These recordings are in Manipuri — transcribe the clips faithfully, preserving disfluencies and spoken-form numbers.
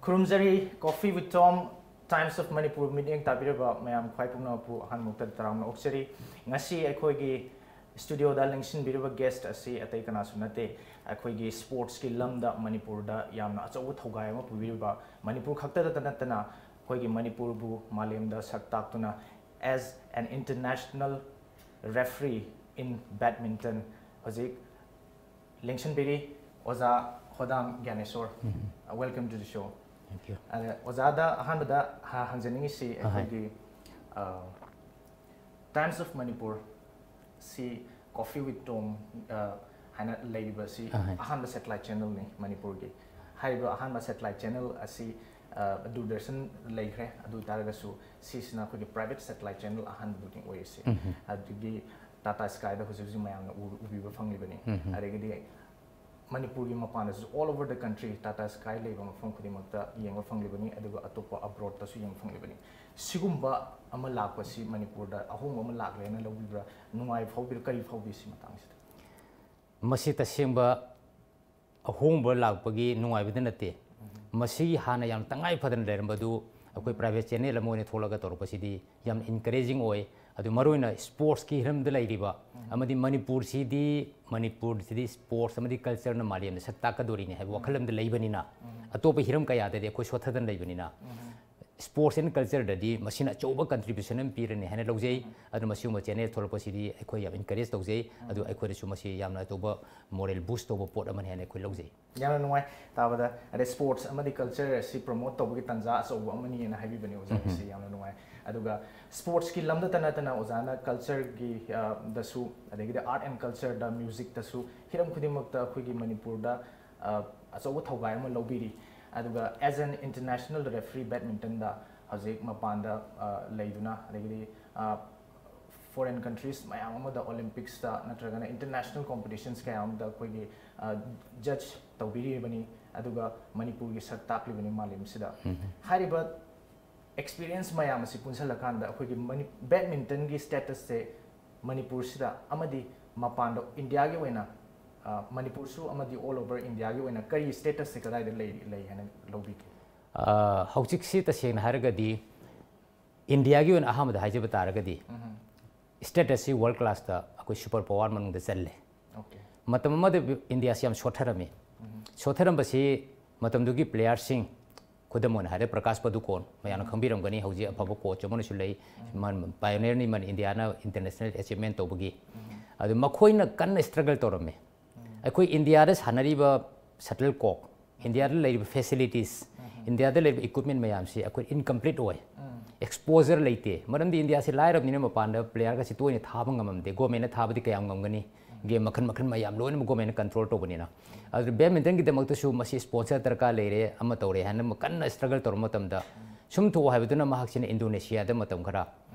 ꯈꯨꯔꯨꯝꯖꯔꯤ꯫ Coffee with Tom, Times of Manipur ꯃꯤꯠꯌꯦꯡ ꯇꯥꯕꯤꯔꯕ ꯃꯌꯥꯝ ꯈ꯭ꯋꯥꯏ ꯄꯨꯝꯅꯃꯛꯄꯨ ꯑꯍꯥꯟꯕꯃꯛꯇꯗ ꯇꯔꯥꯝꯅ ꯑꯣꯛꯆꯔꯤ꯫ ꯉꯁꯤ ꯑꯩꯈꯣꯏꯒꯤ studioꯗ ꯂꯦꯡꯁꯤꯟꯕꯤꯔꯤꯕ guest ꯑꯁꯤ ꯑꯇꯩ ꯀꯅꯥꯁꯨ ꯅꯠꯇꯦ, ꯑꯩꯈꯣꯏꯒꯤ sportsꯀꯤ ꯂꯝꯗ ꯃꯅꯤꯄꯨꯔꯗ ꯌꯥꯝꯅ ꯑꯆꯧꯕ ꯊꯧꯒꯥꯏ ꯑꯃ ꯄꯨꯕꯤꯔꯤꯕ, ꯃꯅꯤꯄꯨꯔ ꯈꯛꯇꯗꯇ ꯅꯠꯇꯅ ꯑꯩꯈꯣꯏꯒꯤ ꯃꯅꯤꯄꯨꯔꯕꯨ ꯃꯥꯂꯦꯝꯗ ꯁꯛ ꯇꯥꯛꯇꯨꯅ as an international referee in badminton ꯍꯧꯖꯤꯛ ꯂꯦꯡꯁꯤꯟꯕꯤꯔꯤ ꯑꯣꯖꯥ ꯍꯣꯗꯥꯝ ꯒ꯭ꯌꯥꯅꯦꯁꯣꯔ꯫ Welcome to the show꯫ Thank you. ꯑꯗ ꯑꯣꯖꯥꯗ ꯑꯍꯥꯟꯕꯗ ꯍ- ꯍꯪꯖꯅꯤꯡꯉꯤꯁꯤ ꯑꯍꯣꯏ꯫ ꯑꯩꯈꯣꯏꯒꯤ ꯑ, Times of Manipur ꯁꯤ Coffee with Tom, ꯑ, ꯍꯥꯏꯅ ꯂꯩꯔꯤꯕ ꯑꯁꯤ ꯑꯍꯣꯏ꯫ ꯑꯍꯥꯟꯕ satellite channelꯅꯤ ꯃꯅꯤꯄꯨꯔꯒꯤ꯫ ꯍꯥꯏꯔꯤꯕ ꯑꯍꯥꯟꯕ satellite channel ꯑꯁꯤ, ꯑ, ꯗꯨꯔꯗꯔꯁꯟ ꯂꯩꯈ꯭ꯔꯦ, ꯑꯗꯨ ꯑꯣꯏ ꯇꯥꯔꯒꯁꯨ ꯁꯤꯁꯤꯅ ꯑꯩꯈꯣꯏꯒꯤ private satellite channel ꯑꯍꯥꯟꯕꯗꯨꯅꯤ ꯑꯣꯏꯔꯤꯁꯦ꯫ ꯑꯗꯨꯗꯒꯤ Tata Skyꯗ ꯍꯧꯖꯤꯛ ꯍꯧꯖꯤꯛ ꯃꯌꯥꯝꯅ ꯎ- ꯎꯕꯤꯕ ꯐꯪꯂꯤꯕꯅꯤ꯫ ꯑꯗꯒꯤꯗꯤ ꯃꯅꯤꯄꯨꯔꯒꯤ ꯃꯄꯥꯟꯗꯁꯨ all over the country Tata Sky ꯂꯩꯕ ꯃꯐꯝ ꯈꯨꯗꯤꯡꯃꯛꯇ ꯌꯦꯡꯕ ꯐꯪꯂꯤꯕꯅꯤ, ꯑꯗꯨꯒ ꯑꯇꯣꯞꯄ abroadꯇꯁꯨ ꯌꯦꯡꯕ ꯐꯪꯂꯤꯕꯅꯤ꯫ ꯁꯤꯒꯨꯝꯕ ꯑꯃ ꯂꯥꯛꯄꯁꯤ ꯃꯅꯤꯄꯨꯔꯗ ꯑꯍꯣꯡꯕ ꯑꯃ ꯂꯥꯛꯂꯦꯅ ꯂꯧꯕꯤꯕ꯭ꯔꯥ? ꯅꯨꯡꯉꯥꯏꯕ ꯐꯥꯎꯕꯤꯕ꯭ꯔꯥ? ꯀꯔꯤ ꯐꯥꯎꯕꯤ ꯁꯤ ꯃꯇꯥꯡꯁꯤꯗ? ꯃꯁꯤ ꯇꯁꯦꯡꯕ ꯑꯍꯣꯡꯕ ꯂꯥꯛꯄꯒꯤ ꯅꯨꯡꯉꯥꯏꯕꯗ ꯅꯠꯇꯦ꯫ ꯃꯁꯤ ꯍꯥꯟꯅ ꯌꯥꯝ ꯇꯉꯥꯏ ꯐꯗꯅ ꯂꯩꯔꯝꯕꯗꯨ ꯑꯩꯈꯣꯏ private channel ꯑꯃ ꯑꯣꯏꯅ ꯊꯣꯛꯂꯒ ꯇꯧꯔꯛꯄꯁꯤꯗꯤ ꯌꯥꯝ encouraging ꯑꯣꯏ꯫ ꯑꯗꯨ ꯃꯔꯨꯑꯣꯏꯅ sportsꯀꯤ ꯍꯤꯔꯝꯗ ꯂꯩꯔꯤꯕ ꯑꯃꯗꯤ ꯃꯅꯤꯄꯨꯔꯁꯤꯗꯤ, ꯃꯅꯤꯄꯨꯔꯁꯤꯗꯤ sports ꯑꯃꯗꯤ cultureꯅ ꯃꯥꯂꯦꯝꯗ ꯁꯛ ꯇꯥꯛꯀꯗꯣꯔꯤꯅꯤ ꯍꯥꯏꯕ ꯋꯥꯈꯜ ꯑꯃꯗ ꯂꯩꯕꯅꯤꯅ, ꯑꯇꯣꯞꯄ ꯍꯤꯔꯝ ꯀꯌꯥꯗꯗꯤ ꯑꯩꯈꯣꯏ ꯁꯣꯠꯊꯗꯅ ꯂꯩꯕꯅꯤꯅ, sports and cultureꯗꯗꯤ ꯃꯁꯤꯅ ꯑꯆꯧꯕ contribution ꯑꯃ ꯄꯤꯔꯅꯤ ꯍꯥꯏꯅ ꯂꯧꯖꯩ꯫ ꯑꯗꯨ ꯃꯁꯤꯒꯨꯝꯕ channel ꯊꯣꯛꯂꯛꯄꯁꯤꯗꯤ ꯑꯩꯈꯣꯏ ꯌꯥꯝ encourage ꯇꯧꯖꯩ꯫ ꯑꯗꯨ ꯑꯩꯈꯣꯏꯗꯁꯨ ꯃꯁꯤ ꯌꯥꯝꯅ ꯑꯆꯧꯕ moral boost ꯇꯧꯕ ꯄꯣꯠ ꯑꯃꯅꯤ ꯍꯥꯏꯅ ꯑꯩꯈꯣꯏ ꯂꯧꯖꯩ꯫ ꯌꯥꯝꯅ ꯅꯨꯡꯉꯥꯏ ꯇꯥꯕꯗ꯫ ꯑꯗꯩ sports ꯑꯃꯗꯤ culture ꯑꯁꯤ promote ꯇꯧꯕꯒꯤ ꯇꯥꯟꯖꯥ ꯑꯆꯧꯕ ꯑꯃꯅꯤꯅ ꯍꯥꯏꯕꯤꯕꯅꯤ ꯑꯣꯖꯥꯒꯤꯁꯤ꯫ ꯌꯥꯝꯅ ꯅꯨꯡꯉꯥꯏ꯫ ꯑꯗꯨꯒ sportsꯀꯤ ꯂꯝꯗꯇ ꯅꯠꯇꯅ ꯑꯣꯖꯥꯅ cultureꯒꯤ, ꯑ, ꯗꯁꯨ, ꯑꯗꯒꯤꯗꯤ art and cultureꯗ, musicꯇꯁꯨ, ꯍꯤꯔꯝ ꯈꯨꯗꯤꯡꯃꯛꯇ ꯑꯩꯈꯣꯏꯒꯤ ꯃꯅꯤꯄꯨꯔꯗ, ꯑ, ꯑꯆꯧꯕ ꯊꯧꯒꯥꯏ ꯑꯃ ꯂꯧꯕꯤꯔꯤ꯫ ꯑꯗꯨꯒ as an international referee badmintonꯗ ꯍꯧꯖꯤꯛ ꯃꯄꯥꯟꯗ, ꯑ, ꯂꯩꯗꯨꯅ, ꯑꯗꯒꯤꯗꯤ, ꯑ, foreign countries ꯃꯌꯥꯝ ꯑꯃꯗ, Olympicsꯇ ꯅꯠꯇ꯭ꯔꯒꯅ international competitions ꯀꯌꯥ ꯑꯃꯗ ꯑꯩꯈꯣꯏꯒꯤ, ꯑ, judge ꯇꯧꯕꯤꯔꯤꯕꯅꯤ, ꯑꯗꯨꯒ ꯃꯅꯤꯄꯨꯔꯒꯤ ꯁꯛ ꯇꯥꯛꯂꯤꯕꯅꯤ ꯃꯥꯂꯦꯝꯁꯤꯗ꯫ ꯍꯥꯏꯔꯤꯕ experience ꯃꯌꯥꯝ ꯑꯁꯤ ꯄꯨꯟꯁꯤꯜꯂꯀꯥꯟꯗ ꯑꯩꯈꯣꯏꯒꯤ ꯃꯅꯤ- badmintonꯒꯤ statusꯁꯦ ꯃꯅꯤꯄꯨꯔꯁꯤꯗ ꯑꯃꯗꯤ ꯃꯄꯥꯟꯗ, Indiaꯒꯤ ꯑꯣꯏꯅ, ꯑ, ꯃꯅꯤꯄꯨꯔꯁꯨ ꯑꯃꯗꯤ all over Indiaꯒꯤ ꯑꯣꯏꯅ ꯀꯔꯤ statusꯁꯦ ꯀꯗꯥꯏꯗ ꯂꯩꯔꯤ, ꯂꯩ ꯍꯥꯏꯅ ꯂꯧꯕꯤꯒꯦ? ꯑ, ꯍꯧꯖꯤꯛꯁꯤ ꯇꯁꯦꯡꯅ ꯍꯥꯏꯔꯒꯗꯤ ꯏꯟꯗꯤꯌꯥꯒꯤ ꯑꯣꯏꯅ ꯑꯍꯥꯟꯕꯗ ꯍꯥꯏꯖꯕ ꯇꯥꯔꯒꯗꯤ status ꯁꯤ world class ꯇ ꯑꯩꯈꯣꯏ super power ꯃꯅꯨꯡꯗ ꯆꯜꯂꯦ꯫ Okay. ꯃꯇꯝ ꯑꯃꯗ ꯏꯟꯗꯤꯌꯥꯁꯤ ꯌꯥꯝ ꯁꯣꯠꯊꯔꯝꯃꯤ꯫ ꯁꯣꯠꯊꯔꯝꯕꯁꯤ ꯃꯇꯝꯗꯨꯒꯤ player ꯁꯤꯡ, ꯈꯨꯗꯝ ꯑꯣꯏꯅ ꯍꯥꯏꯔꯦ ꯄ꯭ꯔꯀꯥꯁ ꯄꯗꯨꯀꯣꯟ, ꯃꯌꯥꯝꯅ ꯈꯪꯕꯤꯔꯝꯒꯅꯤ, ꯍꯧꯖꯤꯛ ꯑꯐꯕ coach ꯑꯃꯅꯁꯨ ꯂꯩ, ꯄꯥꯏꯑꯣꯅꯤꯌꯔꯅꯤ ꯃꯥꯅ ꯏꯟꯗꯤꯌꯥꯅ international achievement ꯇꯧꯕꯒꯤ꯫ ꯑꯗꯨ ꯃꯈꯣꯏꯅ ꯀꯟꯅ struggle ꯇꯧꯔꯝꯃꯤ꯫ ꯑꯩꯈꯣꯏ ꯏꯟꯗꯤꯌꯥꯗ ꯁꯥꯟꯅꯔꯤꯕ shuttlecock, ꯏꯟꯗꯤꯌꯥꯗ ꯂꯩꯔꯤꯕ facilities, ꯏꯟꯗꯤꯌꯥꯗ ꯂꯩꯔꯤꯕ equipment ꯃꯌꯥꯝꯁꯤ ꯑꯩꯈꯣꯏ incomplete ꯑꯣꯏ꯫ Exposure ꯂꯩꯇꯦ꯫ ꯃꯔꯝꯗꯤ ꯏꯟꯗꯤꯌꯥꯁꯤ ꯂꯥꯏꯔꯕꯅꯤꯅ ꯃꯄꯥꯟꯗ player ꯒꯁꯤ ꯇꯣꯏꯅ ꯊꯥꯕ ꯉꯝꯃꯝꯗꯦ꯫ Government ꯅ ꯊꯥꯕꯗꯤ ꯀꯌꯥꯝ ꯉꯝꯒꯅꯤ? Game ꯃꯈꯜ ꯃꯈꯜ ꯃꯌꯥꯝ ꯂꯣꯏꯅꯃꯛ government ꯅ control ꯇꯧꯕꯅꯤꯅ꯫ ꯑꯗꯨ badminton ꯒꯤꯗꯃꯛꯇꯁꯨ ꯃꯁꯤ sponsor ꯗꯔꯀꯥꯔ ꯂꯩꯔꯦ, ꯑꯃ ꯇꯧꯔꯦ ꯍꯥꯏꯅ ꯀꯟꯅ struggle ꯇꯧꯔꯕ ꯃꯇꯝꯗ, ꯁꯨꯝ ꯊꯣꯛꯑꯣ ꯍꯥꯏꯕꯗꯨꯅ ꯃꯍꯥꯛꯁꯤꯅ ꯏꯟꯗꯣꯅꯦꯁꯤꯌꯥꯗ ꯃꯇꯝ ꯈꯔ,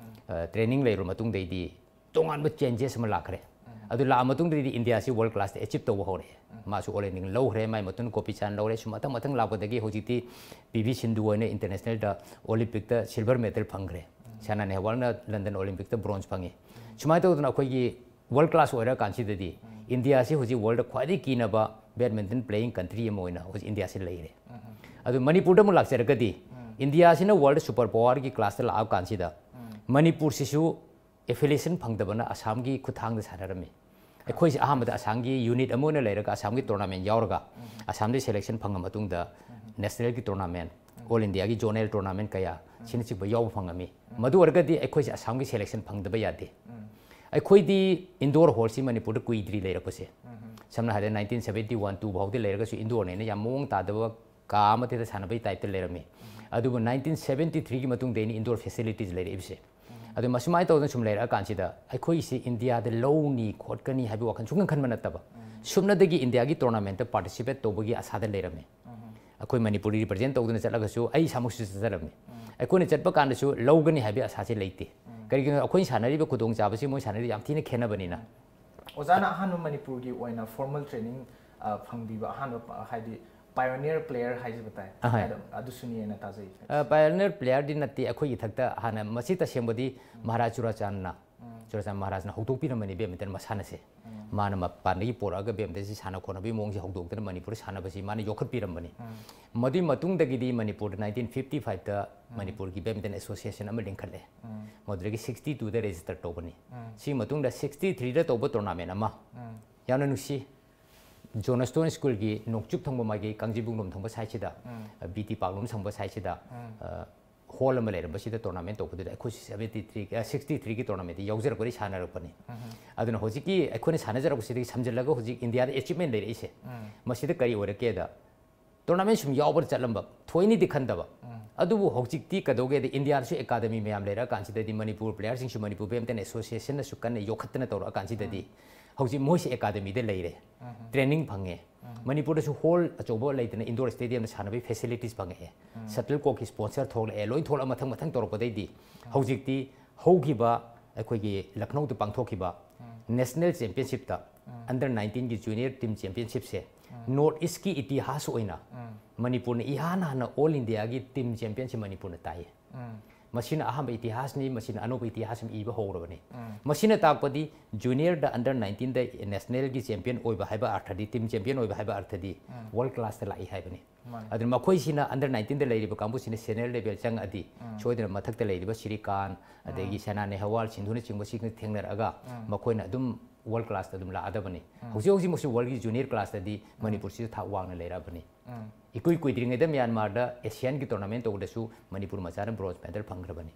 ꯑ, training ꯂꯩꯔꯨꯔ ꯃꯇꯨꯡꯗꯩꯗꯤ ꯇꯣꯉꯥꯟꯕ changes ꯑꯃ ꯂꯥꯛꯈ꯭ꯔꯦ꯫ ꯑꯗꯨ ꯂꯥꯛꯑ ꯃꯇꯨꯡꯗꯗꯤ ꯏꯟꯗꯤꯌꯥꯁꯤ world class ꯇ achieve ꯇꯧꯕ ꯍꯧꯔꯛꯑꯦ꯫ ꯃꯥꯁꯨ All England ꯂꯧꯈ꯭ꯔꯦ, ꯃꯥꯏ ꯃꯇꯨꯡꯗ ꯒꯣꯄꯤꯆꯥꯟ ꯂꯧꯔꯦ, ꯁꯨꯝ ꯃꯊꯪ ꯃꯊꯪ ꯂꯥꯛꯄꯗꯒꯤ ꯍꯧꯖꯤꯛꯇꯤ ꯄꯤ ꯚꯤ ꯁꯤꯟꯙꯨ ꯑꯣꯏꯅ international ꯗ Olympic ꯇ silver medal ꯐꯪꯈ꯭ꯔꯦ꯫ ꯁꯥꯏꯅꯥ ꯅꯦꯍꯋꯥꯜꯅ London Olympic ꯇ bronze ꯐꯪꯉꯤ꯫ ꯁꯨꯃꯥꯏꯅ ꯇꯧꯗꯅ ꯑꯩꯈꯣꯏꯒꯤ world class ꯑꯣꯏꯔꯀꯥꯟꯁꯤꯗꯗꯤ ꯏꯟꯗꯤꯌꯥꯁꯤ ꯍꯧꯖꯤꯛ world ꯗ ꯈ꯭ꯋꯥꯏꯗꯒꯤ ꯀꯤꯅꯕ badminton playing country ꯑꯃ ꯑꯣꯏꯅ ꯍꯧꯖꯤꯛ ꯏꯟꯗꯤꯌꯥꯁꯤ ꯂꯩꯔꯦ꯫ ꯑꯗꯨ ꯃꯅꯤꯄꯨꯔꯗ ꯑꯃꯨꯛ ꯂꯥꯛꯆꯔꯒꯗꯤ ꯏꯟꯗꯤꯌꯥꯁꯤꯅ world super power ꯒꯤ class ꯇ ꯂꯥꯛꯑ ꯀꯥꯟꯁꯤꯗ ꯃꯅꯤꯄꯨꯔꯁꯤꯁꯨ affiliation ꯐꯪꯗꯕꯅ ꯑꯁꯥꯝꯒꯤ ꯈꯨꯠꯊꯥꯡꯗ ꯁꯥꯟꯅꯔꯝꯃꯤ꯫ ꯑꯩꯈꯣꯏꯁꯦ ꯑꯍꯥꯟꯕꯗ ꯑꯁꯥꯝꯒꯤ unit ꯑꯃ ꯑꯣꯏꯅ ꯂꯩꯔꯒ ꯑꯁꯥꯝꯒꯤ tournament ꯌꯥꯎꯔꯒ ꯑꯁꯥꯝꯗꯒꯤ selection ꯐꯪꯉ ꯃꯇꯨꯡꯗ national ꯒꯤ tournament, All India ꯒꯤ zonal tournament ꯀꯌꯥ ꯁꯤꯅꯆꯤꯡꯕ ꯌꯥꯎꯕ ꯐꯪꯉꯝꯃꯤ꯫ ꯃꯗꯨ ꯑꯣꯏꯔꯒꯗꯤ ꯑꯩꯈꯣꯏꯁꯦ ꯑꯁꯥꯝꯒꯤ selection ꯐꯪꯗꯕ ꯌꯥꯗꯦ꯫ ꯑꯩꯈꯣꯏꯗꯤ indoor hall ꯁꯤ ꯃꯅꯤꯄꯨꯔꯗ ꯀꯨꯏꯗ꯭ꯔꯤ ꯂꯩꯔꯛꯄꯁꯦ꯫ ꯁꯝꯅ ꯍꯥꯏꯔꯕꯗ nineteen seventy one two ꯐꯥꯎꯗꯤ ꯂꯩꯔꯒꯁꯨ indoor ꯅꯦꯅ ꯌꯥꯝ ꯃꯑꯣꯡ ꯇꯥꯗꯕ ꯀꯥ ꯑꯃ ꯊꯦꯠꯇ ꯁꯥꯟꯅꯕꯒꯤ type ꯇ ꯂꯩꯔꯝꯃꯤ꯫ ꯑꯗꯨꯕꯨ nineteen seventy three ꯒꯤ ꯃꯇꯨꯡꯗ ꯑꯩꯅ indoor facilities ꯂꯩꯔꯛꯏꯕꯁꯦ꯫ ꯑꯗꯨ ꯃꯁꯨꯃꯥꯏꯅ ꯇꯧꯗꯅ ꯁꯨꯝ ꯂꯩꯔꯛꯑꯀꯥꯟꯁꯤꯗ ꯑꯩꯈꯣꯏꯁꯤ ꯏꯟꯗꯤꯌꯥꯗ ꯂꯧꯅꯤ ꯈꯣꯠꯀꯅꯤ ꯍꯥꯏꯕ ꯋꯥꯈꯜ ꯁꯨꯡꯈꯟ ꯈꯟꯕ ꯅꯠꯇꯕ, ꯁꯨꯞꯅꯗꯒꯤ ꯏꯟꯗꯤꯌꯥꯒꯤ tournament ꯇ participate ꯇꯧꯕꯒꯤ ꯑꯁꯥꯗ ꯂꯩꯔꯝꯃꯤ꯫ ꯑꯩꯈꯣꯏ ꯃꯅꯤꯄꯨꯔꯗ represent ꯇꯧꯗꯅ ꯆꯠꯂꯒꯁꯨ ꯑꯩ ꯏꯁꯥꯃꯛꯁꯨ ꯆꯠꯆꯔꯝꯃꯤ꯫ ꯑꯩꯈꯣꯏꯅ ꯆꯠꯄ ꯀꯥꯟꯗꯁꯨ ꯂꯧꯒꯅꯤ ꯍꯥꯏꯕꯒꯤ ꯑꯁꯥꯁꯤ ꯂꯩꯇꯦ꯫ ꯀꯔꯤꯒꯤꯅꯣ? ꯑꯩꯈꯣꯏꯅ ꯁꯥꯟꯅꯔꯤꯕ ꯈꯨꯗꯣꯡꯆꯥꯕꯁꯤ ꯃꯣꯏ ꯁꯥꯟꯅꯔꯤꯕ ꯌꯥꯝ ꯊꯤꯅ ꯈꯦꯠꯅꯕꯅꯤꯅ꯫ ꯑꯣꯖꯥꯅ ꯑꯍꯥꯟꯕ ꯃꯅꯤꯄꯨꯔꯒꯤ ꯑꯣꯏꯅ formal training, ꯑ, ꯐꯪꯕꯤꯕ ꯑꯍꯥꯟꯕ ꯄ-, ꯍꯥꯏꯗꯤ pioneer player ꯍꯥꯏꯖꯕ ꯇꯥꯏ꯫ ꯑꯍꯣꯏ꯫ ꯑꯗꯨ, ꯑꯗꯨꯁꯨꯅꯤ ꯑꯩꯅ ꯇꯥꯖꯩ꯫ ꯑ, pioneer player ꯗꯤ ꯅꯠꯇꯦ, ꯑꯩꯈꯣꯏꯒꯤ ꯏꯊꯛꯇ ꯍꯥꯟꯅ ꯃꯁꯤ ꯇꯁꯦꯡꯕꯗꯤ ꯃꯍꯥꯔꯥꯖ ꯆꯨꯔꯥꯆꯥꯟꯅ ꯆꯨꯔꯥꯆꯥꯟꯄꯨꯔ ꯃꯍꯥꯔꯥꯖꯅ ꯍꯧꯗꯣꯛꯄꯤꯔꯝꯕꯅꯤ badminton ꯃꯁꯥꯟꯅꯁꯦ꯫ ꯃꯥꯅ ꯃꯄꯥꯟꯗꯒꯤ ꯄꯨꯔꯛꯑꯒ badmintonꯁꯤ ꯁꯥꯟꯅ ꯈꯣꯠꯅꯕꯒꯤ ꯃꯑꯣꯡꯁꯦ ꯍꯧꯗꯣꯛꯇꯅ ꯃꯅꯤꯄꯨꯔꯗ ꯁꯥꯟꯅꯕꯁꯤ ꯃꯥꯅ ꯌꯣꯛꯈꯠꯄꯤꯔꯝꯕꯅꯤ꯫ ꯃꯗꯨꯒꯤ ꯃꯇꯨꯡꯗꯒꯤꯗꯤ ꯃꯅꯤꯄꯨꯔꯗ nineteen fifty fiveꯇ ꯃꯅꯤꯄꯨꯔꯒꯤ badminton association ꯑꯃ ꯂꯤꯡꯈꯠꯂꯦ꯫ ꯃꯗꯨꯗꯒꯤ sixty twoꯗ register ꯇꯧꯕꯅꯤ꯫ ꯁꯤꯒꯤ ꯃꯇꯨꯡꯗ sixty threeꯗ ꯇꯧꯕ tournament ꯑꯃ ꯌꯥꯝꯅ ꯅꯨꯡꯁꯤ, ꯖꯣꯟ ꯁ꯭ꯇꯣꯟ ꯁ꯭ꯀꯨꯜꯒꯤ ꯅꯣꯡꯆꯨꯞ ꯊꯪꯕ ꯃꯥꯏꯀꯩ ꯀꯥꯡꯖꯩꯕꯨꯡꯂꯣꯝ ꯊꯪꯕ sideꯁꯤꯗ, ꯕꯤ ꯇꯤ ꯄꯥꯛꯂꯣꯝ ꯊꯪꯕ sideꯁꯤꯗ, ꯍꯣꯜ ꯑꯃ ꯂꯩꯔꯝꯕꯁꯤꯗ tournament ꯇꯧꯕꯗꯨꯗ ꯑꯩꯈꯣꯏ seventy three, sixty threeꯒꯤ tournamentꯇ ꯌꯥꯎꯖꯔꯛꯄꯗꯒꯤ ꯁꯥꯟꯅꯔꯛꯄꯅꯤ꯫ ꯑꯗꯨꯅ ꯍꯧꯖꯤꯛꯀꯤ ꯑꯩꯈꯣꯏꯅ ꯁꯥꯟꯅꯖꯔꯛꯄꯁꯤꯗꯒꯤ ꯁꯝꯖꯤꯜꯂꯒ ꯍꯧꯖꯤꯛ ꯏꯟꯗꯤꯌꯥꯗ achievement ꯂꯩꯔꯛꯏꯁꯦ, ꯃꯁꯤꯗ ꯀꯔꯤ ꯑꯣꯏꯔꯛꯀꯦꯗ, tournament ꯁꯨꯝ ꯌꯥꯎꯕꯗ ꯆꯠꯂꯝꯕ, ꯊꯣꯏꯅꯗꯤ ꯈꯟꯗꯕ꯫ ꯑꯗꯨꯕꯨ ꯍꯧꯖꯤꯛꯇꯤ ꯀꯩꯗꯧꯒꯦꯗ, ꯏꯟꯗꯤꯌꯥꯗꯁꯨ academy ꯃꯌꯥꯝ ꯂꯩꯔꯛꯑꯀꯥꯟꯁꯤꯗꯗꯤ, ꯃꯅꯤꯄꯨꯔ playerꯁꯤꯡꯁꯨ ꯃꯅꯤꯄꯨꯔ badminton associationꯅꯁꯨ ꯀꯟꯅ ꯌꯣꯛꯈꯠꯇꯅ ꯇꯧꯔꯛꯑꯀꯥꯟꯁꯤꯗꯗꯤ, ꯍꯧꯖꯤꯛ ꯃꯣꯏꯁꯦ academyꯗ ꯂꯩꯔꯦ, training ꯐꯪꯉꯦ꯫ ꯃꯅꯤꯄꯨꯔꯗꯁꯨ ꯍꯣꯜ ꯑꯆꯧꯕ ꯂꯩꯇꯅ indoor stadiumꯗ ꯁꯥꯟꯅꯕꯒꯤ facilities ꯐꯪꯉꯛꯑꯦ꯫ Shuttlecockꯀꯤ sponsor ꯊꯣꯛꯂꯛꯑꯦ, ꯂꯣꯏ ꯊꯣꯛꯂꯛꯑ ꯃꯊꯪ ꯃꯊꯪ ꯇꯧꯔꯛꯄꯗꯩꯗꯤ ꯍꯧꯖꯤꯛꯇꯤ ꯍꯧꯈꯤꯕ ꯑꯩꯈꯣꯏꯒꯤ ꯂꯈꯅꯧꯗ ꯄꯥꯡꯊꯣꯛꯈꯤꯕ national championshipꯇ under nineteenꯒꯤ junior team championshipꯁꯦ North Eastꯀꯤ ꯏꯇꯤꯍꯥꯁ ꯑꯣꯏꯅ ꯃꯅꯤꯄꯨꯔꯅ ꯏꯍꯥꯟ ꯍꯥꯟꯅ all Indiaꯒꯤ team championꯁꯦ ꯃꯅꯤꯄꯨꯔꯅ ꯇꯥꯏꯌꯦ꯫ ꯃꯁꯤꯅ ꯑꯍꯥꯟꯕ ꯏꯇꯤꯍꯥꯁꯅꯤ, ꯃꯁꯤꯅ ꯑꯅꯧꯕ ꯏꯇꯤꯍꯥꯁ ꯑꯃ ꯏꯕ ꯍꯧꯔꯕꯅꯤ꯫ ꯃꯁꯤꯅ ꯇꯥꯛꯄꯗꯤ juniorꯗ under nineteenꯗ nationalꯒꯤ champion ꯑꯣꯏꯕ ꯍꯥꯏꯕ ꯑꯔꯊꯗꯤ, team champion ꯑꯣꯏꯕ ꯍꯥꯏꯕ ꯑꯔꯊꯗꯤ world classꯇ ꯂꯥꯛꯏ ꯍꯥꯏꯕꯅꯤ꯫ ꯑꯗꯨꯅ ꯃꯈꯣꯏꯁꯤꯅ under nineteenꯗ ꯂꯩꯔꯤꯕ ꯀꯥꯡꯕꯨꯁꯤꯅ senior level ꯆꯪꯉꯛꯑꯗꯤ ꯁꯣꯏꯗꯅ ꯃꯊꯛꯇ ꯂꯩꯔꯤꯕ ꯁ꯭ꯔꯤꯀꯥꯟ, ꯑꯗꯒꯤ ꯁꯥꯏꯅꯥ ꯅꯦꯍꯋꯥꯜ, ꯁꯤꯟꯙꯨꯅꯆꯤꯡꯕꯁꯤꯡꯒ ꯊꯦꯡꯅꯔꯛꯑꯒ ꯃꯈꯣꯏꯅ ꯑꯗꯨꯝ world classꯇ ꯑꯗꯨꯝ ꯂꯥꯛꯑꯗꯕꯅꯤ꯫ ꯍꯧꯖꯤꯛ ꯍꯧꯖꯤꯛꯃꯛꯁꯨ worldꯀꯤ junior classꯇꯗꯤ ꯃꯅꯤꯄꯨꯔꯁꯤꯁꯨ ꯊꯥꯛ ꯋꯥꯡꯅ ꯂꯩꯔꯛꯑꯕꯅꯤ꯫ ꯏꯀꯨꯏ ꯀꯨꯏꯗ꯭ꯔꯤꯉꯩꯗ ꯃ꯭ꯌꯥꯟꯃꯥꯔꯗ Asianꯒꯤ tournament ꯇꯧꯕꯗꯁꯨ ꯃꯅꯤꯄꯨꯔ ꯃꯆꯥꯅ bronze medal ꯐꯪꯈ꯭ꯔꯕꯅꯤ꯫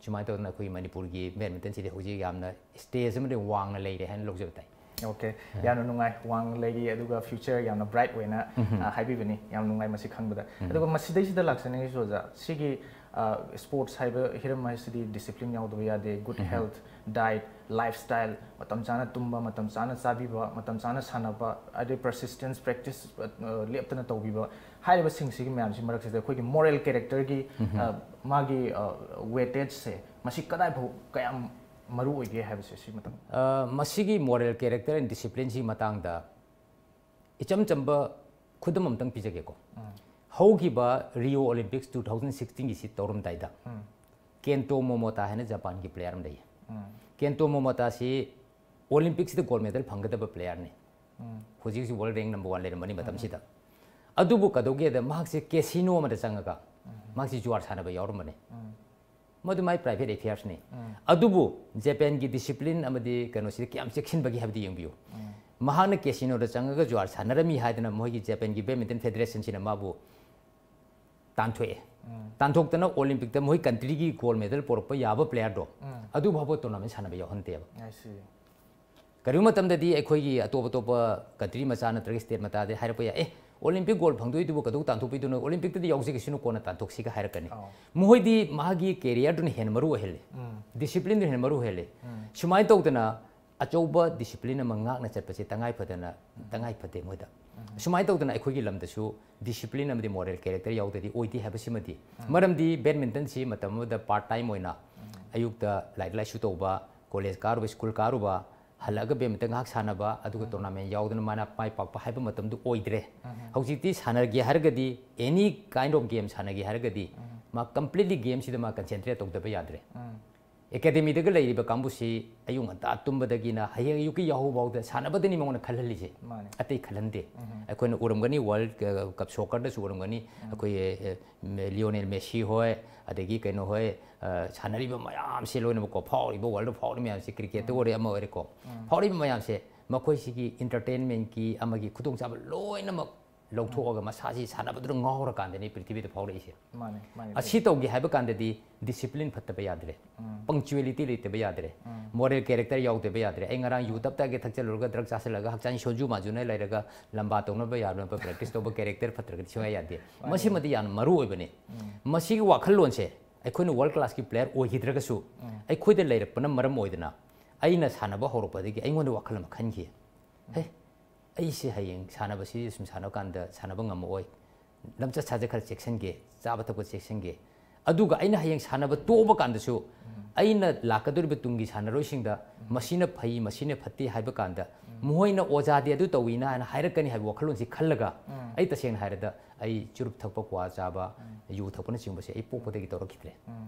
ꯁꯨꯃꯥꯏꯅ ꯇꯧꯗꯅ ꯑꯩꯈꯣꯏꯒꯤ ꯃꯅꯤꯄꯨꯔꯒꯤ badmintonꯁꯤꯗꯤ ꯍꯧꯖꯤꯛ ꯌꯥꯝꯅ stage ꯑꯃꯗ ꯋꯥꯡꯅ ꯂꯩꯔꯦ ꯍꯥꯏꯅ ꯂꯧꯖꯕ ꯇꯥꯏ꯫ Okay, ꯌꯥꯝꯅ ꯅꯨꯡꯉꯥꯏ, ꯋꯥꯡꯅ ꯂꯩꯔꯤ, ꯑꯗꯨꯒ future ꯌꯥꯝꯅ bright ꯑꯣꯏꯅ, ꯑ, ꯍꯥꯏꯕꯤꯕꯅꯤ꯫ ꯌꯥꯝ ꯅꯨꯡꯉꯥꯏ ꯃꯁꯤ ꯈꯪꯕꯗ꯫ ꯑꯗꯨꯒ ꯃꯁꯤꯗꯩꯁꯤꯗ ꯂꯥꯛꯆꯅꯤꯡꯉꯤꯁꯤ ꯑꯣꯖꯥ, ꯁꯤꯒꯤ, ꯑ, sports ꯍꯥꯏꯕ ꯍꯤꯔꯝ ꯍꯥꯏꯁꯤꯗꯤ discipline ꯌꯥꯎꯗꯕ ꯌꯥꯗꯦ, good health, diet, lifestyle, ꯃꯇꯝ ꯆꯥꯅ ꯇꯨꯝꯕ, ꯃꯇꯝ ꯆꯥꯅ ꯆꯥꯕꯤꯕ, ꯃꯇꯝ ꯆꯥꯅ ꯁꯥꯟꯅꯕ, ꯑꯗꯩ persistence, practice, ꯑ, ꯂꯦꯞꯇꯅ ꯇꯧꯕꯤꯕ, ꯍꯥꯏꯔꯤꯕꯁꯤꯡꯁꯤꯒꯤ ꯃꯌꯥꯝꯁꯤ ꯃꯔꯛꯁꯤꯗ ꯑꯩꯈꯣꯏꯒꯤ moral characterꯒꯤ, ꯑ, ꯃꯥꯒꯤ, ꯑ, weightagese ꯃꯁꯤ ꯀꯗꯥꯏ ꯐꯥꯎ ꯀꯌꯥꯝ ꯃꯔꯨ ꯑꯣꯏꯒꯦ ꯍꯥꯏꯕꯁꯦ ꯁꯤ ꯃꯇꯥꯡ꯫ ꯑ, ꯃꯁꯤꯒꯤ moral character and disciplineꯁꯤ ꯃꯇꯥꯡꯗ ꯏꯆꯝ ꯆꯝꯕ ꯈꯨꯗꯝ ꯑꯃꯇꯪ ꯄꯤꯖꯒꯦꯀꯣ꯫ ꯍꯧꯈꯤꯕ Rio Olympics two thousand sixteenꯒꯤꯁꯤ ꯇꯧꯔꯝꯗꯥꯏꯗ ꯀꯦꯟꯇꯣ ꯃꯣꯃꯣꯇꯥ ꯍꯥꯏꯅ ꯖꯄꯥꯟꯒꯤ player ꯑꯃ ꯂꯩꯌꯦ꯫ ꯀꯦꯟꯇꯣ ꯃꯣꯃꯣꯇꯥꯁꯤ ꯑꯣꯂꯤꯝꯄꯤꯛꯁꯤꯗ ꯒꯣꯜ ꯃꯦꯗꯜ ꯐꯪꯒꯗꯕ ꯄ꯭ꯂꯦꯌꯔꯅꯤ꯫ ꯍꯧꯖꯤꯛ ꯍꯧꯖꯤꯛ ꯋꯥꯔꯜ ꯔꯦꯡ ꯅꯝꯕꯔ ꯋꯥꯟ ꯂꯩꯔꯝꯕꯅꯤ ꯃꯇꯝꯁꯤꯗ꯫ ꯑꯗꯨꯕꯨ ꯀꯩꯗꯧꯒꯦꯗ, ꯃꯍꯥꯛꯁꯦ ꯀꯦꯁꯤꯅꯣ ꯑꯃꯗ ꯆꯪꯉꯒ ꯃꯍꯥꯛꯁꯤ ꯖꯨꯋꯥꯔ ꯁꯥꯟꯅꯕ ꯌꯥꯎꯔꯝꯕꯅꯤ꯫ ꯃꯗꯨ ꯃꯥꯏ ꯄ꯭ꯔꯥꯏꯚꯦꯠ ꯑꯦꯐꯤꯌꯔꯁꯅꯤ꯫ ꯑꯗꯨꯕꯨ ꯖꯄꯥꯟꯒꯤ ꯗꯤꯁꯤꯄ꯭ꯂꯤꯟ ꯑꯃꯗꯤ ꯀꯩꯅꯣꯁꯤꯗ ꯀꯌꯥꯝ ꯆꯦꯛꯁꯤꯟꯕꯒꯦ ꯍꯥꯏꯕꯗꯤ ꯌꯦꯡꯕꯤꯌꯨ꯫ ꯃꯍꯥꯛꯅ ꯀꯦꯁꯤꯅꯣꯗ ꯆꯪꯉꯒ ꯖꯨꯋꯥꯔ ꯁꯥꯟꯅꯔꯝꯃꯤ ꯍꯥꯏꯗꯅ ꯃꯣꯏꯒꯤ ꯖꯄꯥꯟꯒꯤ ꯕꯦꯗꯃꯤꯟꯇꯟ ꯐꯦꯗꯔꯦꯁꯟꯁꯤꯅ ꯃꯥꯕꯨ ꯇꯥꯟꯊꯣꯛꯑꯦ꯫ ꯇꯥꯟꯊꯣꯛꯇꯅ ꯑꯣꯂꯤꯝꯄꯤꯛꯇ ꯃꯣꯏ ꯀꯟꯇ꯭ꯔꯤꯒꯤ ꯒꯣꯜ ꯃꯦꯗꯜ ꯄꯣꯔꯛꯄ ꯌꯥꯕ ꯄ꯭ꯂꯦꯌꯔꯗꯣ ꯑꯗꯨ ꯐꯥꯎꯕ ꯇꯣꯔꯅꯥꯃꯦꯟ ꯁꯥꯟꯅꯕ ꯌꯥꯎꯍꯟꯗꯦꯕ꯫ I see. ꯀꯔꯤꯒꯨꯝꯕ ꯃꯇꯝꯗꯗꯤ ꯑꯩꯈꯣꯏꯒꯤ ꯑꯇꯣꯞ ꯑꯇꯣꯞꯄ ꯀꯟꯇ꯭ꯔꯤ ꯃꯆꯥ ꯅꯠꯇ꯭ꯔꯒ ꯁ꯭ꯇꯦꯠ ꯃꯆꯥꯗꯤ ꯍꯥꯏꯔꯛꯄ ꯌꯥꯏ, "ꯑꯦ, ꯑꯣꯂꯤꯝꯄꯤꯛ ꯒꯣꯜ ꯐꯪꯗꯣꯏꯗꯨꯕꯨ ꯀꯩꯗꯧ ꯇꯥꯟꯊꯣꯛꯄꯤꯗꯣꯏꯅꯣ? ꯑꯣꯂꯤꯝꯄꯤꯛꯇꯗꯤ ꯌꯥꯎꯖꯒꯦꯁꯤꯅꯨ, ꯀꯣꯟꯅ ꯇꯥꯟꯊꯣꯛꯁꯤꯒ" ꯍꯥꯏꯔꯛꯀꯅꯤ꯫ ꯑꯧ. ꯃꯈꯣꯏꯗꯤ ꯃꯥꯒꯤ ꯀꯦꯔꯤꯌꯔꯗꯨꯅ ꯍꯦꯟꯅ ꯃꯔꯨ ꯑꯣꯏꯍꯜꯂꯤ, ꯎꯝ. ꯗꯤꯁꯤꯄ꯭ꯂꯤꯟꯗꯨꯅ ꯍꯦꯟꯅ ꯃꯔꯨ ꯑꯣꯏꯍꯜꯂꯤ꯫ ꯎꯝ. ꯁꯨꯃꯥꯏꯅ ꯇꯧꯗꯅ ꯑꯆꯧꯕ ꯗꯤꯁꯤꯄ꯭ꯂꯤꯟ ꯑꯃ ꯉꯥꯛꯅ ꯆꯠꯄꯁꯦ ꯇꯉꯥꯏ ꯐꯗꯅ, ꯇꯉꯥꯏ ꯐꯗꯦ ꯃꯣꯏꯗ꯫ ꯁꯨꯃꯥꯏꯅ ꯇꯧꯗꯅ ꯑꯩꯈꯣꯏꯒꯤ ꯂꯝꯗꯁꯨ ꯗꯤꯁꯤꯄ꯭ꯂꯤꯟ ꯑꯃꯗꯤ ꯃꯣꯔꯦꯜ ꯀꯦꯔꯦꯛꯇꯔ ꯌꯥꯎꯗ꯭ꯔꯗꯤ ꯑꯣꯏꯗꯦ ꯍꯥꯏꯕꯁꯤꯃꯗꯤ, ꯃꯔꯝꯗꯤ ꯕꯦꯗꯃꯤꯟꯇꯟꯁꯤ ꯃꯇꯝ ꯑꯃꯗ ꯄꯥꯔꯠ ꯇꯥꯏꯝ ꯑꯣꯏꯅ ꯑꯌꯨꯛꯇ ꯂꯥꯏꯔꯤꯛ ꯂꯥꯏꯁꯨ ꯇꯧꯕ, ꯀꯣꯂꯦꯖ ꯀꯥꯔꯨꯕ, ꯁ꯭ꯀꯨꯜ ꯀꯥꯔꯨꯕ, ꯍꯜꯂꯛꯑꯒ ꯕꯦꯗꯃꯤꯟꯇꯟ ꯉꯥꯏꯍꯥꯛ ꯁꯥꯟꯅꯕ, ꯑꯗꯨꯒ ꯇꯣꯔꯅꯥꯃꯦꯟ ꯌꯥꯎꯗꯅ ꯃꯥꯅ ꯃꯥꯏ ꯄꯥꯛꯄ ꯍꯥꯏꯕ ꯃꯇꯝꯗꯨ ꯑꯣꯏꯗ꯭ꯔꯦ꯫ ꯍꯧꯖꯤꯛꯇꯤ ꯁꯥꯟꯅꯒꯦ ꯍꯥꯏꯔꯒꯗꯤ, ꯑꯦꯅꯤ ꯀꯥꯏꯟ ꯑꯣꯐ ꯒꯦꯝ ꯁꯥꯟꯅꯒꯦ ꯍꯥꯏꯔꯒꯗꯤ, ꯃꯥ ꯀꯝꯄ꯭ꯂꯤꯠꯂꯤ ꯒꯦꯝꯁꯤꯗ ꯃꯥ ꯀꯟꯁꯦꯟꯇ꯭ꯔꯦꯠ ꯇꯧꯗꯕ ꯌꯥꯗ꯭ꯔꯦ꯫ ꯎꯝ. ꯑꯦꯀꯥꯗꯃꯤꯗꯒ ꯂꯩꯔꯤꯕ ꯀꯥꯡꯕꯨꯁꯤ ꯑꯌꯨꯛ ꯉꯟꯇꯥ ꯇꯨꯝꯕꯗꯒꯤꯅ ꯍꯌꯦꯡ ꯑꯌꯨꯛꯀꯤ ꯌꯥꯍꯧ ꯐꯥꯎꯗ ꯁꯥꯟꯅꯕꯗꯅꯤ ꯃꯉꯣꯟꯗ ꯈꯜꯍꯜꯂꯤꯁꯦ꯫ ꯃꯥꯅꯦ. ꯑꯇꯩ ꯈꯜꯍꯟꯗꯦ꯫ ꯑꯩꯈꯣꯏꯅ ꯎꯔꯝꯒꯅꯤ, ꯋꯥꯔꯜ ꯀꯞ ꯁꯣꯀꯔꯗꯁꯨ ꯎꯔꯝꯒꯅꯤ, ꯑꯩꯈꯣꯏ, ꯑꯦ, ꯂꯤꯑꯣꯅꯦꯜ ꯃꯦꯁꯤ ꯍꯣꯏ, ꯑꯗꯒꯤ ꯀꯩꯅꯣ ꯍꯣꯏ, ꯑ, ꯁꯥꯟꯅꯔꯤꯕ ꯃꯌꯥꯝꯁꯦ ꯂꯣꯏꯅꯃꯛꯀꯣ, ꯐꯥꯎꯔꯤꯕ ꯋꯥꯔꯜꯗ ꯐꯥꯎꯔꯤꯕ ꯃꯌꯥꯝꯁꯦ, ꯀ꯭ꯔꯤꯀꯦꯠꯇ ꯑꯣꯏꯔꯦ, ꯑꯃ ꯑꯣꯏꯔꯦꯀꯣ, ꯐꯥꯎꯔꯤꯕ ꯃꯌꯥꯝꯁꯦ ꯃꯈꯣꯏꯁꯤꯒꯤ ꯏꯟꯇꯔꯇꯦꯟꯃꯦꯟꯀꯤ ꯑꯃꯒꯤ ꯈꯨꯗꯣꯡꯆꯥꯕ ꯂꯣꯏꯅꯃꯛ ꯂꯧꯊꯣꯛꯑꯒ ꯃꯁꯥꯁꯤ ꯁꯥꯟꯅꯕꯗꯨꯗ ꯉꯥꯎꯔꯀꯥꯟꯗꯅꯤ ꯄ꯭ꯔꯤꯊꯤꯕꯤꯗ ꯐꯥꯎꯔꯛꯏꯁꯦ꯫ ꯃꯥꯅꯦ, ꯃꯥꯅꯦ. ꯑꯁꯤ ꯇꯧꯒꯦ ꯍꯥꯏꯕ ꯀꯥꯟꯗꯗꯤ ꯗꯤꯁꯤꯄ꯭ꯂꯤꯟ ꯐꯠꯇꯕ ꯌꯥꯗ꯭ꯔꯦ, ꯄꯪꯆꯨꯋꯦꯂꯤꯇꯤ ꯂꯩꯇꯕ ꯌꯥꯗ꯭ꯔꯦ, ꯃꯣꯔꯦꯜ ꯀꯦꯔꯦꯛꯇꯔ ꯌꯥꯎꯗꯕ ꯌꯥꯗ꯭ꯔꯦ꯫ ꯑꯩ ꯉꯔꯥꯡ ꯌꯨ ꯇꯞ ꯇꯥꯒꯦ ꯊꯛꯆꯜꯂꯨꯔꯒ ꯗ꯭ꯔꯒ ꯆꯥꯁꯤꯜꯂꯒ ꯍꯛꯆꯥꯡ ꯁꯣꯟꯖꯨ ꯃꯥꯟꯖꯨꯅ ꯂꯩꯔꯒ ꯂꯝꯕꯥ ꯇꯧꯅꯕ ꯌꯥꯅꯕ ꯄ꯭ꯔꯦꯛꯇꯤꯁ ꯇꯧꯕ ꯀꯦꯔꯦꯛꯇꯔ ꯐꯠꯇ꯭ꯔꯒꯗꯤ ꯁꯨꯡꯌꯥ ꯌꯥꯗꯦ꯫ ꯃꯁꯤꯃꯗꯤ ꯌꯥꯝꯅ ꯃꯔꯨ ꯑꯣꯏꯕꯅꯤ꯫ ꯃꯁꯤꯒꯤ ꯋꯥꯈꯜꯂꯣꯟꯁꯦ ꯑꯩꯈꯣꯏꯅ ꯋꯥꯔꯜ ꯀ꯭ꯂꯥꯁꯀꯤ ꯄ꯭ꯂꯦꯌꯔ ꯑꯣꯏꯈꯤꯗ꯭ꯔꯒꯁꯨ ꯑꯩꯈꯣꯏꯗ ꯂꯩꯔꯛꯄꯅ ꯃꯔꯝ ꯑꯣꯏꯗꯅ ꯑꯩꯅ ꯁꯥꯟꯅꯕ ꯍꯧꯔꯛꯄꯗꯒꯤ ꯑꯩꯉꯣꯟꯗ ꯋꯥꯈꯜ ꯑꯃ ꯈꯟꯈꯤ꯫ ꯍꯦ, ꯑꯩꯁꯦ ꯍꯌꯦꯡ ꯁꯥꯟꯅꯕꯁꯤ ꯁꯨꯝ ꯁꯥꯟꯅꯕ ꯀꯥꯟꯗ ꯁꯥꯟꯅꯕ ꯉꯝꯃꯛꯑꯣꯏ, ꯂꯝꯆꯠ ꯁꯥꯖꯠ ꯈꯔ ꯆꯦꯛꯁꯤꯟꯒꯦ, ꯆꯥꯕ ꯊꯛꯄ ꯆꯦꯛꯁꯤꯟꯒꯦ, ꯑꯗꯨꯒ ꯑꯩꯅ ꯍꯌꯦꯡ ꯁꯥꯟꯅꯕ ꯇꯣꯛꯑꯕ ꯀꯥꯟꯗꯁꯨ ꯑꯩꯅ ꯂꯥꯛꯀꯗꯧꯔꯤꯕ ꯇꯨꯡꯒꯤ ꯁꯥꯟꯅꯔꯣꯏꯁꯤꯡꯗ ꯃꯁꯤꯅ ꯐꯩ, ꯃꯁꯤꯅ ꯐꯠꯇꯦ ꯍꯥꯏꯕ ꯀꯥꯟꯗ ꯃꯈꯣꯏꯅ ꯑꯣꯖꯥꯗꯤ ꯑꯗꯨ ꯇꯧꯏꯅ ꯍꯥꯏꯅ ꯍꯥꯏꯔꯛꯀꯅꯤ ꯍꯥꯏꯕ ꯋꯥꯈꯜꯂꯣꯟꯁꯤ ꯈꯜꯂꯒ, ꯑꯩ ꯇꯁꯦꯡꯅ ꯍꯥꯏꯔꯗ ꯑꯩ ꯆꯨꯔꯨꯞ ꯊꯛꯄ, ꯀ꯭ꯋꯥ ꯆꯥꯕ, ꯌꯨ ꯊꯛꯄꯅꯆꯤꯡꯕꯁꯦ ꯑꯩ ꯄꯣꯛꯄꯗꯒꯤ ꯇꯧꯔꯛꯈꯤꯗ꯭ꯔꯦ꯫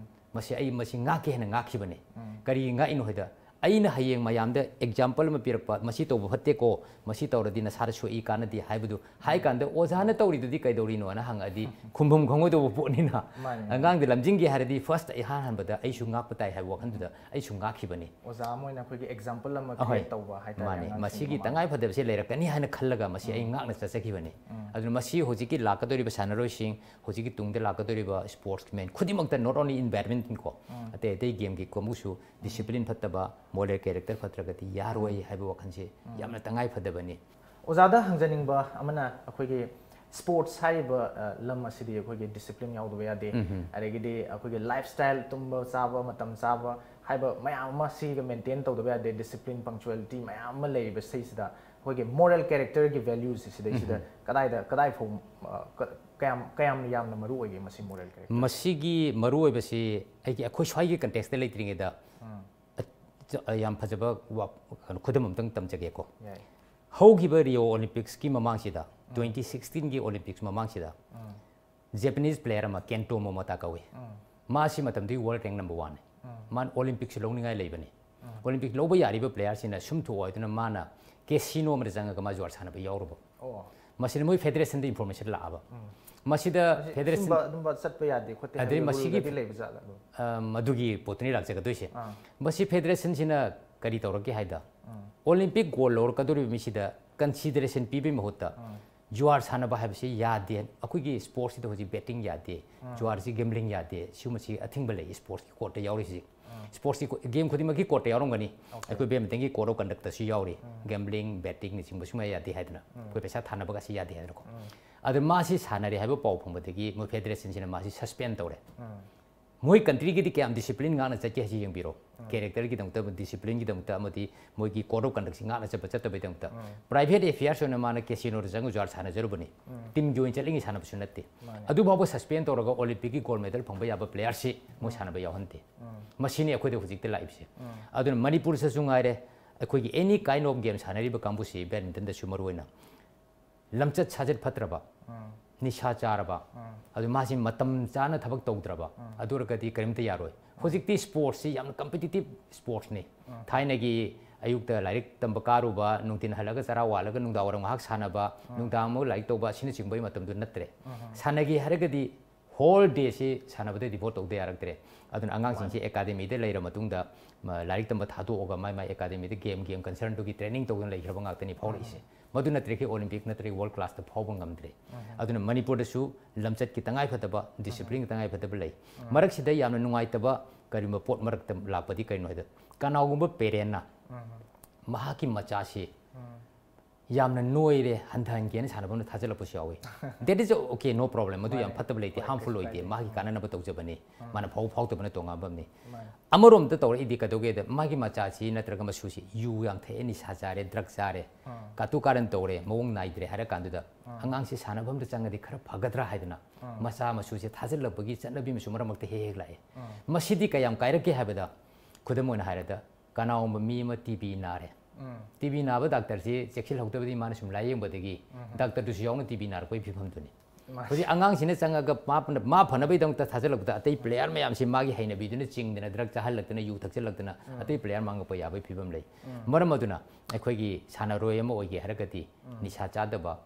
ꯃꯁꯤ ꯑꯩ ꯃꯁꯤ ꯉꯥꯛꯀꯦ ꯍꯥꯏꯅ ꯉꯥꯛꯈꯤꯕꯅꯤ꯫ ꯀꯔꯤꯒꯤ ꯉꯥꯛꯏꯅꯣ ꯍꯥꯏꯗ, ꯑꯩꯅ ꯍꯌꯦꯡ ꯃꯌꯥꯝꯗ example ꯑꯃ ꯄꯤꯔꯛꯄ, "ꯃꯁꯤ ꯇꯧꯕ ꯐꯠꯇꯦꯀꯣ, ꯃꯁꯤ ꯇꯧꯔꯗꯤ ꯅꯁꯥꯗ ꯁꯣꯛꯏ, ꯀꯥꯟꯅꯗꯦ" ꯍꯥꯏꯕꯗꯨ ꯍꯥꯏ ꯀꯥꯟꯗ, "ꯑꯣꯖꯥꯅ ꯇꯧꯔꯤꯗꯨꯗꯤ ꯀꯩꯗꯧꯔꯤꯅꯣꯅ?" ꯍꯪꯉꯛꯑꯗꯤ ꯈꯨꯝꯐꯝ ꯈꯪꯉꯣꯏꯗꯧꯕ ꯄꯣꯠꯅꯤꯅ꯫ ꯃꯥꯅꯤ, ꯃꯥꯅꯤ꯫ ꯑꯉꯥꯡꯗ ꯂꯝꯖꯤꯡꯒꯦ ꯍꯥꯏꯔꯗꯤ first ꯏꯍꯥꯟ ꯍꯥꯟꯕꯗ ꯑꯩꯁꯨ ꯉꯥꯛꯄ ꯇꯥꯏ ꯍꯥꯏꯕ ꯋꯥꯈꯜꯗꯨꯗ ꯑꯩꯁꯨ ꯉꯥꯛꯈꯤꯕꯅꯤ꯫ ꯑꯣꯖꯥ ꯑꯃ ꯑꯣꯏꯅ ꯑꯩꯈꯣꯏꯒꯤ example ꯑꯃ ꯑꯍꯣꯏ꯫ Create ꯇꯧꯕ ꯍꯥꯏꯇꯥꯔꯦ ꯃꯥꯅꯤ꯫ ꯑꯉꯥꯡꯁꯤꯡꯒꯤ ꯃꯁꯤꯒꯤ ꯃꯃꯥꯡꯗ꯫ ꯇꯉꯥꯏ ꯐꯗꯕꯁꯦ ꯂꯩꯔꯛꯀꯅꯤ ꯍꯥꯏꯅ ꯈꯜꯂꯒ ꯃꯁꯤ ꯑꯩ ꯎꯝ꯫ ꯉꯥꯛꯅ ꯆꯠꯆꯈꯤꯕꯅꯤ꯫ ꯎꯝ꯫ ꯑꯗꯨꯅ ꯃꯁꯤ ꯍꯧꯖꯤꯛꯀꯤ ꯂꯥꯛꯀꯗꯧꯔꯤꯕ ꯁꯥꯟꯅꯔꯣꯏꯁꯤꯡ, ꯍꯧꯖꯤꯛꯀꯤ ꯇꯨꯡꯗ ꯂꯥꯛꯀꯗꯧꯔꯤꯕ sportsman ꯈꯨꯗꯤꯡꯃꯛꯇ, not only in badminton ꯀꯣ, ꯎꯝ꯫ ꯑꯇꯩ ꯑꯇꯩ gameꯒꯤ ꯀꯥꯡꯕꯨꯁꯨ discipline ꯐꯠꯇꯕ, moral character ꯐꯠꯇ꯭ꯔꯒꯗꯤ ꯌꯥꯔꯣꯏ ꯎꯝ꯫ ꯍꯥꯏꯕ ꯋꯥꯈꯜꯁꯦ ꯎꯝ꯫ ꯌꯥꯝꯅ ꯇꯉꯥꯏ ꯐꯗꯕꯅꯤ꯫ ꯑꯣꯖꯥꯗ ꯍꯪꯖꯅꯤꯡꯕ ꯑꯃꯅ, ꯑꯩꯈꯣꯏꯒꯤ sports ꯍꯥꯏꯔꯤꯕ, ꯑ, ꯂꯝ ꯑꯁꯤꯗꯤ ꯑꯩꯈꯣꯏꯒꯤ discipline ꯌꯥꯎꯗꯕ ꯌꯥꯗꯦ꯫ ꯎꯝ ꯍꯝ꯫ ꯑꯗꯒꯤꯗꯤ ꯑꯩꯈꯣꯏꯒꯤ lifestyle, ꯇꯨꯝꯕ ꯆꯥꯕ ꯃꯇꯝ ꯆꯥꯕ ꯍꯥꯏꯕ ꯃꯌꯥꯝ ꯑꯃ ꯁꯤꯒ maintain ꯇꯧꯗꯕ ꯌꯥꯗꯦ꯫ Discipline, punctuality ꯃꯌꯥꯝ ꯑꯃ ꯂꯩꯔꯤꯕ ꯁꯤꯁꯤꯗ ꯑꯩꯈꯣꯏꯒꯤ moral characterꯒꯤ values ꯁꯤꯗꯩꯁꯤꯗ ꯎꯝ ꯍꯝ꯫ ꯀꯗꯥꯏꯗ, ꯀꯗꯥꯏ ꯐꯥꯎ, ꯑ, ꯀ-, ꯀꯌꯥꯝ, ꯀꯌꯥꯝ ꯌꯥꯝꯅ ꯃꯔꯨ ꯑꯣꯏꯒꯦ ꯃꯁꯤ moral character? ꯃꯁꯤꯒꯤ ꯃꯔꯨꯑꯣꯏꯕꯁꯤ ꯑꯩꯒꯤ, ꯑꯩꯈꯣꯏ ꯁ꯭ꯋꯥꯏꯒꯤ contextꯇ ꯂꯩꯇ꯭ꯔꯤꯉꯩꯗ ꯎꯝ꯫ ꯑ, ꯌꯥꯝ ꯐꯖꯕ ꯋꯥ-, ꯀꯩꯅꯣ, ꯈꯨꯗꯝ ꯑꯝꯇꯪ ꯇꯝꯖꯒꯦꯀꯣ꯫ ꯌꯥꯏ꯫ ꯍꯧꯈꯤꯕ Rio Olympicꯁꯀꯤ ꯃꯃꯥꯡꯁꯤꯗ, ꯎꯝ꯫ Twenty sixteenꯒꯤ Olympics ꯃꯃꯥꯡꯁꯤꯗ, ꯎꯝ꯫ Japanese player ꯑꯃ, ꯀꯦꯟꯇꯣ ꯃꯣꯃꯣꯇꯥ ꯀꯧꯏ꯫ ꯎꯝ꯫ ꯃꯥꯁꯤ ꯃꯇꯝꯗꯨꯒꯤ world rank number oneꯅꯤ꯫ ꯎꯝ꯫ ꯃꯥꯅ Olympicsꯁꯤ ꯂꯧꯅꯤꯡꯉꯥꯏ ꯂꯩꯕꯅꯤ꯫ ꯎꯝ꯫ Olympic ꯂꯧꯕ ꯌꯥꯔꯤꯕ playerꯁꯤꯅ ꯁꯨꯝ ꯊꯣꯛꯑꯣ ꯍꯥꯏꯗꯨꯅ ꯃꯥꯅ casino ꯑꯃꯗ ꯆꯪꯉꯒ ꯃꯥ ꯖꯨꯋꯥꯔ ꯁꯥꯟꯅꯕ ꯌꯥꯎꯔꯨꯕ꯫ ꯑꯣ꯫ ꯃꯁꯤꯗ ꯃꯣꯏ federationꯗ information ꯂꯥꯛꯑꯕ꯫ ꯎꯝ꯫ ꯃꯁꯤꯗ ꯃꯁꯤ federation ꯁꯨꯝꯕ ꯑꯗꯨꯝꯕ ꯆꯠꯄ ꯌꯥꯗꯦ ꯈꯣꯠꯇꯦ ꯑꯗꯩ ꯍꯥꯏꯕꯒꯤ ꯃꯁꯤꯒꯤ ruleꯒꯗꯤ ꯂꯩꯕ ꯖꯥꯠꯂ ꯑꯗꯨꯝ? ꯑ, ꯃꯗꯨꯒꯤ ꯄꯣꯠꯇꯨꯅꯤ ꯂꯥꯛꯆꯒꯗꯣꯏꯁꯦ꯫ ꯑꯥ꯫ ꯃꯁꯤ federationꯁꯤꯅ ꯀꯔꯤ ꯇꯧꯔꯛꯀꯦ ꯍꯥꯏꯗ, ꯎꯝ꯫ Olympic gold ꯂꯧꯔꯛꯀꯗꯧꯔꯤꯕ ꯃꯤꯁꯤꯗ consideration ꯄꯤꯕꯒꯤ ꯃꯍꯨꯠꯇ ꯎꯝ꯫ ꯖꯨꯋꯥꯔ ꯁꯥꯟꯅꯕ ꯍꯥꯏꯕꯁꯤ ꯌꯥꯗꯦ, ꯑꯩꯈꯣꯏꯒꯤ sportsꯁꯤꯗ ꯍꯧꯖꯤꯛ betting ꯌꯥꯗꯦ, ꯎꯝ꯫ ꯖꯨꯋꯥꯔꯁꯤ gambling ꯌꯥꯗꯦ, ꯁꯤꯒꯨꯝꯕꯁꯤ ꯑꯊꯤꯡꯕ ꯂꯩ sportsꯀꯤ courtꯇ ꯌꯥꯎꯔꯤꯁꯤ꯫ ꯎꯝ꯫ Sportsꯀꯤ ꯀꯣ-, game ꯈꯨꯗꯤꯡꯃꯛꯀꯤ courtꯇ ꯌꯥꯎꯔꯝꯒꯅꯤ꯫ Okay꯫ ꯑꯩꯈꯣꯏ badmintonꯒꯤ code of conductꯇꯁꯨ ꯌꯥꯎꯔꯤ꯫ ꯎꯝ꯫ Gambling, bettingꯅꯆꯤꯡꯕ ꯁꯨꯡꯌꯥ ꯌꯥꯗꯦ ꯍꯥꯏꯗꯅ꯫ ꯎꯝ꯫ ꯑꯩꯈꯣꯏ ꯄꯩꯁꯥ ꯊꯥꯅꯕꯒꯁꯤ ꯌꯌꯥꯗꯦ ꯍꯥꯏꯗꯅꯀꯣ꯫ ꯎꯝ꯫ ꯑꯗ ꯃꯥꯁꯤ ꯁꯥꯟꯅꯔꯦ ꯍꯥꯏꯕ ꯄꯥꯎ ꯐꯪꯕꯗꯒꯤ ꯃꯣꯏ federationꯁꯤꯅ ꯃꯥꯁꯤ suspend ꯇꯧꯔꯦ꯫ ꯎꯝ꯫ ꯃꯣꯏ countryꯒꯤꯗꯤ ꯀꯌꯥꯝ discipline ꯉꯥꯛꯅ ꯆꯠꯀꯦ ꯍꯥꯏꯁꯤ ꯌꯦꯡꯕꯤꯔꯣ꯫ ꯎꯝ꯫ Characterꯒꯤꯗꯃꯛꯇ, disciplineꯒꯤꯗꯃꯛꯇ ꯑꯃꯗꯤ ꯃꯣꯏꯒꯤ code of conductꯁꯤ ꯉꯥꯛꯅ ꯆꯠꯄ ꯆꯠꯇꯕꯒꯤꯗꯝꯇ꯫ ꯎꯝ꯫ Private affairs ꯑꯣꯏꯅ ꯃꯥꯅ casinoꯗ ꯆꯪꯉꯒ ꯖꯨꯋꯥꯔ ꯁꯥꯟꯅꯖꯔꯨꯕꯅꯤ꯫ ꯎꯝ꯫ Teamꯒꯤ ꯑꯣꯏꯅ ꯆꯠꯂꯤꯉꯩ ꯁꯥꯟꯅꯕꯁꯨ ꯅꯠꯇꯦ꯫ ꯃꯥꯅꯦ꯫ ꯑꯗꯨꯐꯥꯎꯕ suspend ꯇꯧꯔꯒ Olympicꯀꯤ gold medal ꯐꯪꯕ ꯌꯥꯕ playerꯁꯤ ꯃꯣꯏ ꯎꯝ꯫ ꯁꯥꯟꯅꯕ ꯌꯥꯎꯍꯟꯗꯦ꯫ ꯎꯝ꯫ ꯃꯁꯤꯅꯤ ꯑꯩꯈꯣꯏꯗ ꯍꯧꯖꯤꯛꯇ ꯂꯥꯛꯏꯕꯁꯦ꯫ ꯎꯝ꯫ ꯑꯗꯨꯅ ꯃꯅꯤꯄꯨꯔꯗꯁꯨ ꯉꯥꯏꯔꯦ, ꯑꯩꯈꯣꯏꯒꯤ any kind of game ꯁꯥꯟꯅꯔꯤꯕ ꯀꯥꯡꯕꯨꯁꯤ, badmintonꯗꯁꯨ ꯃꯔꯨꯑꯣꯏꯅ, ꯂꯝꯆꯠ ꯁꯥꯖꯠ ꯐꯠꯇ꯭ꯔꯕ, ꯅꯤꯁꯥ ꯆꯥꯔꯕ, ꯑꯗꯨ ꯃꯥꯁꯤ ꯃꯇꯝ ꯆꯥꯅ ꯊꯕꯛ ꯇꯧꯗ꯭ꯔꯕ, ꯑꯗꯨ ꯑꯣꯏꯔꯒꯗꯤ ꯀꯔꯤꯝꯇ ꯌꯥꯔꯣꯏ꯫ ꯍꯧꯖꯤꯛꯇꯤ sportsꯁꯤ ꯌꯥꯝꯅ competitive sportsꯅꯤ꯫ ꯊꯥꯏꯅꯒꯤ ꯑꯌꯨꯛꯇ ꯂꯥꯏꯔꯤꯛ ꯇꯝꯕ ꯀꯥꯔꯨꯕ, ꯅꯨꯡꯊꯤꯟ ꯍꯜꯂꯛꯑꯒ ꯆꯔꯥ ꯋꯥꯜꯂꯒ ꯅꯨꯡꯗꯥꯡ ꯋꯥꯏꯔꯝ ꯉꯥꯏꯍꯥꯛ ꯁꯥꯟꯅꯕ, ꯅꯨꯡꯗꯥꯡ ꯑꯃꯨꯛ ꯂꯥꯏꯔꯤꯛ ꯇꯧꯕ ꯑꯁꯤꯅꯆꯤꯡꯕꯒꯤ ꯃꯇꯝꯗꯨ ꯅꯠꯇ꯭ꯔꯦ꯫ ꯁꯥꯟꯅꯒꯦ ꯍꯥꯏꯔꯒꯗꯤ whole dayꯁꯤ ꯁꯥꯟꯅꯕꯗ devote ꯇꯧꯗ ꯌꯥꯔꯛꯇ꯭ꯔꯦ꯫ ꯑꯗꯨꯅ ꯑꯉꯥꯡꯁꯤꯡꯁꯤ academyꯗ ꯂꯩꯔ ꯃꯇꯨꯡꯗ, ꯃ-, ꯂꯥꯏꯔꯤꯛ ꯇꯝꯕ ꯊꯥꯗꯣꯛꯑꯒ ꯃꯥꯏ ꯃꯥꯏ academyꯗ game, game concernꯗꯨꯒꯤ training ꯇꯧꯗꯨꯅ ꯂꯩꯈ꯭ꯔꯕ ꯉꯥꯛꯇꯅꯤ ꯐꯥꯎꯔꯛꯏꯁꯦ꯫ ꯃꯗꯨ ꯅꯠꯇ꯭ꯔꯗꯤ Olympic ꯅꯠꯇ꯭ꯔꯒ world classꯇ ꯐꯥꯎꯕ ꯉꯝꯗ꯭ꯔꯦ꯫ ꯑꯗꯨꯅ ꯃꯅꯤꯄꯨꯔꯗꯁꯨ ꯂꯝꯆꯠꯀꯤ ꯇꯉꯥꯏ ꯐꯗꯕ, disciplineꯒꯤ ꯇꯉꯥꯏ ꯐꯗꯕ ꯂꯩ꯫ ꯃꯔꯛꯁꯤꯗ ꯌꯥꯝꯅ ꯅꯨꯡꯉꯥꯏꯇꯕ ꯀꯔꯤꯒꯨꯝꯕ ꯄꯣꯠ ꯃꯔꯛꯇ ꯂꯥꯛꯄꯗꯤ ꯀꯔꯤꯅꯣ ꯍꯥꯏꯗ, ꯀꯅꯥꯒꯨꯝꯕ parentꯅ ꯃꯍꯥꯛꯀꯤ ꯃꯆꯥꯁꯤ ꯌꯥꯝꯅ ꯅꯣꯏꯔꯦ, ꯍꯟꯊꯍꯟꯒꯦꯅ ꯁꯥꯟꯅꯐꯝꯗ ꯊꯥꯖꯤꯜꯂꯛꯄꯁꯨ ꯌꯥꯎꯏ꯫ That is okay, no problem. ꯃꯗꯨ ꯌꯥꯝ ꯐꯠꯇꯕ ꯂꯩꯇꯦ, harmful ꯑꯣꯏꯗꯦ, ꯃꯥꯒꯤ ꯀꯥꯟꯅꯅꯕ ꯇꯧꯖꯕꯅꯤ꯫ ꯃꯥꯅ ꯐꯥꯎ ꯐꯥꯎꯗꯕꯅ ꯇꯣꯉꯥꯟꯕ ꯑꯃꯅꯤ꯫ ꯑꯃꯔꯣꯝꯗ ꯇꯧꯔꯛꯏꯗꯤ ꯀꯩꯗꯧꯒꯦꯗ, ꯃꯥꯒꯤ ꯃꯆꯥꯁꯤ ꯅꯠꯇ꯭ꯔꯒ ꯃꯁꯨꯁꯤ ꯌꯨ ꯌꯥꯝ ꯊꯛꯑꯦ, ꯅꯤꯁꯥ ꯆꯥꯔꯦ, drug ꯆꯥꯔꯦ, ꯀꯥꯇꯨ ꯀꯥꯔꯟ ꯇꯧꯔꯦ, ꯃꯑꯣꯡ ꯅꯥꯏꯗ꯭ꯔꯦ ꯍꯥꯏꯔ ꯀꯥꯟꯗꯨꯗ, ꯑꯉꯥꯡꯁꯤ ꯁꯥꯟꯅꯐꯝꯗ ꯆꯪꯉꯗꯤ ꯈꯔ ꯐꯒꯗ꯭ꯔꯥ ꯍꯥꯏꯗꯅ ꯃꯆꯥ ꯃꯁꯨꯁꯦ ꯊꯥꯖꯤꯜꯂꯛꯄꯒꯤ ꯆꯠꯅꯕꯤ ꯑꯃꯁꯨ ꯃꯔꯛ ꯃꯔꯛꯇ ꯍꯦꯛ ꯍꯦꯛ ꯂꯥꯛꯑꯦ꯫ ꯃꯁꯤꯗꯤ ꯀꯌꯥꯝ ꯀꯥꯏꯔꯛꯀꯦ ꯍꯥꯏꯕꯗ, ꯈꯨꯗꯝ ꯑꯣꯏꯅ ꯍꯥꯏꯔꯕꯗ, ꯀꯅꯥꯒꯨꯝꯕ ꯃꯤ ꯑꯃ TB ꯅꯥꯔꯦ꯫ TB ꯅꯥꯕ doctorꯁꯤ ꯆꯦꯛꯁꯤꯜꯍꯧꯗꯕꯗꯤ ꯃꯥꯅ ꯁꯨꯝ ꯂꯥꯏꯌꯦꯡꯕꯗꯒꯤ doctorꯗꯨꯁꯨ ꯌꯥꯎꯅ TB ꯅꯥꯔꯛꯄꯒꯤ ꯐꯤꯕꯝꯗꯨꯅꯤ꯫ ꯍꯧꯖꯤꯛ ꯑꯉꯥꯡꯁꯤꯅ ꯆꯪꯉꯒ ꯃꯥ ꯐꯅ-, ꯃꯥ ꯐꯅꯕꯒꯤꯗꯃꯛꯇ ꯊꯥꯖꯤꯜꯂꯛꯄꯗ, ꯑꯇꯩ player ꯃꯌꯥꯝꯁꯤ ꯃꯥꯒꯤ ꯍꯩꯅꯕꯤꯗꯨꯅ ꯆꯤꯡꯗꯅ, drug ꯆꯥꯍꯜꯂꯛꯇꯅ, ꯑꯇꯩ player ꯃꯥꯡꯉꯛꯄ ꯌꯥꯕꯒꯤ ꯐꯤꯕꯝ ꯂꯩ꯫ ꯃꯔꯝ ꯑꯗꯨꯅ ꯑꯩꯈꯣꯏꯒꯤ ꯁꯥꯟꯅꯔꯣꯏ ꯑꯃ ꯑꯣꯏꯒꯦ ꯍꯥꯏꯔꯒꯗꯤ ꯅꯤꯁꯥ ꯆꯥꯗꯕ,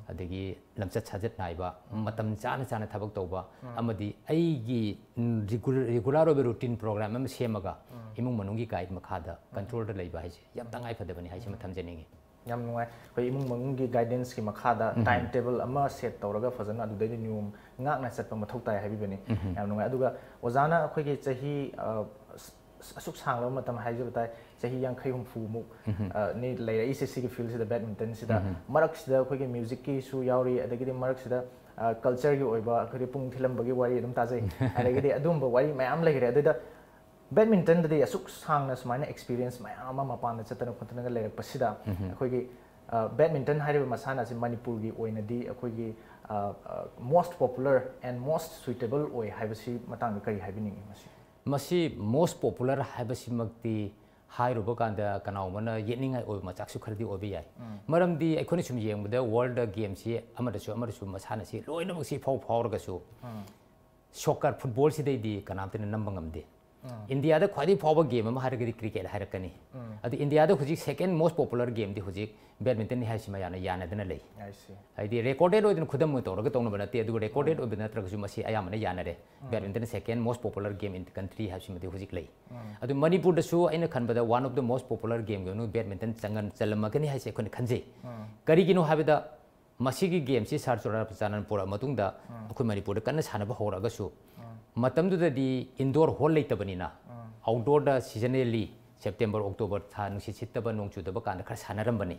ꯑꯗꯒꯤ ꯂꯝꯆꯠ ꯁꯥꯖꯠ ꯅꯥꯏꯕ, ꯃꯇꯝ ꯆꯥꯅ ꯆꯥꯅ ꯊꯕꯛ ꯇꯧꯕ, ꯑꯃꯗꯤ ꯑꯩꯒꯤ, ꯎꯝ, regular, regular ꯑꯣꯏꯕ routine program ꯑꯃ ꯁꯦꯝꯃꯒ, ꯏꯃꯨꯡ ꯃꯅꯨꯡꯒꯤ guide ꯃꯈꯥꯗ controlꯗ ꯂꯩꯕ ꯍꯥꯏꯁꯦ ꯌꯥꯝ ꯇꯉꯥꯏ ꯐꯗꯕꯅꯤ ꯍꯥꯏꯁꯤꯃ ꯊꯝꯖꯅꯤꯡꯉꯤ꯫ ꯌꯥꯝ ꯅꯨꯡꯉꯥꯏ꯫ ꯑꯩꯈꯣꯏ ꯏꯃꯨꯡ ꯃꯅꯨꯡꯒꯤ guidanceꯀꯤ ꯃꯈꯥꯗ time table ꯑꯃ set ꯇꯧꯔꯒ ꯐꯖꯅ ꯑꯗꯨꯗꯩꯗꯤ ꯅꯤꯌꯣꯝ ꯉꯥꯛꯅ ꯆꯠꯄ ꯃꯊꯧ ꯇꯥꯏ ꯍꯥꯏꯕꯤꯕꯅꯤ꯫ ꯌꯥꯝ ꯅꯨꯡꯉꯥꯏ꯫ ꯑꯗꯨꯒ ꯑꯣꯖꯥꯅ ꯑꯩꯈꯣꯏꯒꯤ ꯆꯍꯤ, ꯑ, ꯑꯁ-, ꯑꯁꯨꯛ ꯁꯥꯡꯂꯕ ꯃꯇꯝ ꯍꯥꯏꯖꯕ ꯇꯥꯏ, ꯆꯍꯤ ꯌꯥꯡꯈꯩ ꯍꯨꯝꯐꯨꯃꯨꯛ, ꯑ, ꯅꯤ ꯂꯩꯔꯛꯏꯁꯦ ꯁꯤꯒꯤ fieldꯁꯤꯗ, badmintonꯁꯤꯗ꯫ ꯃꯔꯛꯁꯤꯗ ꯑꯩꯈꯣꯏꯒꯤ musicꯀꯤꯁꯨ ꯌꯥꯎꯔꯤ, ꯑꯗꯒꯤꯗꯤ ꯃꯔꯛꯁꯤꯗ, ꯑ, cultureꯒꯤ ꯑꯣꯏꯕ ꯑꯩꯈꯣꯏꯒꯤ ꯄꯨꯡ ꯊꯤꯜꯂꯝꯕꯒꯤ ꯋꯥꯔꯤ ꯑꯗꯨꯝ ꯇꯥꯖꯩ꯫ ꯑꯗꯒꯤꯗꯤ ꯑꯗꯨꯝꯕ ꯋꯥꯔꯤ ꯃꯌꯥꯝ ꯂꯩꯈ꯭ꯔꯦ꯫ ꯑꯗꯨꯗ badmintonꯗꯗꯤ ꯑꯁꯨꯛ ꯁꯥꯡꯅ ꯁꯨꯃꯥꯏꯅ experience ꯃꯌꯥꯝ ꯑꯃ ꯃꯄꯥꯟꯗ ꯆꯠꯇꯅ ꯈꯣꯠꯇꯅꯒ ꯂꯩꯔꯛꯄꯁꯤꯗ, ꯑꯩꯈꯣꯏꯒꯤ, ꯑ, badminton ꯍꯥꯏꯔꯤꯕ ꯃꯁꯥꯟꯅ ꯑꯁꯤ ꯃꯅꯤꯄꯨꯔꯒꯤ ꯑꯣꯏꯅꯗꯤ ꯑꯩꯈꯣꯏꯒꯤ, ꯑ, ꯑ, most popular and most suitable ꯑꯣꯏ ꯍꯥꯏꯕꯁꯤ ꯃꯇꯥꯡꯗ ꯀꯔꯤ ꯍꯥꯏꯕꯤꯅꯤꯡꯉꯤ ꯃꯁꯤ? ꯃꯁꯤ most popular ꯍꯥꯏꯕꯁꯤꯃꯛꯇꯤ ꯍꯥꯏꯔꯨꯕ ꯀꯥꯟꯗ ꯀꯅꯥꯒꯨꯝꯕꯅ ꯌꯦꯠꯅꯤꯡꯉꯥꯏ ꯑꯣꯏꯕ ꯃꯆꯥꯛꯁꯨ ꯈꯔꯗꯤ ꯑꯣꯏꯕ ꯌꯥꯏ꯫ ꯃꯔꯝꯗꯤ ꯑꯩꯈꯣꯏꯅ ꯁꯨꯝ ꯌꯦꯡꯕꯗ world gameꯁꯤ ꯑꯃꯗꯁꯨ ꯑꯃꯗꯁꯨ ꯃꯁꯥꯟꯅꯁꯤ ꯂꯣꯏꯅꯃꯛꯁꯤ ꯏꯐꯥꯎ ꯐꯥꯎꯔꯒꯁꯨ soccer, footballꯁꯤꯗꯩꯗꯤ ꯀꯅꯥꯝꯇꯅ ꯅꯝꯕ ꯉꯝꯗꯦ꯫ ꯏꯟꯗꯤꯌꯥꯗ ꯈ꯭ꯋꯥꯏꯗꯒꯤ ꯐꯥꯎꯕ game ꯑꯃ ꯍꯥꯏꯔꯒꯗꯤ cricket ꯍꯥꯏꯔꯛꯀꯅꯤ꯫ ꯑꯗꯨ ꯏꯟꯗꯤꯌꯥꯗ ꯍꯧꯖꯤꯛ second most popular gameꯗꯤ ꯍꯧꯖꯤꯛ badmintonꯅꯤ ꯍꯥꯏꯕꯁꯤ ꯃꯌꯥꯝꯅ ꯌꯥꯅꯗꯅ ꯂꯩ꯫ I see. ꯍꯥꯏꯗꯤ recorded ꯑꯣꯏꯗꯅ ꯈꯨꯗꯝ ꯑꯣꯏꯅ ꯇꯧꯔꯒ ꯇꯧꯅꯕ ꯅꯠꯇꯦ, ꯑꯗꯨꯒ recorded ꯑꯣꯏꯕ ꯅꯠꯇ꯭ꯔꯒꯁꯨ ꯃꯁꯤ ꯑꯌꯥꯝꯕꯅ ꯌꯥꯅꯔꯦ꯫ Badminton second most popular game in the country ꯍꯥꯏꯕꯁꯤꯃꯗꯤ ꯍꯧꯖꯤꯛ ꯂꯩ꯫ ꯑꯗꯨ ꯃꯅꯤꯄꯨꯔꯗꯁꯨ ꯑꯩꯅ ꯈꯟꯕꯗ one of the most popular gameꯒꯤ ꯃꯅꯨꯡꯗ badminton ꯆꯪꯉꯝ-, ꯆꯜꯂꯝꯃꯒꯅꯤ ꯍꯥꯏꯁꯦ ꯑꯩꯈꯣꯏꯅ ꯈꯟꯖꯩ꯫ ꯀꯔꯤꯒꯤꯅꯣ ꯍꯥꯏꯕꯗ ꯃꯁꯤꯒꯤ gameꯁꯤ ꯁꯥꯔ ꯆꯨꯔꯥꯆꯥꯟꯗꯅ ꯄꯨꯔꯛꯑ ꯃꯇꯨꯡꯗ ꯑꯩꯈꯣꯏ ꯃꯅꯤꯄꯨꯔꯗ ꯀꯟꯅ ꯁꯥꯟꯅꯕ ꯍꯧꯔꯛꯑꯒꯁꯨ ꯃꯇꯝꯗꯨꯗꯗꯤ indoor hall ꯂꯩꯇꯕꯅꯤꯅ outdoorꯗ seasonally September, October ꯊꯥ ꯅꯨꯡꯁꯤꯠ ꯁꯤꯠꯇꯕ, ꯅꯣꯡ ꯆꯨꯗꯕ ꯀꯥꯟꯗ ꯈꯔ ꯁꯥꯟꯅꯔꯝꯕꯅꯤ꯫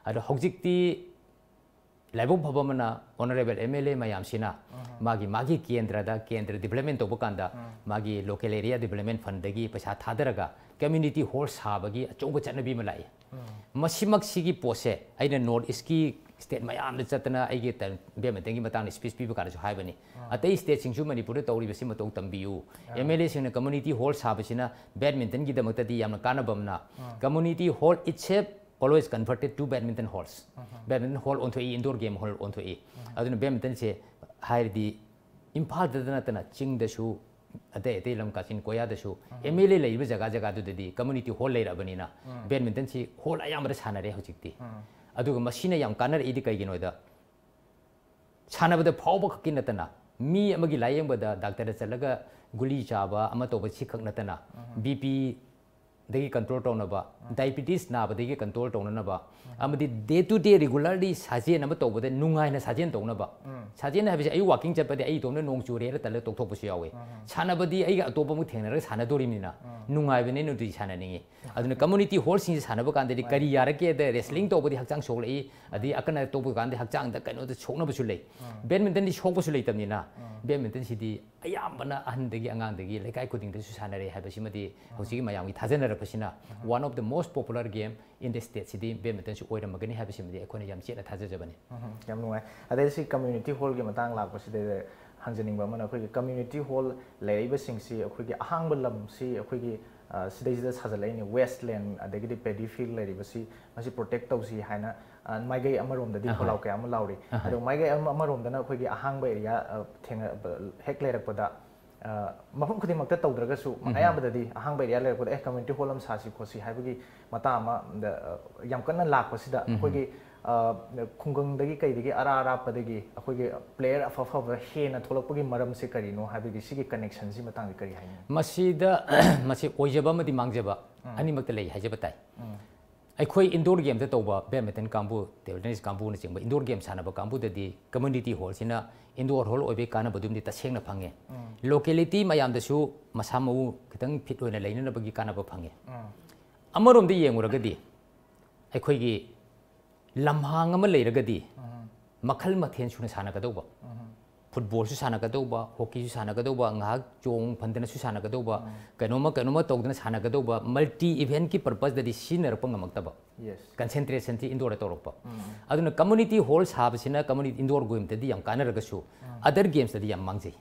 ꯑꯗꯣ ꯍꯧꯖꯤꯛꯇꯤ ꯂꯥꯏꯕꯛ ꯐꯕ ꯑꯃꯅ honourable MLA ꯃꯌꯥꯝꯁꯤꯅ ꯃꯥꯒꯤ, ꯃꯥꯒꯤ ꯀꯦꯟꯗ꯭ꯔꯗ, ꯀꯦꯟꯗ꯭ꯔ development ꯇꯧꯕ ꯀꯥꯟꯗ ꯃꯥꯒꯤ local area development fundꯗꯒꯤ ꯄꯩꯁꯥ ꯊꯥꯗꯔꯒ community hall ꯁꯥꯕꯒꯤ ꯑꯆꯧꯕ ꯆꯠꯅꯕꯤ ꯑꯃ ꯂꯥꯛꯏ꯫ ꯃꯁꯤꯃꯛꯁꯤꯒꯤ ꯄꯣꯠꯁꯦ ꯑꯩꯅ North Eastꯀꯤ state ꯃꯌꯥꯝꯗ ꯆꯠꯇꯅ ꯑꯩꯒꯤ ꯇ-, badmintonꯒꯤ ꯃꯇꯥꯡꯗ speech ꯄꯤꯕ ꯀꯥꯟꯗꯁꯨ ꯍꯥꯏꯕꯅꯤ꯫ ꯑꯇꯩ stateꯁꯤꯡꯁꯨ ꯃꯅꯤꯄꯨꯔꯗ ꯇꯧꯔꯤꯕꯁꯤ ꯃꯇꯧ ꯇꯝꯕꯤꯌꯨ꯫ MLAꯁꯤꯡꯅ community hall ꯁꯥꯕꯁꯤꯅ badmintonꯒꯤꯗꯃꯛꯇꯗꯤ ꯌꯥꯝꯅ ꯀꯥꯟꯅꯕ ꯑꯃꯅ, community hall itself always converted to badminton halls꯫ Badminton hall ꯑꯣꯟꯊꯣꯛꯏ, indoor game hall ꯑꯣꯟꯊꯣꯛꯏ꯫ ꯑꯗꯨꯅ badmintonꯁꯦ ꯍꯥꯏꯔꯗꯤ ꯏꯝꯐꯥꯜꯗꯇ ꯅꯠꯇꯅ ꯆꯤꯡꯗꯁꯨ, ꯑꯇꯩ ꯑꯇꯩ ꯂꯝ ꯀꯥꯆꯤꯟ ꯀꯣꯌꯥꯗꯁꯨ MLA ꯂꯩꯔꯤꯕ ꯖꯒꯥ ꯖꯒꯥꯗꯨꯗꯗꯤ community hall ꯂꯩꯔꯛꯑꯕꯅꯤꯅ badmintonꯁꯤ hall ꯑꯌꯥꯝꯕꯗ ꯁꯥꯟꯅꯔꯦ ꯍꯧꯖꯤꯛꯇꯤ꯫ ꯑꯗꯨꯒ ꯃꯁꯤꯅ ꯌꯥꯝ ꯀꯥꯟꯅꯔꯛꯏꯗꯤ ꯀꯩꯒꯤꯅꯣꯗ, ꯁꯥꯟꯅꯕꯗ ꯐꯥꯎꯕ ꯈꯛꯀꯤ ꯅꯠꯇꯅ ꯃꯤ ꯑꯃꯒꯤ ꯂꯥꯏꯌꯦꯡꯕꯗ doctorꯗ ꯆꯠꯂꯒ ꯒꯨꯂꯤ ꯆꯥꯕ ꯑꯃ ꯇꯧꯕ ꯁꯤꯈꯛ ꯅꯠꯇꯅ BPꯗꯒꯤ control ꯇꯧꯅꯕ, diabetes ꯅꯥꯕꯗꯒꯤ control ꯇꯧꯅꯅꯕ, ꯑꯃꯗꯤ day to day regularly ꯁꯥꯖꯦꯟ ꯑꯃ ꯇꯧꯕꯗ ꯅꯨꯡꯉꯥꯏꯅ ꯁꯥꯖꯦꯟ ꯇꯧꯅꯕ꯫ ꯁꯥꯖꯦꯟ ꯍꯥꯏꯕꯁꯤ ꯑꯩ walking ꯆꯠꯄꯗꯤ ꯑꯩ ꯏꯇꯣꯝꯅ ꯅꯣꯡ ꯆꯨꯔꯦꯅ ꯇꯜꯂꯒ ꯇꯣꯛꯊꯣꯛꯄꯁꯨ ꯌꯥꯎꯋꯤ꯫ ꯁꯥꯟꯅꯕꯗꯤ ꯑꯩꯒ ꯑꯇꯣꯞꯄ ꯑꯃꯨꯛ ꯊꯦꯡꯅꯔꯒ ꯁꯥꯟꯅꯗꯣꯔꯤꯕꯅꯤꯅ ꯅꯨꯡꯉꯥꯏꯕꯅꯤꯅ ꯑꯗꯨꯗꯤ ꯁꯥꯟꯅꯅꯤꯡꯉꯤ꯫ ꯑꯗꯨꯅ community hallꯁꯤꯡꯁꯦ ꯁꯥꯟꯅꯕ ꯀꯥꯟꯗꯗꯤ ꯀꯔꯤ ꯌꯥꯔꯛꯀꯦꯗ wrestling ꯇꯧꯕꯗꯤ ꯍꯛꯆꯥꯡ ꯁꯣꯛꯂꯛꯏ, ꯑꯗꯩ ꯑꯀꯟꯅ ꯇꯧꯕ ꯀꯥꯟꯗ ꯍꯛꯆꯥꯡꯗ ꯀꯩꯅꯣꯗ ꯁꯣꯛꯅꯕꯁꯨ ꯂꯩ꯫ Badmintonꯗꯤ ꯁꯣꯛꯄꯁꯨ ꯂꯩꯇꯕꯅꯤꯅ badmintonꯁꯤꯗꯤ ꯑꯌꯥꯝꯕꯅ ꯑꯍꯟꯗꯒꯤ ꯑꯉꯥꯡꯗꯒꯤ ꯂꯩꯀꯥꯏ ꯈꯨꯗꯤꯡꯗꯁꯨ ꯁꯥꯟꯅꯔꯦ ꯍꯥꯏꯕꯁꯤꯃꯗꯤ ꯍꯧꯖꯤꯛꯀꯤ ꯃꯌꯥꯝꯒꯤ ꯊꯥꯖꯅꯔꯛꯄꯁꯤꯅ one of the most popular game in the stateꯁꯤꯗꯤ badmintonꯁꯨ ꯑꯣꯏꯔꯝꯃꯒꯅꯤ ꯍꯥꯏꯕꯁꯤꯃꯗꯤ ꯑꯩꯈꯣꯏꯅ ꯌꯥꯝ ꯆꯦꯠꯅ ꯊꯥꯖꯖꯕꯅꯤ꯫ ꯎꯝ, ꯌꯥꯝ ꯅꯨꯡꯉꯥꯏ꯫ ꯑꯗꯩ ꯁꯤ community hallꯒꯤ ꯃꯇꯥꯡ ꯂꯥꯛꯄꯁꯤꯗꯩꯗ ꯍꯪꯖꯅꯤꯡꯕ ꯑꯃꯅ, ꯑꯩꯈꯣꯏꯒꯤ community hall ꯂꯩꯔꯛꯏꯕꯁꯤꯡꯁꯤ ꯑꯩꯈꯣꯏꯒꯤ ꯑꯍꯥꯡꯕ ꯂꯝꯁꯤ ꯑꯩꯈꯣꯏꯒꯤ ꯑ, ꯁꯤꯗꯩꯁꯤꯗ ꯁꯥꯖꯜꯂꯛꯏꯅꯤ, ꯋꯦꯁꯂꯦꯟ ꯑꯗꯒꯤꯗꯤ ꯄꯦꯗꯤ ꯐꯤꯜ ꯂꯩꯔꯤꯕꯁꯤ, ꯃꯁꯤ ꯄ꯭ꯔꯣꯇꯦꯛ ꯇꯧꯁꯤ ꯍꯥꯏꯅ, ꯑ, ꯃꯥꯏꯀꯩ ꯑꯃꯔꯣꯝꯗꯗꯤ ꯑꯍꯣꯏ꯫ ꯈꯣꯜꯂꯥꯎ ꯀꯌꯥ ꯑꯃ ꯂꯥꯎꯔꯤ꯫ ꯑꯍꯣꯏ꯫ ꯑꯗꯣ ꯃꯥꯏꯀꯩ ꯑꯃ-, ꯑꯃꯔꯣꯝꯗꯅ ꯑꯩꯈꯣꯏꯒꯤ ꯑꯍꯥꯡꯕ ꯑꯦꯔꯤꯌꯥ, ꯑ, ꯊꯦꯡꯅ-, ꯕ-, ꯍꯦꯛ ꯂꯩꯔꯛꯄꯗ, ꯑ, ꯃꯐꯝ ꯈꯨꯗꯤꯡꯃꯛꯇ ꯇꯧꯗ꯭ꯔꯒꯁꯨ, ꯎꯝ꯫ ꯑꯌꯥꯝꯕꯗꯗꯤ ꯑꯍꯥꯡꯕ ꯑꯦꯔꯤꯌꯥ ꯂꯩꯔꯛꯄꯗ, "ꯑꯦ, ꯀꯝꯃ꯭ꯌꯨꯅꯤꯇꯤ ꯍꯣꯜ ꯑꯃ ꯁꯥꯁꯤ ꯈꯣꯠꯁꯤ" ꯍꯥꯏꯕꯒꯤ ꯃꯇꯥꯡ ꯑꯃ, ꯗ, ꯑ, ꯌꯥꯝ ꯀꯟꯅ ꯂꯥꯛꯄꯁꯤꯗ, ꯎꯝ꯫ ꯑꯩꯈꯣꯏꯒꯤ, ꯑ, ꯈꯨꯡꯒꯪꯗꯒꯤ ꯀꯩꯗꯒꯤ ꯑꯔꯥꯞ ꯑꯔꯥꯞꯄꯗꯒꯤ ꯑꯩꯈꯣꯏꯒꯤ ꯄ꯭ꯂꯦꯌꯔ ꯑꯐ ꯑꯐꯕ ꯍꯦꯟꯅ ꯊꯣꯛꯂꯛꯄꯒꯤ ꯃꯔꯝꯁꯦ ꯀꯔꯤꯅꯣ ꯍꯥꯏꯕꯒꯤ ꯁꯤꯒꯤ ꯀꯅꯦꯛꯁꯟꯁꯤ ꯃꯇꯥꯡꯗ ꯀꯔꯤ ꯍꯥꯏꯅꯤꯡꯉꯤ? ꯃꯁꯤꯗ, ꯃꯁꯤ ꯑꯣꯏꯖꯕ ꯑꯃꯗꯤ ꯃꯥꯡꯖꯕ ꯎꯝ꯫ ꯑꯅꯤꯃꯛꯇ ꯂꯩ ꯍꯥꯏꯖꯕ ꯇꯥꯏ꯫ ꯎꯝ꯫ ꯑꯩꯈꯣꯏ ꯏꯟꯗꯣꯔ ꯒꯦꯝꯗ ꯇꯧꯕ, ꯕꯦꯗꯃꯤꯟꯇꯟ ꯀꯥꯡꯕꯨ, ꯇꯦꯕꯜ ꯇꯦꯅꯤꯁ ꯀꯥꯡꯕꯨꯅꯆꯤꯡꯕ ꯏꯟꯗꯣꯔ ꯒꯦꯝ ꯁꯥꯟꯅꯕ ꯀꯥꯡꯕꯨꯗꯗꯤ ꯀꯝꯃ꯭ꯌꯨꯅꯤꯇꯤ ꯍꯣꯜꯁꯤꯅ ꯏꯟꯗꯣꯔ ꯍꯣꯜ ꯑꯣꯏꯕꯒꯤ ꯀꯥꯟꯅꯕꯗꯨꯝꯗꯤ ꯇꯁꯦꯡꯅ ꯐꯪꯉꯦ꯫ ꯎꯝ꯫ ꯂꯣꯀꯦꯂꯤꯇꯤ ꯃꯌꯥꯝꯗꯁꯨ ꯃꯁꯥ ꯃꯎ ꯈꯤꯇꯪ ꯐꯤꯠ ꯑꯣꯏꯅ ꯂꯩꯅꯅꯕꯒꯤ ꯀꯥꯟꯅꯕ ꯐꯪꯉꯦ꯫ ꯎꯝ꯫ ꯑꯃꯔꯣꯝꯗ ꯌꯦꯡꯉꯨꯔꯒꯗꯤ ꯑꯩꯈꯣꯏꯒꯤ ꯂꯝꯍꯥꯡ ꯑꯃ ꯂꯩꯔꯒꯗꯤ ꯎꯝ꯫ ꯃꯈꯜ ꯃꯊꯦꯜ ꯁꯨꯅ ꯁꯥꯟꯅꯒꯗꯧꯕ꯫ ꯎꯝ꯫ ꯐꯨꯠꯕꯣꯜꯁꯨ ꯁꯥꯟꯅꯒꯗꯧꯕ, ꯍꯣꯀꯤꯁꯨ ꯁꯥꯟꯅꯒꯗꯧꯕ, ꯉꯥꯏꯍꯥꯛ ꯆꯣꯡ ꯐꯟꯗꯅꯁꯨ ꯁꯥꯟꯅꯒꯗꯧꯕ, ꯎꯝ꯫ ꯀꯩꯅꯣꯝꯃ ꯀꯩꯅꯣꯝꯃ ꯇꯧꯗꯅ ꯁꯥꯟꯅꯒꯗꯧꯕ, ꯃꯜꯇꯤ ꯏꯚꯦꯟꯠꯀꯤ ꯄꯔꯄꯁꯇꯗꯤ ꯁꯤꯖꯤꯟꯅꯔꯛꯄ ꯉꯝꯃꯛꯇꯕ꯫ ꯌꯦꯁ꯫ ꯀꯟꯁꯦꯟꯇ꯭ꯔꯦꯁꯟꯁꯤ ꯏꯟꯗꯣꯔꯗ ꯇꯧꯔꯛꯄ꯫ ꯎꯝ꯫ ꯑꯗꯨꯅ ꯀꯝꯃ꯭ꯌꯨꯅꯤꯇꯤ ꯍꯣꯜ ꯁꯥꯕꯁꯤꯅ ꯀꯝꯃ꯭ꯌꯨꯅꯤꯇꯤ ꯏꯟꯗꯣꯔ ꯒꯦꯝꯗꯗꯤ ꯌꯥꯝ ꯀꯥꯟꯅꯔꯒꯁꯨ, ꯎꯝ꯫ ꯑꯗꯔ ꯒꯦꯝꯁꯇꯗꯤ ꯌꯥꯝ ꯃꯥꯡꯖꯩ꯫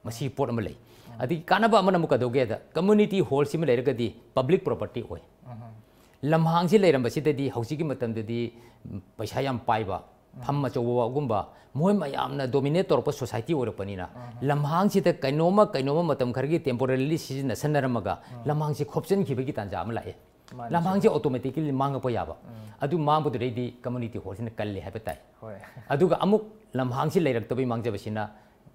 ꯃꯁꯤ ꯄꯣꯠ ꯑꯃ ꯂꯩ꯫ ꯎꯝ꯫ ꯑꯗꯒꯤ ꯀꯥꯟꯅꯕ ꯑꯃꯅ ꯑꯃꯨꯛ ꯀꯩꯗꯧꯒꯦꯗ, ꯀꯝꯃ꯭ꯌꯨꯅꯤꯇꯤ ꯍꯣꯜꯁꯤꯃ ꯂꯩꯔꯒꯗꯤ ꯄꯕ꯭ꯂꯤꯛ ꯄ꯭ꯔꯣꯄꯔꯇꯤ ꯑꯣꯏ꯫ ꯎꯝ꯫ ꯂꯝꯍꯥꯡꯁꯤ ꯂꯩꯔꯝꯕꯁꯤꯗꯗꯤ ꯍꯧꯖꯤꯛꯀꯤ ꯃꯇꯝꯗꯗꯤ, ꯎꯝ, ꯄꯩꯁꯥ ꯌꯥꯝ ꯄꯥꯏꯕ, ꯎꯝ꯫ ꯐꯝ ꯑꯆꯧꯕꯒꯨꯝꯕ, ꯃꯣꯏ ꯃꯌꯥꯝꯅ ꯗꯣꯃꯤꯅꯦꯠ ꯇꯧꯔꯛꯄ ꯁꯣꯁꯥꯏꯇꯤ ꯑꯣꯏꯔꯛꯄꯅꯤꯅ, ꯎꯝ꯫ ꯂꯝꯍꯥꯡꯁꯤꯗ ꯀꯩꯅꯣꯝꯃ, ꯀꯩꯅꯣꯝꯃ ꯃꯇꯝ ꯈꯔꯒꯤ ꯇꯦꯝꯄꯣꯔꯔꯤꯂꯤ ꯁꯤꯖꯤꯟꯅꯁꯟꯅꯔꯝꯃꯒ, ꯎꯝ꯫ ꯂꯝꯍꯥꯡꯁꯤ ꯈꯣꯞꯆꯟꯈꯤꯕꯒꯤ ꯇꯥꯟꯖꯥ ꯑꯃ ꯂꯥꯛꯑꯦ꯫ ꯃꯥꯅꯤ, ꯂꯝꯍꯥꯡꯁꯦ ꯆꯨꯝꯃꯤ꯫ ꯑꯣꯇꯣꯃꯦꯇꯤꯀꯦꯂꯤ ꯃꯥꯡꯉꯛꯄ ꯌꯥꯕ꯫ ꯎꯝ꯫ ꯑꯗꯨ ꯃꯥꯡꯕꯗꯨꯗꯩꯗꯤ ꯀꯝꯃ꯭ꯌꯨꯅꯤꯇꯤ ꯍꯣꯜꯁꯤꯅ ꯀꯜꯂꯦ ꯍꯥꯏꯕ ꯇꯥꯏ꯫ ꯍꯣꯏ꯫ ꯑꯗꯨꯒ ꯑꯃꯨꯛ ꯂꯝꯍꯥꯡꯁꯤ ꯂꯩꯔꯛꯇꯕꯩ ꯃꯥꯡꯖꯕꯁꯤꯅ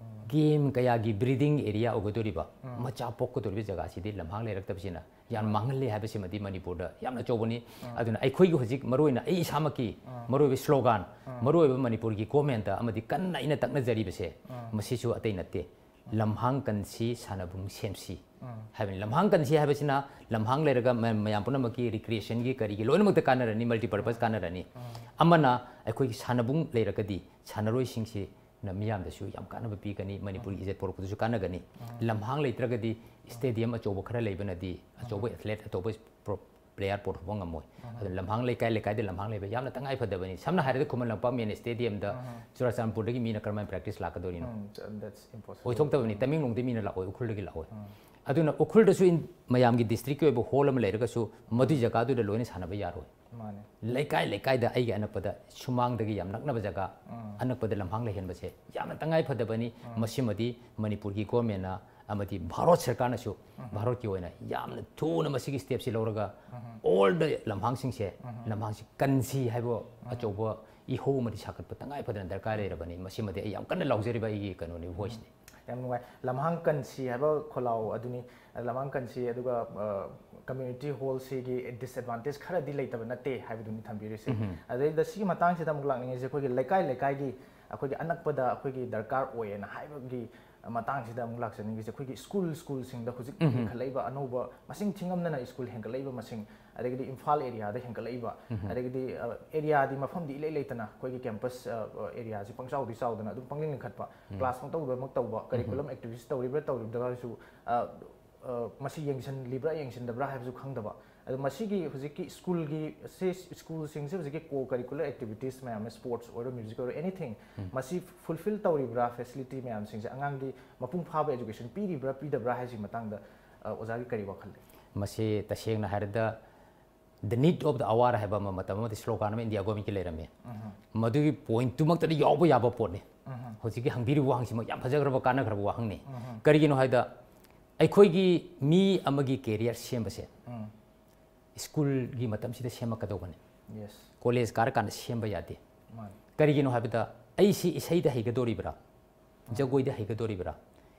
ꯎꯝ꯫ ꯒꯦꯝ ꯀꯌꯥꯒꯤ ꯕ꯭ꯔꯤꯗꯤꯡ ꯑꯦꯔꯤꯌꯥ ꯑꯣꯏꯒꯗꯧꯔꯤꯕ, ꯎꯝ꯫ ꯃꯆꯥ ꯄꯣꯛꯀꯗꯧꯔꯤꯕ ꯖꯒꯥꯁꯤꯗꯤ ꯂꯝꯍꯥꯡ ꯂꯩꯔꯛꯇꯕꯁꯤꯅ ꯌꯥꯝ ꯎꯝ꯫ ꯃꯥꯡꯍꯜꯂꯦ ꯍꯥꯏꯕꯁꯤꯃꯗꯤ ꯃꯅꯤꯄꯨꯔꯗ ꯌꯥꯝꯅ ꯑꯆꯧꯕꯅꯤ꯫ ꯎꯝ꯫ ꯑꯗꯨꯅ ꯑꯩꯈꯣꯏꯒꯤ ꯍꯧꯖꯤꯛ ꯃꯔꯨꯑꯣꯏꯅ ꯑꯩ ꯏꯁꯥꯃꯛꯀꯤ ꯎꯝ꯫ ꯃꯔꯨꯑꯣꯏꯕ ꯁ꯭ꯂꯣꯒꯥꯟ, ꯎꯝ꯫ ꯃꯔꯨꯑꯣꯏꯕ ꯃꯅꯤꯄꯨꯔꯒꯤ ꯒꯣꯔꯃꯦꯟꯇ ꯑꯃꯗꯤ ꯀꯟꯅ ꯑꯩꯅ ꯇꯛꯅꯖꯔꯤꯕꯁꯦ ꯎꯝ꯫ ꯃꯁꯤꯁꯨ ꯑꯇꯩ ꯅꯠꯇꯦ꯫ ꯂꯝꯍꯥꯡ ꯀꯟꯁꯤ, ꯁꯥꯟꯅꯕꯨꯡ ꯁꯦꯝꯁꯤ ꯎꯝ꯫ ꯍꯥꯏꯕꯅꯤ꯫ ꯂꯝꯍꯥꯡ ꯀꯟꯁꯤ ꯍꯥꯏꯕꯁꯤꯅ ꯂꯝꯍꯥꯡ ꯂꯩꯔꯒ ꯃ-, ꯃꯌꯥꯝ ꯄꯨꯝꯅꯃꯛꯀꯤ ꯔꯤꯀ꯭ꯔꯤꯌꯦꯁꯟꯒꯤ ꯀꯔꯤꯒꯤ ꯂꯣꯏꯅꯃꯛꯇ ꯀꯥꯟꯅꯔꯅꯤ, ꯃꯜꯇꯤꯄꯔꯄꯁ ꯀꯥꯟꯅꯔꯅꯤ꯫ ꯎꯝ꯫ ꯑꯃꯅ ꯑꯩꯈꯣꯏꯒꯤ ꯁꯥꯟꯅꯕꯨꯡ ꯂꯩꯔꯒꯗꯤ ꯁꯥꯟꯅꯔꯣꯏꯁꯤꯡꯁꯤꯅ ꯃꯤꯌꯥꯝꯗꯁꯨ ꯌꯥꯝ ꯀꯥꯟꯅꯕ ꯄꯤꯒꯅꯤ, ꯃꯅꯤꯄꯨꯔꯒꯤ ꯏꯖꯠ ꯄꯨꯔꯛꯄꯗꯁꯨ ꯀꯥꯟꯅꯒꯅꯤ꯫ ꯎꯝ꯫ ꯂꯝꯍꯥꯡ ꯂꯩꯇ꯭ꯔꯒꯗꯤ ꯁ꯭ꯇꯦꯗꯤꯌꯝ ꯑꯆꯧꯕ ꯈꯔ ꯂꯩꯕꯅꯗꯤ ꯑꯆꯧꯕ ꯎꯝ꯫ ꯑꯦꯊꯂꯦꯠ, ꯑꯆꯧꯕ ꯄ꯭ꯔꯣ-, ꯄ꯭ꯂꯦꯌꯔ ꯄꯨꯊꯣꯛꯄ ꯉꯝꯃꯣꯏ꯫ ꯑꯗꯨꯅ ꯂꯝꯍꯥꯡ ꯂꯩꯀꯥꯏ ꯂꯩꯀꯥꯏꯗ ꯂꯝꯍꯥꯡ ꯂꯩꯕ ꯌꯥꯝꯅ ꯇꯉꯥꯏ ꯐꯗꯕꯅꯤ꯫ ꯁꯝꯅ ꯍꯥꯏꯔꯗꯤ ꯈꯨꯃꯟ ꯂꯝꯄꯥꯛ ꯃꯤꯅꯤ ꯁ꯭ꯇꯦꯗꯤꯌꯝꯗ ꯆꯨꯔꯥꯆꯥꯟꯄꯨꯔꯗꯒꯤ ꯃꯤꯅ ꯀꯔꯝꯍꯥꯏꯅ ꯄ꯭ꯔꯦꯛꯇꯤꯁ ꯂꯥꯛꯀꯗꯣꯔꯤꯅꯣ? Mm, that's impossible. ꯑꯣꯏꯊꯣꯛꯇꯕꯅꯤ꯫ ꯇꯃꯦꯡꯂꯣꯡꯗꯒꯤ ꯃꯤꯅ ꯂꯥꯛꯑꯣꯏ, ꯎꯈ꯭ꯔꯨꯜꯗꯒꯤ ꯂꯥꯛꯑꯣꯏ꯫ ꯑꯗꯨꯅ ꯎꯈ꯭ꯔꯨꯜꯗꯁꯨ ꯏꯟ- ꯃꯌꯥꯝꯒꯤ ꯗꯤꯁꯇ꯭ꯔꯤꯛꯀꯤ ꯑꯣꯏꯕ ꯍꯣꯜ ꯑꯃ ꯂꯩꯔꯒꯁꯨ ꯃꯗꯨꯏ ꯖꯒꯥꯗꯨꯗ ꯂꯣꯏꯅ ꯁꯥꯟꯅꯕ ꯌꯥꯔꯣꯏ꯫ ꯃꯥꯅꯦ꯫ ꯂꯩꯀꯥꯏ ꯂꯩꯀꯥꯏꯗ ꯑꯩꯒꯤ ꯑꯅꯛꯄꯗ ꯁꯨꯃꯥꯡꯗꯒꯤ ꯌꯥꯝ ꯅꯛꯅꯕ ꯖꯒꯥ, ꯑꯅꯛꯄꯗ ꯂꯝꯍꯥꯡ ꯂꯩꯍꯟꯕꯁꯦ ꯌꯥꯝꯅ ꯇꯉꯥꯏ ꯐꯗꯕꯅꯤ꯫ ꯃꯁꯤꯃꯗꯤ ꯃꯅꯤꯄꯨꯔꯒꯤ ꯒꯣꯔꯃꯦꯟꯅ ꯑꯃꯗꯤ ꯚꯥꯔꯠ ꯁꯔꯀꯥꯔꯅꯁꯨ ꯚꯥꯔꯠꯀꯤ ꯑꯣꯏꯅ ꯌꯥꯝꯅ ꯊꯨꯅ ꯃꯁꯤꯒꯤ ꯁ꯭ꯇꯦꯞꯁꯤ ꯂꯧꯔꯒ ꯑꯣꯜ ꯗ ꯂꯝꯍꯥꯡꯁꯤꯡꯁꯦ, ꯂꯝꯍꯥꯡꯁꯤ ꯀꯟꯁꯤ ꯍꯥꯏꯕ ꯑꯆꯧꯕ ꯏꯍꯧ ꯑꯃꯗꯤ ꯁꯥꯒꯠꯄ ꯇꯉꯥꯏ ꯐꯗꯅ ꯗꯔꯀꯥꯔ ꯂꯩꯔꯕꯅꯤ꯫ ꯃꯁꯤꯃꯗꯤ ꯑꯩ ꯌꯥꯝ ꯀꯟꯅ ꯂꯥꯎꯖꯔꯤꯕ ꯑꯩꯒꯤ ꯀꯩꯅꯣꯅꯤ, ꯚꯣꯏꯁꯅꯤ꯫ ꯌꯥꯝ ꯅꯨꯡꯉꯥꯏ꯫ ꯂꯝꯍꯥꯡ ꯀꯟꯁꯤ ꯍꯥꯏꯕ ꯈꯣꯜꯂꯥꯎ ꯑꯗꯨꯅꯤ꯫ ꯂꯝꯍꯥꯡ ꯀꯟꯁꯤ ꯑꯗꯨꯒ ꯀꯝꯃ꯭ꯌꯨꯅꯤꯇꯤ ꯍꯣꯜꯁꯤꯒꯤ ꯗꯤꯁꯑꯦꯗꯚꯥꯟꯇꯦꯖ ꯈꯔꯗꯤ ꯂꯩꯇꯕ ꯅꯠꯇꯦ ꯍꯥꯏꯕꯗꯨꯅꯤ ꯊꯝꯕꯤꯔꯤꯁꯦ꯫ ꯑꯗꯩꯗ ꯁꯤꯒꯤ ꯃꯇꯥꯡꯁꯤꯗ ꯑꯃꯨꯛ ꯂꯥꯛꯅꯤꯡꯉꯤꯁꯦ, ꯑꯩꯈꯣꯏꯒꯤ ꯂꯩꯀꯥꯏ ꯂꯩꯀꯥꯏꯒꯤ ꯑꯩꯈꯣꯏꯒꯤ ꯑꯅꯛꯄꯗ ꯑꯩꯈꯣꯏꯒꯤ ꯗꯔꯀꯥꯔ ꯑꯣꯏꯌꯦꯅ ꯍꯥꯏꯕꯒꯤ ꯃꯇꯥꯡꯁꯤꯗ ꯑꯃꯨꯛ ꯂꯥꯛꯆꯅꯤꯡꯉꯤꯁꯦ꯫ ꯑꯩꯈꯣꯏꯒꯤ ꯁ꯭ꯀꯨꯜ ꯁ꯭ꯀꯨꯜꯁꯤꯡꯗ ꯍꯧꯖꯤꯛ ꯂꯤꯡꯈꯠꯂꯛꯏꯕ ꯑꯅꯧꯕ ꯃꯁꯤꯡ ꯊꯤꯉꯝꯗꯅ ꯁ꯭ꯀꯨꯜ ꯍꯦꯟꯒꯠꯂꯛꯏꯕ ꯃꯁꯤꯡ, ꯑꯗꯒꯤꯗꯤ ꯏꯝꯐꯥꯜ ꯑꯦꯔꯤꯌꯥꯗ ꯍꯦꯟꯒꯠꯂꯛꯏꯕ, ꯑꯗꯒꯤꯗꯤ ꯑꯦꯔꯤꯌꯥꯗꯤ ꯃꯐꯝꯗꯤ ꯏꯂꯩ ꯂꯩꯇꯅ ꯑꯩꯈꯣꯏꯒꯤ ꯀꯦꯝꯄꯁ ꯑꯦꯔꯤꯌꯥꯁꯤ ꯄꯪꯆꯥꯎꯗꯤ ꯆꯥꯎꯗꯅ ꯑꯗꯨꯝ ꯄꯪꯂꯤꯡ ꯂꯤꯡꯈꯠꯄ, ꯀ꯭ꯂꯥꯁ ꯄꯪꯇꯧꯗꯃꯛ ꯇꯧꯕ, ꯀꯔꯤꯀꯨꯂꯝ ꯑꯦꯛꯇꯤꯚꯤꯇꯤꯁ ꯇꯧꯔꯤꯕ꯭ꯔꯥ ꯇꯧꯔꯤꯕ꯭ꯔꯥꯁꯨ ꯃꯁꯤ ꯌꯦꯡꯁꯤꯜꯂꯤꯕ꯭ꯔꯥ ꯌꯦꯡꯁꯤꯟꯗꯕ꯭ꯔꯥ ꯍꯥꯏꯕꯁꯨ ꯈꯪꯗꯕ꯫ ꯑꯗꯣ ꯃꯁꯤꯒꯤ ꯍꯧꯖꯤꯛꯀꯤ ꯁ꯭ꯀꯨꯜꯒꯤ ꯁꯤ ꯁ꯭ꯀꯨꯜꯁꯤꯡꯁꯦ ꯍꯧꯖꯤꯛꯀꯤ ꯀꯣ ꯀꯔꯤꯀꯨꯂꯔ ꯑꯦꯛꯇꯤꯚꯤꯇꯤꯁ ꯃꯌꯥꯝ ꯑꯃ, ꯁ꯭ꯄꯣꯔꯠꯁ ꯑꯣꯏꯔꯣ, ꯃ꯭ꯌꯨꯖꯤꯛ ꯑꯣꯏꯔꯣ, ꯑꯦꯅꯤꯊꯤꯡ, ꯃꯁꯤ ꯐꯨꯜꯐꯤꯜ ꯇꯧꯔꯤꯕ꯭ꯔꯥ, ꯐꯦꯁꯤꯂꯤꯇꯤ ꯃꯌꯥꯝꯁꯤꯡꯁꯦ ꯑꯉꯥꯡꯒꯤ ꯃꯄꯨꯡ ꯐꯥꯕ ꯑꯦꯖꯨꯀꯦꯁꯟ ꯄꯤꯔꯤꯕ꯭ꯔꯥ ꯄꯤꯗꯕ꯭ꯔꯥ ꯍꯥꯏꯁꯤꯒꯤ ꯃꯇꯥꯡꯗ ꯑ, ꯑꯣꯖꯥꯒꯤ ꯀꯔꯤ ꯋꯥꯈꯜ ꯂꯩ? ꯃꯁꯤ ꯇꯁꯦꯡꯅ ꯍꯥꯏꯔꯗ The Need of the Hour ꯍꯥꯏꯕ ꯑꯃ ꯃꯇꯝ ꯑꯃꯗ ꯁ꯭ꯂꯣꯒꯥꯟ ꯑꯃ ꯏꯟꯗꯤꯌꯥ ꯒꯣꯔꯃꯦꯟꯒꯤ ꯂꯩꯔꯝꯃꯤ꯫ ꯃꯗꯨꯒꯤ ꯄꯣꯏꯟꯠꯇꯨꯃꯛꯇꯗꯤ ꯌꯥꯎꯕ ꯌꯥꯕ ꯄꯣꯠꯅꯤ꯫ ꯍꯧꯖꯤꯛꯀꯤ ꯍꯪꯕꯤꯔꯤꯕ ꯋꯥꯍꯪꯁꯤꯃꯛ ꯌꯥꯝ ꯐꯖꯈ꯭ꯔꯕ ꯀꯥꯟꯅꯈ꯭ꯔꯕ ꯋꯥꯍꯪꯅꯤ꯫ ꯀꯔꯤꯒꯤꯅꯣ ꯍꯥꯏꯗ ꯑꯩꯈꯣꯏꯒꯤ ꯃꯤ ꯑꯃꯒꯤ ꯀꯦꯔꯤꯌꯔ ꯁꯦꯝꯕꯁꯦ ꯁ꯭ꯀꯨꯜꯒꯤ ꯃꯇꯝꯁꯤꯗ ꯁꯦꯝꯃꯛꯀꯗꯧꯕꯅꯤ꯫ ꯌꯦꯁ꯫ ꯀꯣꯂꯦꯖ ꯀꯥꯔꯀꯥꯟꯗ ꯁꯦꯝꯕ ꯌꯥꯗꯦ꯫ ꯃꯥꯅꯤ꯫ ꯀꯔꯤꯒꯤꯅꯣ ꯍꯥꯏꯕꯗ ꯑꯩꯁꯤ ꯏꯁꯩꯗ ꯍꯩꯒꯗꯧꯔꯤꯕ꯭ꯔꯥ, ꯖꯒꯣꯏꯗ ꯍꯩꯒꯗꯧꯔꯤꯕ꯭ꯔꯥ,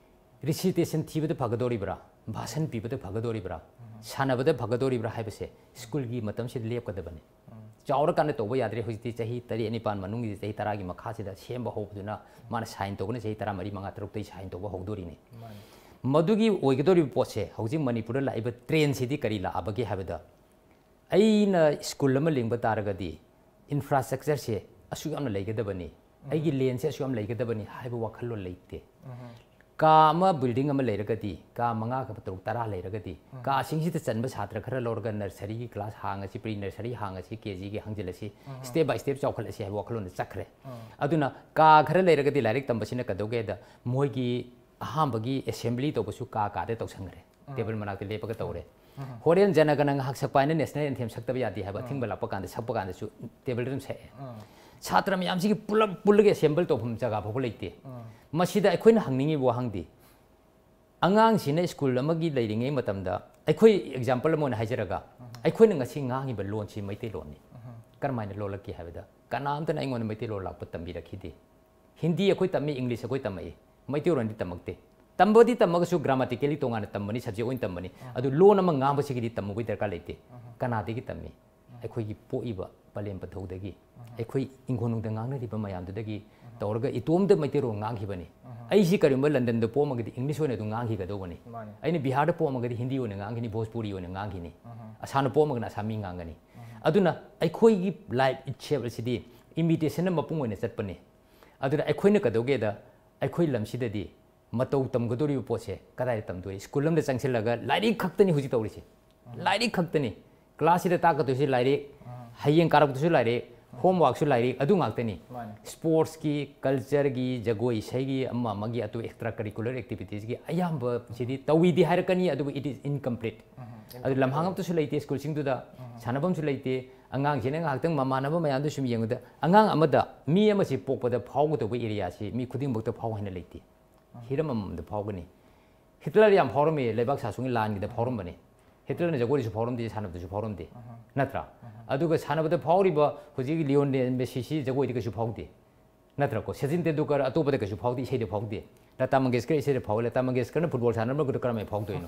ꯔꯤꯁꯤꯇꯦꯁꯟ ꯊꯤꯕꯗ ꯐꯒꯗꯧꯔꯤꯕ꯭ꯔꯥ, ꯚꯥꯁꯟ ꯄꯤꯕꯗ ꯐꯒꯗꯧꯔꯤꯕ꯭ꯔꯥ, ꯁꯥꯟꯅꯕꯗ ꯐꯒꯗꯧꯔꯤꯕ꯭ꯔꯥ ꯍꯥꯏꯕꯁꯦ ꯁ꯭ꯀꯨꯜꯒꯤ ꯃꯇꯝꯁꯤꯗ ꯂꯦꯞꯀꯗꯕꯅꯤ꯫ ꯆꯥꯎꯔꯀꯥꯟꯗ ꯇꯧꯕ ꯌꯥꯗ꯭ꯔꯦ꯫ ꯍꯧꯖꯤꯛꯇꯤ ꯆꯍꯤ ꯇꯔꯦꯠ ꯅꯤꯄꯥꯟ ꯃꯅꯨꯡꯒꯤ, ꯆꯍꯤ ꯇꯔꯥꯒꯤ ꯃꯈꯥꯁꯤꯗ ꯁꯦꯝꯕ ꯍꯧꯕꯗꯨꯅ ꯃꯥꯅ ꯁꯥꯏꯟ ꯇꯧꯕꯅ ꯆꯍꯤ ꯇꯔꯥꯃꯔꯤ, ꯃꯉꯥ, ꯇꯔꯨꯛꯇꯒꯤ ꯁꯥꯏꯟ ꯇꯧꯕ ꯍꯧꯗꯣꯔꯤꯅꯤ꯫ ꯃꯥꯅꯤ꯫ ꯃꯗꯨꯒꯤ ꯑꯣꯏꯒꯗꯧꯔꯤꯕ ꯄꯣꯠꯁꯦ ꯍꯧꯖꯤꯛ ꯃꯅꯤꯄꯨꯔꯗ ꯂꯥꯛꯏꯕ ꯇ꯭ꯔꯦꯟꯁꯤꯗꯤ ꯀꯔꯤ ꯂꯥꯛꯑꯕꯒꯦ ꯍꯥꯏꯕꯗ, ꯑꯩꯅ ꯁ꯭ꯀꯨꯜ ꯑꯃ ꯂꯤꯡꯕ ꯇꯥꯔꯒꯗꯤ ꯏꯟꯐ꯭ꯔꯥꯁ꯭ꯇ꯭ꯔꯛꯆꯔꯁꯦ ꯑꯁꯨꯛ ꯌꯥꯝꯅ ꯂꯩꯒꯗꯕꯅꯤ, ꯑꯩꯒꯤ ꯂꯦꯟꯁꯦ ꯑꯁꯨꯛ ꯌꯥꯝ ꯂꯩꯒꯗꯕꯅꯤ ꯍꯥꯏꯕ ꯋꯥꯈꯜꯂꯣꯟ ꯂꯩꯇꯦ꯫ ꯀꯥ ꯑꯃ, ꯕꯤꯜꯗꯤꯡ ꯑꯃ ꯂꯩꯔꯒꯗꯤ, ꯀꯥ ꯃꯉꯥ, ꯀꯥ ꯇꯔꯨꯛ, ꯇꯔꯥ ꯂꯩꯔꯒꯗꯤ, ꯀꯥꯁꯤꯡꯁꯤꯗ ꯆꯟꯕ ꯁꯥꯇ꯭ꯔ ꯈꯔ ꯂꯧꯔꯒ ꯅꯔꯁꯔꯤꯒꯤ ꯀ꯭ꯂꯥꯁ ꯍꯥꯡꯉꯁꯤ, ꯄ꯭ꯔꯤ ꯅꯔꯁꯔꯤ ꯍꯥꯡꯉꯁꯤ, ꯀꯦ ꯖꯤꯒꯤ ꯍꯥꯡꯖꯤꯜꯂꯁꯤ, ꯁ꯭ꯇꯦꯞ ꯕꯥꯏ ꯁ꯭ꯇꯦꯞ ꯆꯥꯎꯈꯠꯂꯁꯤ ꯍꯥꯏꯕ ꯋꯥꯈꯜꯂꯣꯟꯗ ꯆꯠꯈ꯭ꯔꯦ꯫ ꯑꯗꯨꯅ ꯀꯥ ꯈꯔ ꯂꯩꯔꯒꯗꯤ ꯂꯥꯏꯔꯤꯛ ꯇꯝꯕꯁꯤꯅ ꯀꯩꯗꯧꯒꯦꯗ, ꯃꯣꯏꯒꯤ ꯑꯍꯥꯟꯕꯒꯤ ꯑꯦꯁꯦꯝꯕ꯭ꯂꯤ ꯇꯧꯕꯁꯨ ꯀꯥ ꯀꯥꯗ ꯇꯧꯁꯟꯈ꯭ꯔꯦ꯫ ꯇꯦꯕꯜ ꯃꯅꯥꯛꯇ ꯂꯦꯞꯄꯒ ꯇꯧꯔꯦ꯫ ꯍꯣꯔꯦꯟ ꯖꯅꯒꯅ ꯉꯥꯏꯍꯥꯛ ꯁꯛꯄ ꯍꯥꯏꯅ ꯅꯦꯁꯅꯦꯜ ꯑꯦꯟꯊꯦꯝ ꯁꯛꯇꯕ ꯌꯥꯗꯦ ꯍꯥꯏꯕ ꯑꯊꯤꯡꯕ ꯂꯥꯛꯄ ꯀꯥꯟꯗ ꯁꯛꯄ ꯀꯥꯟꯗꯁꯨ ꯇꯦꯕꯜꯗ ꯑꯗꯨꯝ ꯁꯛꯑꯦ꯫ ꯁꯥꯇ꯭ꯔ ꯃꯌꯥꯝꯁꯤꯒꯤ ꯄꯨꯂꯞ ꯄꯨꯜꯂꯒ ꯑꯦꯁꯦꯝꯕꯜ ꯇꯧꯐꯝ ꯖꯒꯥ ꯐꯥꯎꯕ ꯂꯩꯇꯦ꯫ ꯃꯁꯤꯗ ꯑꯩꯈꯣꯏꯅ ꯍꯪꯅꯤꯡꯉꯤꯕ ꯋꯥꯍꯪꯗꯤ, ꯑꯉꯥꯡꯁꯤꯅ ꯁ꯭ꯀꯨꯜ ꯑꯃꯒꯤ ꯂꯩꯔꯤꯉꯩ ꯃꯇꯝꯗ, ꯑꯩꯈꯣꯏ ꯑꯦꯛꯖꯥꯝꯄꯜ ꯑꯃ ꯑꯣꯏꯅ ꯍꯥꯏꯖꯔꯒ, ꯑꯩꯈꯣꯏꯅ ꯉꯁꯤ ꯉꯥꯡꯉꯤꯕ ꯂꯣꯟꯁꯤ ꯃꯩꯇꯩꯂꯣꯟꯅꯤ꯫ ꯀꯔꯝꯍꯥꯏꯅ ꯂꯣꯜꯂꯛꯀꯦ ꯍꯥꯏꯕꯗ, ꯀꯅꯥꯝꯇꯅ ꯑꯩꯉꯣꯟꯗ ꯃꯩꯇꯩꯂꯣꯟ ꯂꯥꯛꯄ ꯇꯝꯕꯤꯔꯛꯈꯤꯗꯦ꯫ ꯍꯤꯟꯗꯤ ꯑꯩꯈꯣꯏ ꯇꯝꯃꯤ, ꯏꯪꯂꯤꯁ ꯑꯩꯈꯣꯏ ꯇꯝꯃꯛꯏ, ꯃꯩꯇꯩꯂꯣꯟꯗꯤ ꯇꯝꯃꯛꯇꯦ꯫ ꯇꯝꯕꯗꯤ ꯇꯝꯃꯒꯁꯨ ꯒ꯭ꯔꯥꯃꯥꯇꯤꯀꯦꯂꯤ ꯇꯣꯉꯥꯟꯅ ꯇꯝꯕꯅꯤ, ꯁꯕꯖꯦꯛ ꯑꯣꯏꯅ ꯇꯝꯕꯅꯤ꯫ ꯑꯗꯨ ꯂꯣꯟ ꯑꯃ ꯉꯥꯡꯕꯁꯤꯒꯤꯗꯤ ꯇꯝꯃꯨꯕꯒꯤ ꯗꯔꯀꯥꯔ ꯂꯩꯇꯦ꯫ ꯀꯅꯥꯗꯒꯤ ꯇꯝꯃꯤ? ꯑꯩꯈꯣꯏꯒꯤ ꯄꯣꯛꯏꯕ ꯄꯂꯦꯝ ꯄꯟꯊꯧꯗꯒꯤ, ꯑꯩꯈꯣꯏ ꯏꯪꯈꯣꯜꯅꯨꯡꯗ ꯉꯥꯡꯅꯔꯤꯕ ꯃꯌꯥꯝꯗꯨꯗꯒꯤ ꯇꯧꯔꯒ ꯏꯇꯣꯝꯇ ꯃꯩꯇꯩꯂꯣꯟ ꯉꯥꯡꯈꯤꯕꯅꯤ꯫ ꯑꯩꯁꯤ ꯀꯔꯤꯒꯨꯝꯕ ꯂꯟꯗꯟꯗ ꯄꯣꯛꯑꯝꯃꯒꯗꯤ ꯏꯪꯂꯤꯁ ꯑꯣꯏꯅ ꯑꯗꯨꯝ ꯉꯥꯡꯈꯤꯒꯗꯧꯕꯅꯤ꯫ ꯃꯥꯅꯤ꯫ ꯑꯩꯅ ꯕꯤꯍꯥꯔꯗ ꯄꯣꯛꯑꯝꯃꯒꯗꯤ ꯍꯤꯟꯗꯤ ꯑꯣꯏꯅ ꯉꯥꯡꯈꯤꯅꯤ, ꯚꯣꯖꯄꯨꯔꯤ ꯑꯣꯏꯅ ꯉꯥꯡꯈꯤꯅꯤ꯫ ꯑꯁꯥꯝꯗ ꯄꯣꯛꯑꯝꯃꯒꯅ ꯑꯁꯥꯃꯤ ꯉꯥꯡꯒꯅꯤ꯫ ꯑꯗꯨꯅ ꯑꯩꯈꯣꯏꯒꯤ life itself ꯑꯁꯤꯗꯤ imitation ꯅ ꯃꯄꯨꯡ ꯑꯣꯏꯅ ꯆꯠꯄꯅꯤ꯫ ꯑꯗꯨꯅ ꯑꯩꯈꯣꯏꯅ ꯀꯩꯗꯧꯒꯦꯗ, ꯑꯩꯈꯣꯏ ꯂꯝꯁꯤꯗꯗꯤ ꯃꯇꯧ ꯇꯝꯒꯗꯧꯔꯤꯕ ꯄꯣꯠꯁꯦ ꯀꯗꯥꯏꯗ ꯇꯝꯗꯣꯏ? ꯁ꯭ꯀꯨꯜ ꯑꯃꯗ ꯆꯪꯁꯤꯜꯂꯒ ꯂꯥꯏꯔꯤꯛ ꯈꯛꯇꯅꯤ ꯍꯧꯖꯤꯛ ꯇꯧꯔꯤꯁꯦ꯫ ꯂꯥꯏꯔꯤꯛ ꯈꯛꯇꯅꯤ꯫ ꯀ꯭ꯂꯥꯁꯁꯤꯗ ꯇꯥꯛꯀꯗꯣꯏꯁꯤ ꯂꯥꯏꯔꯤꯛ, ꯍꯌꯦꯡ ꯀꯥꯔꯛꯇꯁꯨ ꯂꯥꯏꯔꯤꯛ, ꯍꯣꯝꯋꯥꯔꯛꯁꯨ ꯂꯥꯏꯔꯤꯛ, ꯑꯗꯨ ꯉꯥꯛꯇꯅꯤ꯫ ꯃꯥꯅꯤ꯫ ꯁ꯭ꯄꯣꯔꯠꯁꯀꯤ, ꯀꯜꯆꯔꯒꯤ, ꯖꯒꯣꯏ ꯏꯁꯩꯒꯤ, ꯑꯃ ꯑꯃꯒꯤ ꯑꯇꯣꯞꯄ ꯑꯦꯛꯁꯇ꯭ꯔꯥ ꯀꯔꯤꯀꯨꯂꯔ ꯑꯦꯛꯇꯤꯚꯤꯇꯤꯁꯀꯤ ꯑꯌꯥꯝꯕꯁꯤꯗꯤ ꯇꯧꯏꯗꯤ ꯍꯥꯏꯔꯛꯀꯅꯤ, ꯑꯗꯨꯕꯨ it is incomplete꯫ ꯑꯗꯨ ꯂꯝꯍꯥꯡ ꯑꯃꯠꯇꯁꯨ ꯂꯩꯇꯦ ꯁ꯭ꯀꯨꯜꯁꯤꯡꯗꯨꯗ, ꯁꯥꯟꯅꯐꯝꯁꯨ ꯂꯩꯇꯦ꯫ ꯑꯉꯥꯡꯁꯤꯅ ꯉꯥꯏꯍꯥꯛꯇꯪ ꯃꯃꯥꯟꯅꯕ ꯃꯌꯥꯝꯗꯨ ꯁꯨꯝ ꯌꯦꯡꯕꯗ, ꯑꯉꯥꯡ ꯑꯃꯗ, ꯃꯤ ꯑꯃꯁꯤ ꯄꯣꯛꯄꯗ ꯐꯥꯎꯒꯗꯧꯕ ꯑꯦꯔꯤꯌꯥꯁꯤ ꯃꯤ ꯈꯨꯗꯤꯡꯃꯛꯇ ꯐꯥꯎ ꯍꯥꯏꯅ ꯂꯩꯇꯦ꯫ ꯍꯤꯔꯝ ꯑꯃꯃꯝꯗ ꯐꯥꯎꯒꯅꯤ꯫ ꯍꯤꯠꯂꯔ ꯌꯥꯝ ꯐꯥꯎꯔꯝꯃꯤ, ꯂꯩꯕꯥꯛ ꯁꯥꯁꯨꯡꯒꯤ ꯂꯥꯟꯒꯤꯗ ꯐꯥꯎꯔꯝꯕꯅꯤ꯫ ꯍꯤꯠꯂꯔꯅ ꯖꯒꯣꯏꯗꯁꯨ ꯐꯥꯎꯔꯝꯗꯦ, ꯁꯥꯟꯅꯕꯗꯁꯨ ꯐꯥꯎꯔꯝꯗꯦ꯫ ꯅꯠꯇ꯭ꯔꯥ? ꯑꯗꯨꯒ ꯁꯥꯟꯅꯕꯗ ꯐꯥꯎꯔꯤꯕ ꯍꯧꯖꯤꯛ ꯂꯤꯑꯣꯅꯦꯜ ꯃꯦꯁꯤꯁꯤ ꯖꯒꯣꯏꯗ ꯀꯩꯁꯨ ꯐꯥꯎꯗꯦ꯫ ꯅꯠꯇ꯭ꯔꯀꯣ? ꯁꯆꯤꯟ ꯇꯦꯟꯗꯨꯜꯀꯔ ꯑꯇꯣꯞꯄꯗ ꯀꯩꯁꯨ ꯐꯥꯎꯗꯦ, ꯏꯁꯩꯗ ꯐꯥꯎꯗꯦ꯫ ꯂꯇꯥ ꯃꯪꯒꯦꯁꯀꯔ ꯏꯁꯩꯗ ꯐꯥꯎꯏ, ꯂꯇꯥ ꯃꯪꯒꯦꯁꯀꯔꯅ ꯐꯨꯠꯕꯣꯜ ꯁꯥꯟꯅꯔꯝꯕꯗ ꯀꯔꯝꯍꯥꯏꯅ ꯐꯥꯎꯗꯣꯏꯅꯣ?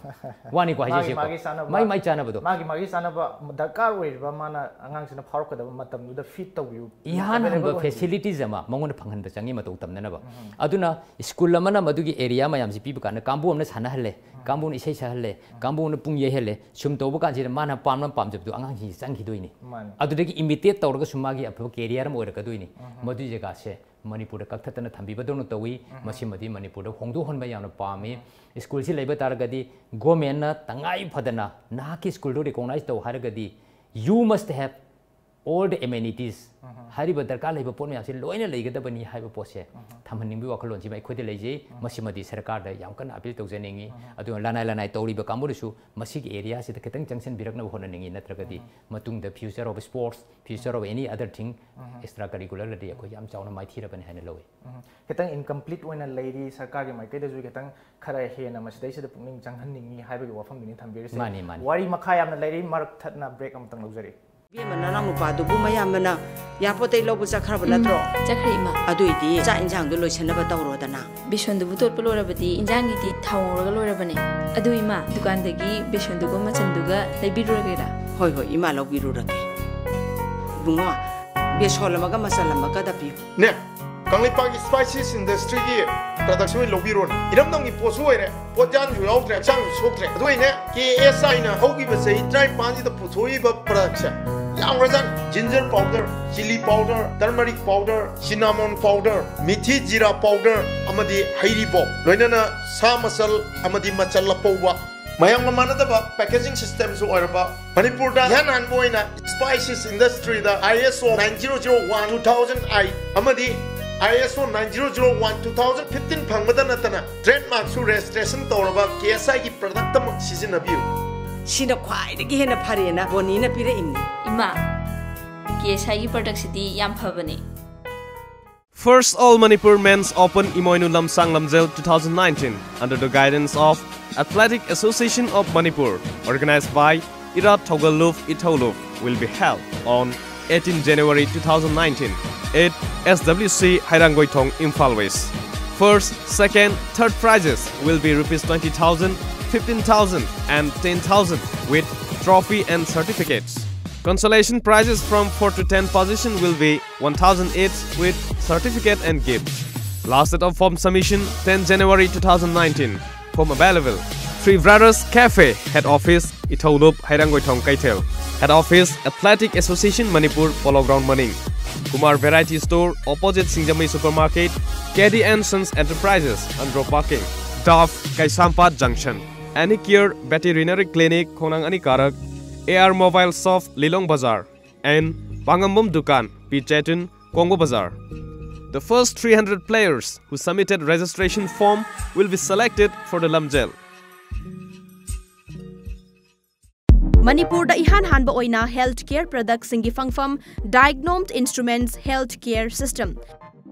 ꯋꯥꯅꯤꯀꯣ ꯃꯥꯒꯤ, ꯍꯥꯏꯖꯩꯁꯦꯀꯣ꯫ ꯃꯥꯒꯤ ꯆꯥꯅꯕ, ꯃꯥꯏ, ꯃꯥꯏ ꯆꯥꯅꯕꯗꯣ꯫ ꯃꯥꯒꯤ, ꯃꯥꯒꯤ ꯆꯥꯅꯕ ꯗꯔꯀꯥꯔ ꯑꯣꯏꯔꯤꯕ ꯃꯥꯅ ꯑꯉꯥꯡꯁꯤꯅ ꯐꯥꯎꯔꯛꯀꯗꯕ ꯃꯇꯝꯗꯨꯗ ꯐꯤꯠ ꯇꯧꯕꯤꯌꯨ꯫ ꯏꯍꯥꯟ available ꯍꯥꯟꯕ ꯑꯣꯏꯍꯟꯕꯤꯌꯨ꯫ Facilities ꯑꯃ ꯃꯉꯣꯟꯗ ꯐꯪꯍꯟꯕ ꯆꯪꯉꯤ ꯃꯇꯧ ꯇꯝꯅꯅꯕ꯫ ꯑꯗꯨꯅ ꯁ꯭ꯀꯨꯜ ꯑꯃꯅ ꯃꯗꯨꯒꯤ ꯑꯦꯔꯤꯌꯥ ꯃꯌꯥꯝꯁꯤ ꯄꯤꯕ ꯀꯥꯟꯗ ꯀꯥꯡꯕꯨ ꯑꯃꯅ ꯁꯥꯟꯅꯍꯜꯂꯦ, ꯀꯥꯡꯕꯨ ꯑꯃꯅ ꯏꯁꯩ ꯁꯛꯍꯜꯂꯦ, ꯀꯥꯡꯕꯨ ꯑꯃꯅ ꯄꯨꯡ ꯌꯩꯍꯜꯂꯦ, ꯁꯨꯝ ꯇꯧꯕ ꯀꯥꯟꯁꯤꯗ ꯃꯥꯅ ꯄꯥꯝꯅ ꯄꯥꯝꯖꯕꯗꯣ ꯑꯉꯥꯡꯁꯤꯡꯁꯤ ꯆꯪꯈꯤꯗꯣꯏꯅꯤ꯫ ꯃꯥꯅꯤ꯫ ꯑꯗꯨꯗꯒꯤ imitate ꯇꯧꯔꯒꯁꯨ ꯃꯥꯒꯤ ꯑꯐꯕ career ꯑꯃ ꯑꯣꯏꯔꯛꯀꯗꯣꯏꯅꯤ꯫ ꯃꯗꯨꯒꯤ ꯖꯒꯥꯁꯦ ꯃꯅꯤꯄꯨꯔꯗ ꯀꯛꯊꯠꯇꯅ ꯊꯝꯕꯤꯕꯗꯧꯅ ꯇꯧꯏ꯫ ꯃꯁꯤꯃꯗꯤ ꯃꯅꯤꯄꯨꯔ ꯍꯣꯡꯗꯣꯛꯍꯟꯕ ꯌꯥꯝꯅ ꯄꯥꯝꯃꯤ꯫ ꯁ꯭ꯀꯨꯜꯁꯤ ꯂꯩꯕ ꯇꯥꯔꯒꯗꯤ ꯒꯣꯔꯃꯦꯟꯅ ꯇꯉꯥꯏ ꯐꯗꯅ ꯅꯍꯥꯛꯀꯤ ꯁ꯭ꯀꯨꯜꯗꯨ ꯔꯤꯀꯣꯛꯅꯥꯏꯖ ꯇꯧ ꯍꯥꯏꯔꯒꯗꯤ, you must have all the amenities, ꯍꯥꯏꯔꯤꯕ ꯗꯔꯀꯥꯔ ꯂꯩꯕ ꯄꯣꯠ ꯃꯌꯥꯝꯁꯦ ꯂꯣꯏꯅ ꯂꯩꯒꯗꯕꯅꯤ ꯍꯥꯏꯕ ꯄꯣꯠꯁꯦ ꯊꯝꯍꯟꯅꯤꯡꯕꯒꯤ ꯋꯥꯈꯜꯂꯣꯟꯁꯤꯃ ꯑꯩꯈꯣꯏꯗ ꯂꯩꯖꯩ꯫ ꯃꯁꯤꯃꯗꯤ ꯁꯔꯀꯥꯔꯗ ꯌꯥꯝ ꯀꯟꯅ ꯑꯄꯤꯜ ꯇꯧꯖꯅꯤꯡꯉꯤ꯫ ꯑꯗꯨꯒ ꯂꯅꯥꯏ ꯂꯅꯥꯏ ꯇꯧꯔꯤꯕ ꯀꯥꯡꯕꯨꯅꯁꯨ ꯃꯁꯤꯒꯤ ꯑꯦꯔꯤꯌꯥꯁꯤꯗ ꯈꯤꯇꯪ ꯆꯪꯁꯤꯟꯕꯤꯔꯛꯅꯕ ꯍꯣꯠꯅꯅꯤꯡꯉꯤ, ꯅꯠꯇ꯭ꯔꯒꯗꯤ ꯃꯇꯨꯡꯗ future of sports, future of any other thing, extra curricularꯗꯗꯤ ꯑꯩꯈꯣꯏ ꯌꯥꯝ ꯆꯥꯎꯅ ꯃꯥꯏꯊꯤꯔꯕꯅꯤ ꯍꯥꯏꯅ ꯂꯧꯏ꯫ ꯎꯝ꯫ ꯈꯤꯇꯪ incomplete ꯑꯣꯏꯅ ꯂꯩꯔꯤ, ꯁꯔꯀꯥꯔꯒꯤ ꯃꯥꯏꯀꯩꯗꯁꯨ ꯈꯤꯇꯪ ꯈꯔ ꯍꯦꯟꯅ ꯃꯁꯤꯗꯩꯁꯤꯗ ꯄꯨꯛꯅꯤꯡ ꯆꯪꯍꯟꯅꯤꯡꯉꯤ ꯍꯥꯏꯕꯒꯤ ꯋꯥꯐꯝꯗꯨꯅꯤ ꯊꯝꯕꯤꯔꯤꯁꯦ꯫ ꯃꯥꯅꯤ, ꯃꯥꯅꯤ꯫ ꯋꯥꯔꯤ ꯃꯈꯥ ꯌꯥꯝꯅ ꯂꯩꯔꯤ, ꯃꯔꯛ ꯊꯠꯅ break ꯑꯃꯇꯪ ꯂꯧꯖꯔꯤ꯫ ꯏꯕꯦꯝꯃ, ꯅꯅꯥꯎ ꯅꯨꯄꯥꯗꯨꯕꯨ ꯃꯌꯥꯝꯕꯅ ꯏꯌꯥꯔꯄꯣꯔꯠꯇꯩ ꯂꯧꯕ ꯆꯠꯈ꯭ꯔꯕ ꯅꯠꯇ꯭ꯔꯣ? ꯆꯠꯈ꯭ꯔꯦ, ꯏꯃꯥ꯫ ꯑꯗꯨꯏꯗꯤ ꯆꯥꯛ ꯏꯟꯁꯥꯡꯗꯣ ꯂꯣꯏꯁꯟꯅꯕ ꯇꯧꯔꯣꯗꯅ꯫ ꯕꯦꯁꯣꯟꯗꯨꯕꯨ ꯇꯣꯠꯄ ꯂꯣꯏꯔꯕꯗꯤ ꯏꯟꯖꯥꯡꯒꯤꯗꯤ ꯊꯥꯎ ꯉꯧꯔꯒ ꯂꯣꯏꯔꯕꯅꯦ꯫ ꯑꯗꯨ ꯏꯃꯥ, ꯗꯨꯀꯥꯟꯗꯒꯤ ꯕꯦꯁꯣꯟꯗꯨꯒ ꯃꯆꯟꯗꯨꯒ ꯂꯩꯕꯤꯔꯨꯔꯒꯦꯔꯥ? ꯍꯣꯏ, ꯍꯣꯏ, ꯏꯃꯥ ꯂꯧꯕꯤꯔꯨꯔꯒꯦ꯫ ꯏꯕꯨꯡꯉꯣ, ꯕꯦꯁꯣꯟ ꯑꯃꯒ ꯃꯆꯜ ꯑꯃꯒꯗ ꯄꯤꯌꯨ꯫ ꯅꯦ, ꯀꯪꯂꯩꯄꯥꯛꯀꯤ Spices Industryꯒꯤ productꯁꯤꯡ ꯂꯧꯕꯤꯔꯣꯅꯦ꯫ ꯏꯔꯝꯗꯝꯒꯤ ꯄꯣꯠꯁꯨ ꯑꯣꯏꯔꯦ, ꯄꯣꯠꯌꯥꯟꯁꯨ ꯌꯥꯎꯗ꯭ꯔꯦ, ꯍꯛꯆꯥꯡꯁꯨ ꯁꯣꯛꯇ꯭ꯔꯦ꯫ ꯑꯗꯨꯒꯤꯅꯦ, KSIꯅ ꯍꯧꯈꯤꯕ ꯆꯍꯤ ꯇꯔꯥꯅꯤꯄꯥꯟꯁꯤꯗ ꯄꯨꯊꯣꯛꯏꯕ productꯁꯦ ꯌꯥꯝꯈ꯭ꯔꯖꯥꯠꯅꯤ꯫ Ginger powder, chilli powder, turmeric powder, cinnamon powder, ꯃꯤꯊꯤ ꯖꯤꯔꯥ powder ꯑꯃꯗꯤ ꯍꯩꯔꯤꯕꯣꯞ, ꯂꯣꯏꯅꯅ ꯁꯥ ꯃꯆꯜ ꯑꯃꯗꯤ ꯃꯆꯜ ꯑꯄꯧꯕ꯫ ꯃꯌꯥꯝꯒ ꯃꯥꯟꯅꯗꯕ packaging systemꯁꯨ ꯑꯣꯏꯔꯕ, ꯃꯅꯤꯄꯨꯔꯗ ꯏꯍꯥꯟ ꯍꯥꯟꯕ ꯑꯣꯏꯅ Spices Industryꯗ ISO nine zero zero one two thousand eight ꯑꯃꯗꯤ ISO nine zero zero one two thousand fifteen ꯐꯪꯕꯗ ꯅꯠꯇꯅ trademarkꯁꯨ registration ꯇꯧꯔꯕ KSIꯒꯤ productꯃꯛ ꯁꯤꯖꯤꯟꯅꯕꯤꯌꯨ꯫ ꯁꯤꯅ ꯈ꯭ꯋꯥꯏꯗꯒꯤ ꯍꯦꯟꯅ ꯐꯔꯦꯅ ꯕꯣꯅꯤꯅ ꯄꯤꯔꯛꯏꯅꯤ꯫ ꯏꯃꯥ, KSIꯒꯤ productꯁꯤꯗꯤ ꯌꯥꯝ ꯐꯕꯅꯦ꯫ First All Manipur Men's Open Imoinu Lamsang Lamjel two thousand nineteen, under the guidance of Athletic Association of Manipur, organized by Irat Thogaluf Ithauluf, will be held on eighteen January two thousand nineteen at SWC Hairangoithong, Imphal West. First, second, third prizes will be rupees twenty thousand, fifteen thousand and ten thousand with trophy and certificates. Consolation prizes from four to ten position will be one thousand each with certificate and gift. Last date of form submission, ten January two thousand nineteen. Form available. Three Brothers Cafe, Head Office, Ithaulop, Hairangoithong, Kaithel. Head Office, Athletic Association Manipur, Polo Ground Maning. Kumar Variety Store, opposite Singjamei Supermarket, K D and Sons Enterprises, Andro Parking. Dove, Kaisampat Junction. Any Care Veterinary Clinic, Khongnang Anikarak. A R Mobile Shop, Lilong Bazar. And Pangambum Dukan, P Chetun, Kongbo Bazar. The first three hundred players who submitted registration form will be selected for the Lamjel. ꯃꯅꯤꯄꯨꯔꯗ ꯏꯍꯥꯟ ꯍꯥꯟꯕ ꯑꯣꯏꯅ health care product ꯁꯤꯡꯒꯤ ꯐꯪꯐꯝ Diagnomed Instruments Health Care System꯫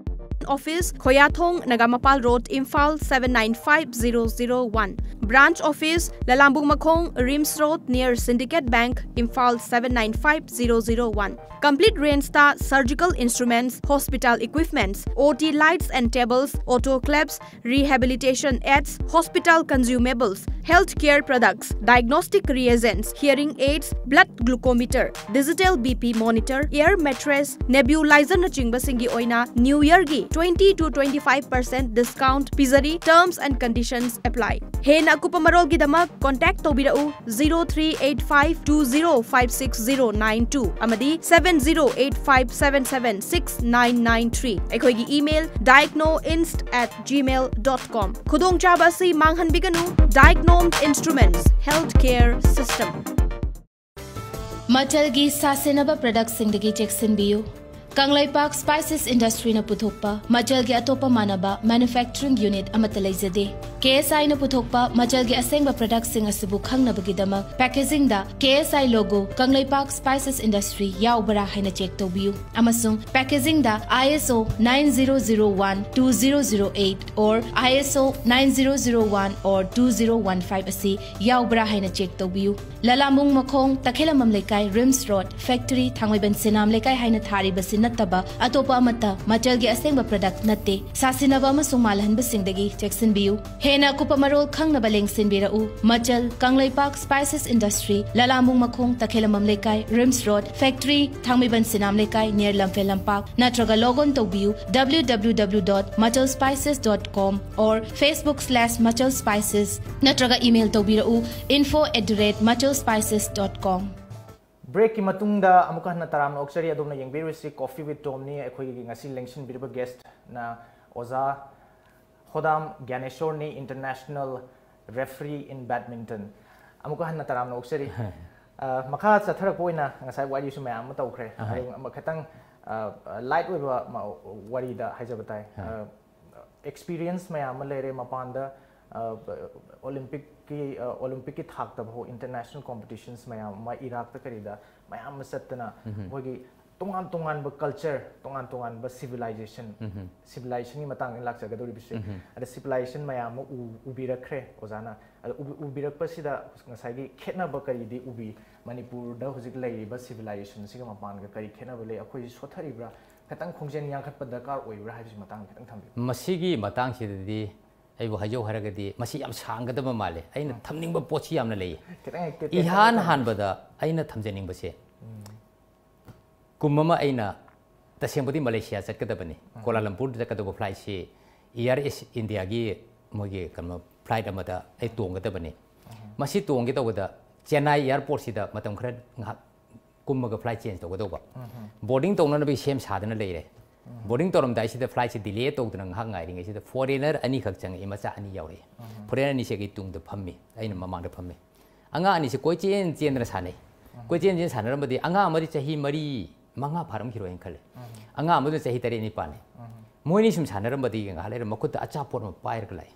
Office, ꯈꯣꯌꯥꯊꯣꯡ, Nagamapal Road, Imphal seven nine five zero zero one. Branch Office, ꯂꯂꯥꯝꯕꯨꯡ ꯃꯈꯣꯡ, RIMS Road, near Syndicate Bank, Imphal seven nine five zero zero one꯫ Complete range ꯇ surgical instruments, hospital equipments, O T lights and tables, autoclaves, rehabilitation aids, hospital consumables, healthcare products, diagnostic reagents, hearing aids, blood glucometer, digital B P monitor, air mattress, nebulizer ꯅꯆꯤꯡꯕꯁꯤꯡꯒꯤ ꯑꯣꯏꯅ New Year ꯒꯤ twenty to twenty five percent discount ꯄꯤꯖꯔꯤ꯫ Terms and conditions apply꯫ ꯍꯦꯟꯅ ꯑꯀꯨꯞꯄ ꯃꯔꯣꯜꯒꯤꯗꯃꯛ contact ꯇꯧꯕꯤꯔꯛꯎ zero three eight five two zero five six zero nine two ꯑꯃꯗꯤ seven zero eight five seven seven six nine nine three꯫ ꯑꯩꯈꯣꯏꯒꯤ email diagnoinst at gmail dot com꯫ ꯈꯨꯗꯣꯡꯆꯥꯕ ꯑꯁꯤ ꯃꯥꯡꯍꯟꯕꯤꯒꯅꯨ꯫ Diagnomed Instruments Healthcare System꯫ ꯃꯆꯜꯒꯤ ꯁꯥꯁꯤꯟꯅꯕ productꯁꯤꯡꯗꯒꯤ ꯆꯦꯛꯁꯤꯟꯕꯤꯌꯨ꯫ Kangleipak Spices Industryꯅ ꯄꯨꯊꯣꯛꯄ ꯃꯆꯜꯒꯤ ꯑꯇꯣꯞꯄ ꯃꯥꯟꯅꯕ manufacturing unit ꯑꯃꯠꯇ ꯂꯩꯖꯗꯦ꯫ K S Iꯅ ꯄꯨꯊꯣꯛꯄ ꯃꯆꯜꯒꯤ ꯑꯁꯦꯡꯕ productꯁꯤꯡ ꯑꯁꯤꯕꯨ ꯈꯪꯅꯕꯒꯤꯗꯃꯛ packagingꯗ K S I logo Kangleipak Spices Industry ꯌꯥꯎꯕ꯭ꯔꯥ ꯍꯥꯏꯅ check ꯇꯧꯕꯤꯌꯨ, ꯑꯃꯁꯨꯡ packagingꯗ ISO nine zero zero one two zero zero eight or ISO nine zero zero one or two zero one five ꯑꯁꯤ ꯌꯥꯎꯕ꯭ꯔꯥ ꯍꯥꯏꯅ check ꯇꯧꯕꯤꯌꯨ꯫ ꯂꯂꯥꯃꯨꯡ ꯃꯈꯣꯡ, ꯇꯈꯦꯂꯝꯕꯝ ꯂꯩꯀꯥꯏ, RIMS Road, factory, ꯊꯥꯡꯃꯩꯕꯟ ꯁꯤꯅꯥꯝ ꯂꯩꯀꯥꯏ ꯍꯥꯏꯅ ꯊꯥꯔꯤꯕꯁꯤ ꯅꯠꯇꯕ ꯑꯇꯣꯞꯄ ꯑꯃꯠꯇ ꯃꯆꯜꯒꯤ ꯑꯁꯦꯡꯕ product ꯅꯠꯇꯦ꯫ ꯁꯥꯁꯤꯟꯅꯕ ꯑꯃꯁꯨꯡ ꯃꯥꯜꯍꯟꯕꯁꯤꯡꯗꯒꯤ ꯆꯦꯛꯁꯤꯟꯕꯤꯌꯨ꯫ ꯍꯦꯟꯅ ꯑꯀꯨꯞꯄ ꯃꯔꯣꯜ ꯈꯪꯅꯕ ꯂꯦꯡꯁꯤꯟꯕꯤꯔꯛꯎ꯫ ꯃꯆꯜ, ꯀꯪꯂꯩꯄꯥꯛ Spices Industry, ꯂꯂꯥꯃꯨꯡ ꯃꯈꯣꯡ, ꯇꯈꯦꯂꯝꯕꯝ ꯂꯩꯀꯥꯏ, RIMS Road, factory, ꯊꯥꯡꯃꯩꯕꯟ ꯁꯤꯅꯥꯝ ꯂꯩꯀꯥꯏ, near ꯂꯝꯐꯦꯜ ꯂꯝꯄꯥꯛ, ꯅꯠꯇ꯭ꯔꯒ log on ꯇꯧꯕꯤꯌꯨ W W W dot machal spices dot com or Facebook slash machal spices ꯅꯠꯇ꯭ꯔꯒ email ꯇꯧꯕꯤꯔꯛꯎ info at the rate machal spices dot com꯫ Breakꯀꯤ ꯃꯇꯨꯡꯗ ꯑꯃꯨꯛꯀ ꯍꯟꯅ ꯇꯔꯥꯝꯅ ꯑꯣꯛꯆꯔꯤ꯫ ꯑꯗꯣꯝꯅ ꯌꯦꯡꯕꯤꯔꯤꯁꯤ Coffee with Tomꯅꯤ꯫ ꯑꯩꯈꯣꯏꯒꯤ ꯉꯁꯤ ꯂꯦꯡꯁꯤꯟꯕꯤꯔꯤꯕ guestꯅ ꯑꯣꯖꯥ ꯈꯣꯗꯥꯝ ꯒ꯭ꯌꯥꯅꯦꯁꯣꯔꯅꯤ, international referee in badminton꯫ ꯑꯃꯨꯛꯀ ꯍꯟꯅ ꯇꯔꯥꯝꯅ ꯑꯣꯛꯆꯔꯤ꯫ ꯑ, ꯃꯈꯥ ꯆꯠꯊꯔꯛꯄ ꯑꯣꯏꯅ ꯉꯁꯥꯏ ꯋꯥꯔꯤꯁꯨ ꯃꯌꯥꯝ ꯑꯃ ꯇꯧꯈ꯭ꯔꯦ꯫ ꯑꯍꯣꯏ꯫ ꯑꯗꯨ ꯑꯃ ꯈꯤꯇꯪ, ꯑ, light ꯑꯣꯏꯕ ꯃ-, ꯋꯥꯔꯤꯗ ꯍꯥꯏꯖꯕ ꯇꯥꯏ꯫ ꯍꯣꯏ꯫ ꯑ, experience ꯃꯌꯥꯝ ꯑꯃ ꯂꯩꯔꯦ ꯃꯄꯥꯟꯗ, ꯑ, Olympicꯀꯤ, ꯑ, Olympicꯀꯤ ꯊꯥꯛꯇ ꯐꯥꯎ international competitions ꯃꯌꯥꯝ ꯑꯃ ꯏꯔꯥꯛꯇ ꯀꯔꯤꯗ ꯃꯌꯥꯝ ꯑꯃ ꯆꯠꯇꯅ ꯎꯝꯍꯨꯝ꯫ ꯑꯩꯈꯣꯏꯒꯤ ꯇꯣꯉꯥꯟ ꯇꯣꯉꯥꯟꯕ culture, ꯇꯣꯉꯥꯟ ꯇꯣꯉꯥꯟꯕ civilization, ꯎꯝꯍꯨꯝ꯫ civilizationꯒꯤ ꯃꯇꯥꯡꯗ ꯂꯥꯛꯆꯒꯗꯧꯔꯤꯕꯁꯦ꯫ ꯎꯝꯍꯨꯝ꯫ ꯑꯗ civilization ꯃꯌꯥꯝ ꯑꯃ ꯎ-, ꯎꯕꯤꯔꯛꯈ꯭ꯔꯦ ꯑꯣꯖꯥꯅ꯫ ꯑꯗ ꯎꯕꯤ-, ꯎꯕꯤꯔꯛꯄꯁꯤꯗ ꯉꯁꯥꯏꯒꯤ ꯈꯦꯠꯅꯕ ꯀꯔꯤꯗꯤ ꯎꯕꯤ? ꯃꯅꯤꯄꯨꯔꯗ ꯍꯧꯖꯤꯛ ꯂꯩꯔꯤꯕ civilizationꯁꯤꯒ ꯃꯄꯥꯟꯒ ꯀꯔꯤ ꯈꯦꯠꯅꯕ ꯂꯩ? ꯑꯩꯈꯣꯏꯁꯤ ꯁꯣꯠꯊꯔꯤꯕ꯭ꯔꯥ? ꯈꯤꯇꯪ ꯈꯣꯡꯖꯦꯜ ꯌꯥꯡꯈꯠꯄ ꯗꯔꯀꯥꯔ ꯑꯣꯏꯕ꯭ꯔꯥ ꯍꯥꯏꯕꯁꯤ ꯃꯇꯥꯡꯗ ꯈꯤꯇꯪ ꯊꯝꯕꯤꯌꯨ꯫ ꯃꯁꯤꯒꯤ ꯃꯇꯥꯡꯁꯤꯗꯗꯤ ꯑꯩꯕꯨ ꯍꯥꯏꯖꯧ ꯍꯥꯏꯔꯒꯗꯤ ꯃꯁꯤ ꯌꯥꯝ ꯁꯥꯡꯒꯗꯕ ꯃꯥꯜꯂꯦ꯫ ꯑꯩꯅ ꯎꯝ꯫ ꯊꯝꯅꯤꯡꯕ ꯄꯣꯠꯁꯤ ꯌꯥꯝꯅ ꯂꯩꯌꯦ꯫ ꯈꯤꯇꯪ ꯍꯦꯛꯇ ꯏꯍꯥꯟ ꯇꯦꯟꯇꯛꯅ ꯍꯥꯟꯕꯗ ꯑꯩꯅ ꯊꯝꯖꯅꯤꯡꯕꯁꯦ, ꯎꯝ꯫ ꯀꯨꯝ ꯑꯃ ꯑꯩꯅ ꯇꯁꯦꯡꯕꯗꯤ ꯃꯂꯦꯁꯤꯌꯥ ꯆꯠꯀꯗꯕꯅꯤ꯫ ꯎꯝ꯫ ꯀꯣꯂꯥꯂꯝꯄꯨꯔꯗ ꯆꯠꯀꯗꯧꯕ flightꯁꯤ Air Asia Indiaꯒꯤ ꯃꯣꯏꯒꯤ ꯀꯩꯅꯣ flight ꯑꯃꯗ ꯑꯩ ꯇꯣꯡꯒꯗꯕꯅꯤ꯫ ꯎꯝ꯫ ꯃꯁꯤ ꯇꯣꯡꯒꯦ ꯇꯧꯕꯗ ꯆꯦꯟꯅꯥꯏ airportꯁꯤꯗ ꯃꯇꯝ ꯈꯔ ꯉꯥꯏꯍꯥꯛ ꯀꯨꯝꯃꯒ flight change ꯇꯧꯒꯗꯧꯕ꯫ ꯎꯝ꯫ Boarding ꯇꯧꯅꯅꯕꯒꯤ ꯁꯦꯝ ꯁꯥꯗꯅ ꯂꯩꯔꯦ꯫ ꯎꯝ꯫ Boarding ꯇꯧꯔꯝꯗꯥꯏꯁꯤꯗ flightꯁꯤ delay ꯇꯧꯗꯅ ꯉꯥꯏꯍꯥꯛ ꯉꯥꯏꯔꯤꯉꯩꯁꯤꯗ foreigner ꯑꯅꯤꯈꯛ ꯆꯪꯉꯛꯏ, ꯃꯆꯥ ꯑꯅꯤ ꯌꯥꯎꯔꯛꯏ꯫ ꯎꯝ꯫ Foreigner ꯑꯅꯤꯁꯦ ꯑꯩꯒꯤ ꯇꯨꯡꯗ ꯐꯝꯃꯤ, ꯑꯩꯅ ꯃꯃꯥꯡꯗ ꯐꯝꯃꯤ꯫ ꯑꯉꯥꯡ ꯑꯅꯤꯁꯦ ꯀꯣꯏꯆꯦꯟ ꯆꯦꯟꯗꯅ ꯁꯥꯟꯅꯩ꯫ ꯎꯝ꯫ ꯀꯣꯏꯆꯦꯟ ꯆꯦꯟ ꯁꯥꯟꯅꯔꯝꯕꯗꯤ ꯑꯉꯥꯡ ꯑꯃꯗꯤ ꯆꯍꯤ ꯃꯔꯤ, ꯃꯉꯥ ꯐꯥꯔꯝꯈꯤꯔꯣꯏꯅ ꯈꯜꯂꯦ꯫ ꯎꯝ꯫ ꯑꯉꯥꯡ ꯑꯃꯗꯨꯅ ꯆꯍꯤ ꯇꯔꯦꯠ ꯅꯤꯄꯥꯟꯅꯤ꯫ ꯎꯝ꯫ ꯃꯣꯏꯅꯤ ꯁꯨꯝ ꯁꯥꯟꯅꯔꯝꯕꯗꯒꯤ ꯉꯥꯏꯍꯥꯛ ꯂꯩꯔ ꯃꯈꯨꯠꯇ ꯑꯆꯥꯄꯣꯠ ꯑꯃ ꯄꯥꯏꯔꯒ ꯂꯥꯛꯑꯦ꯫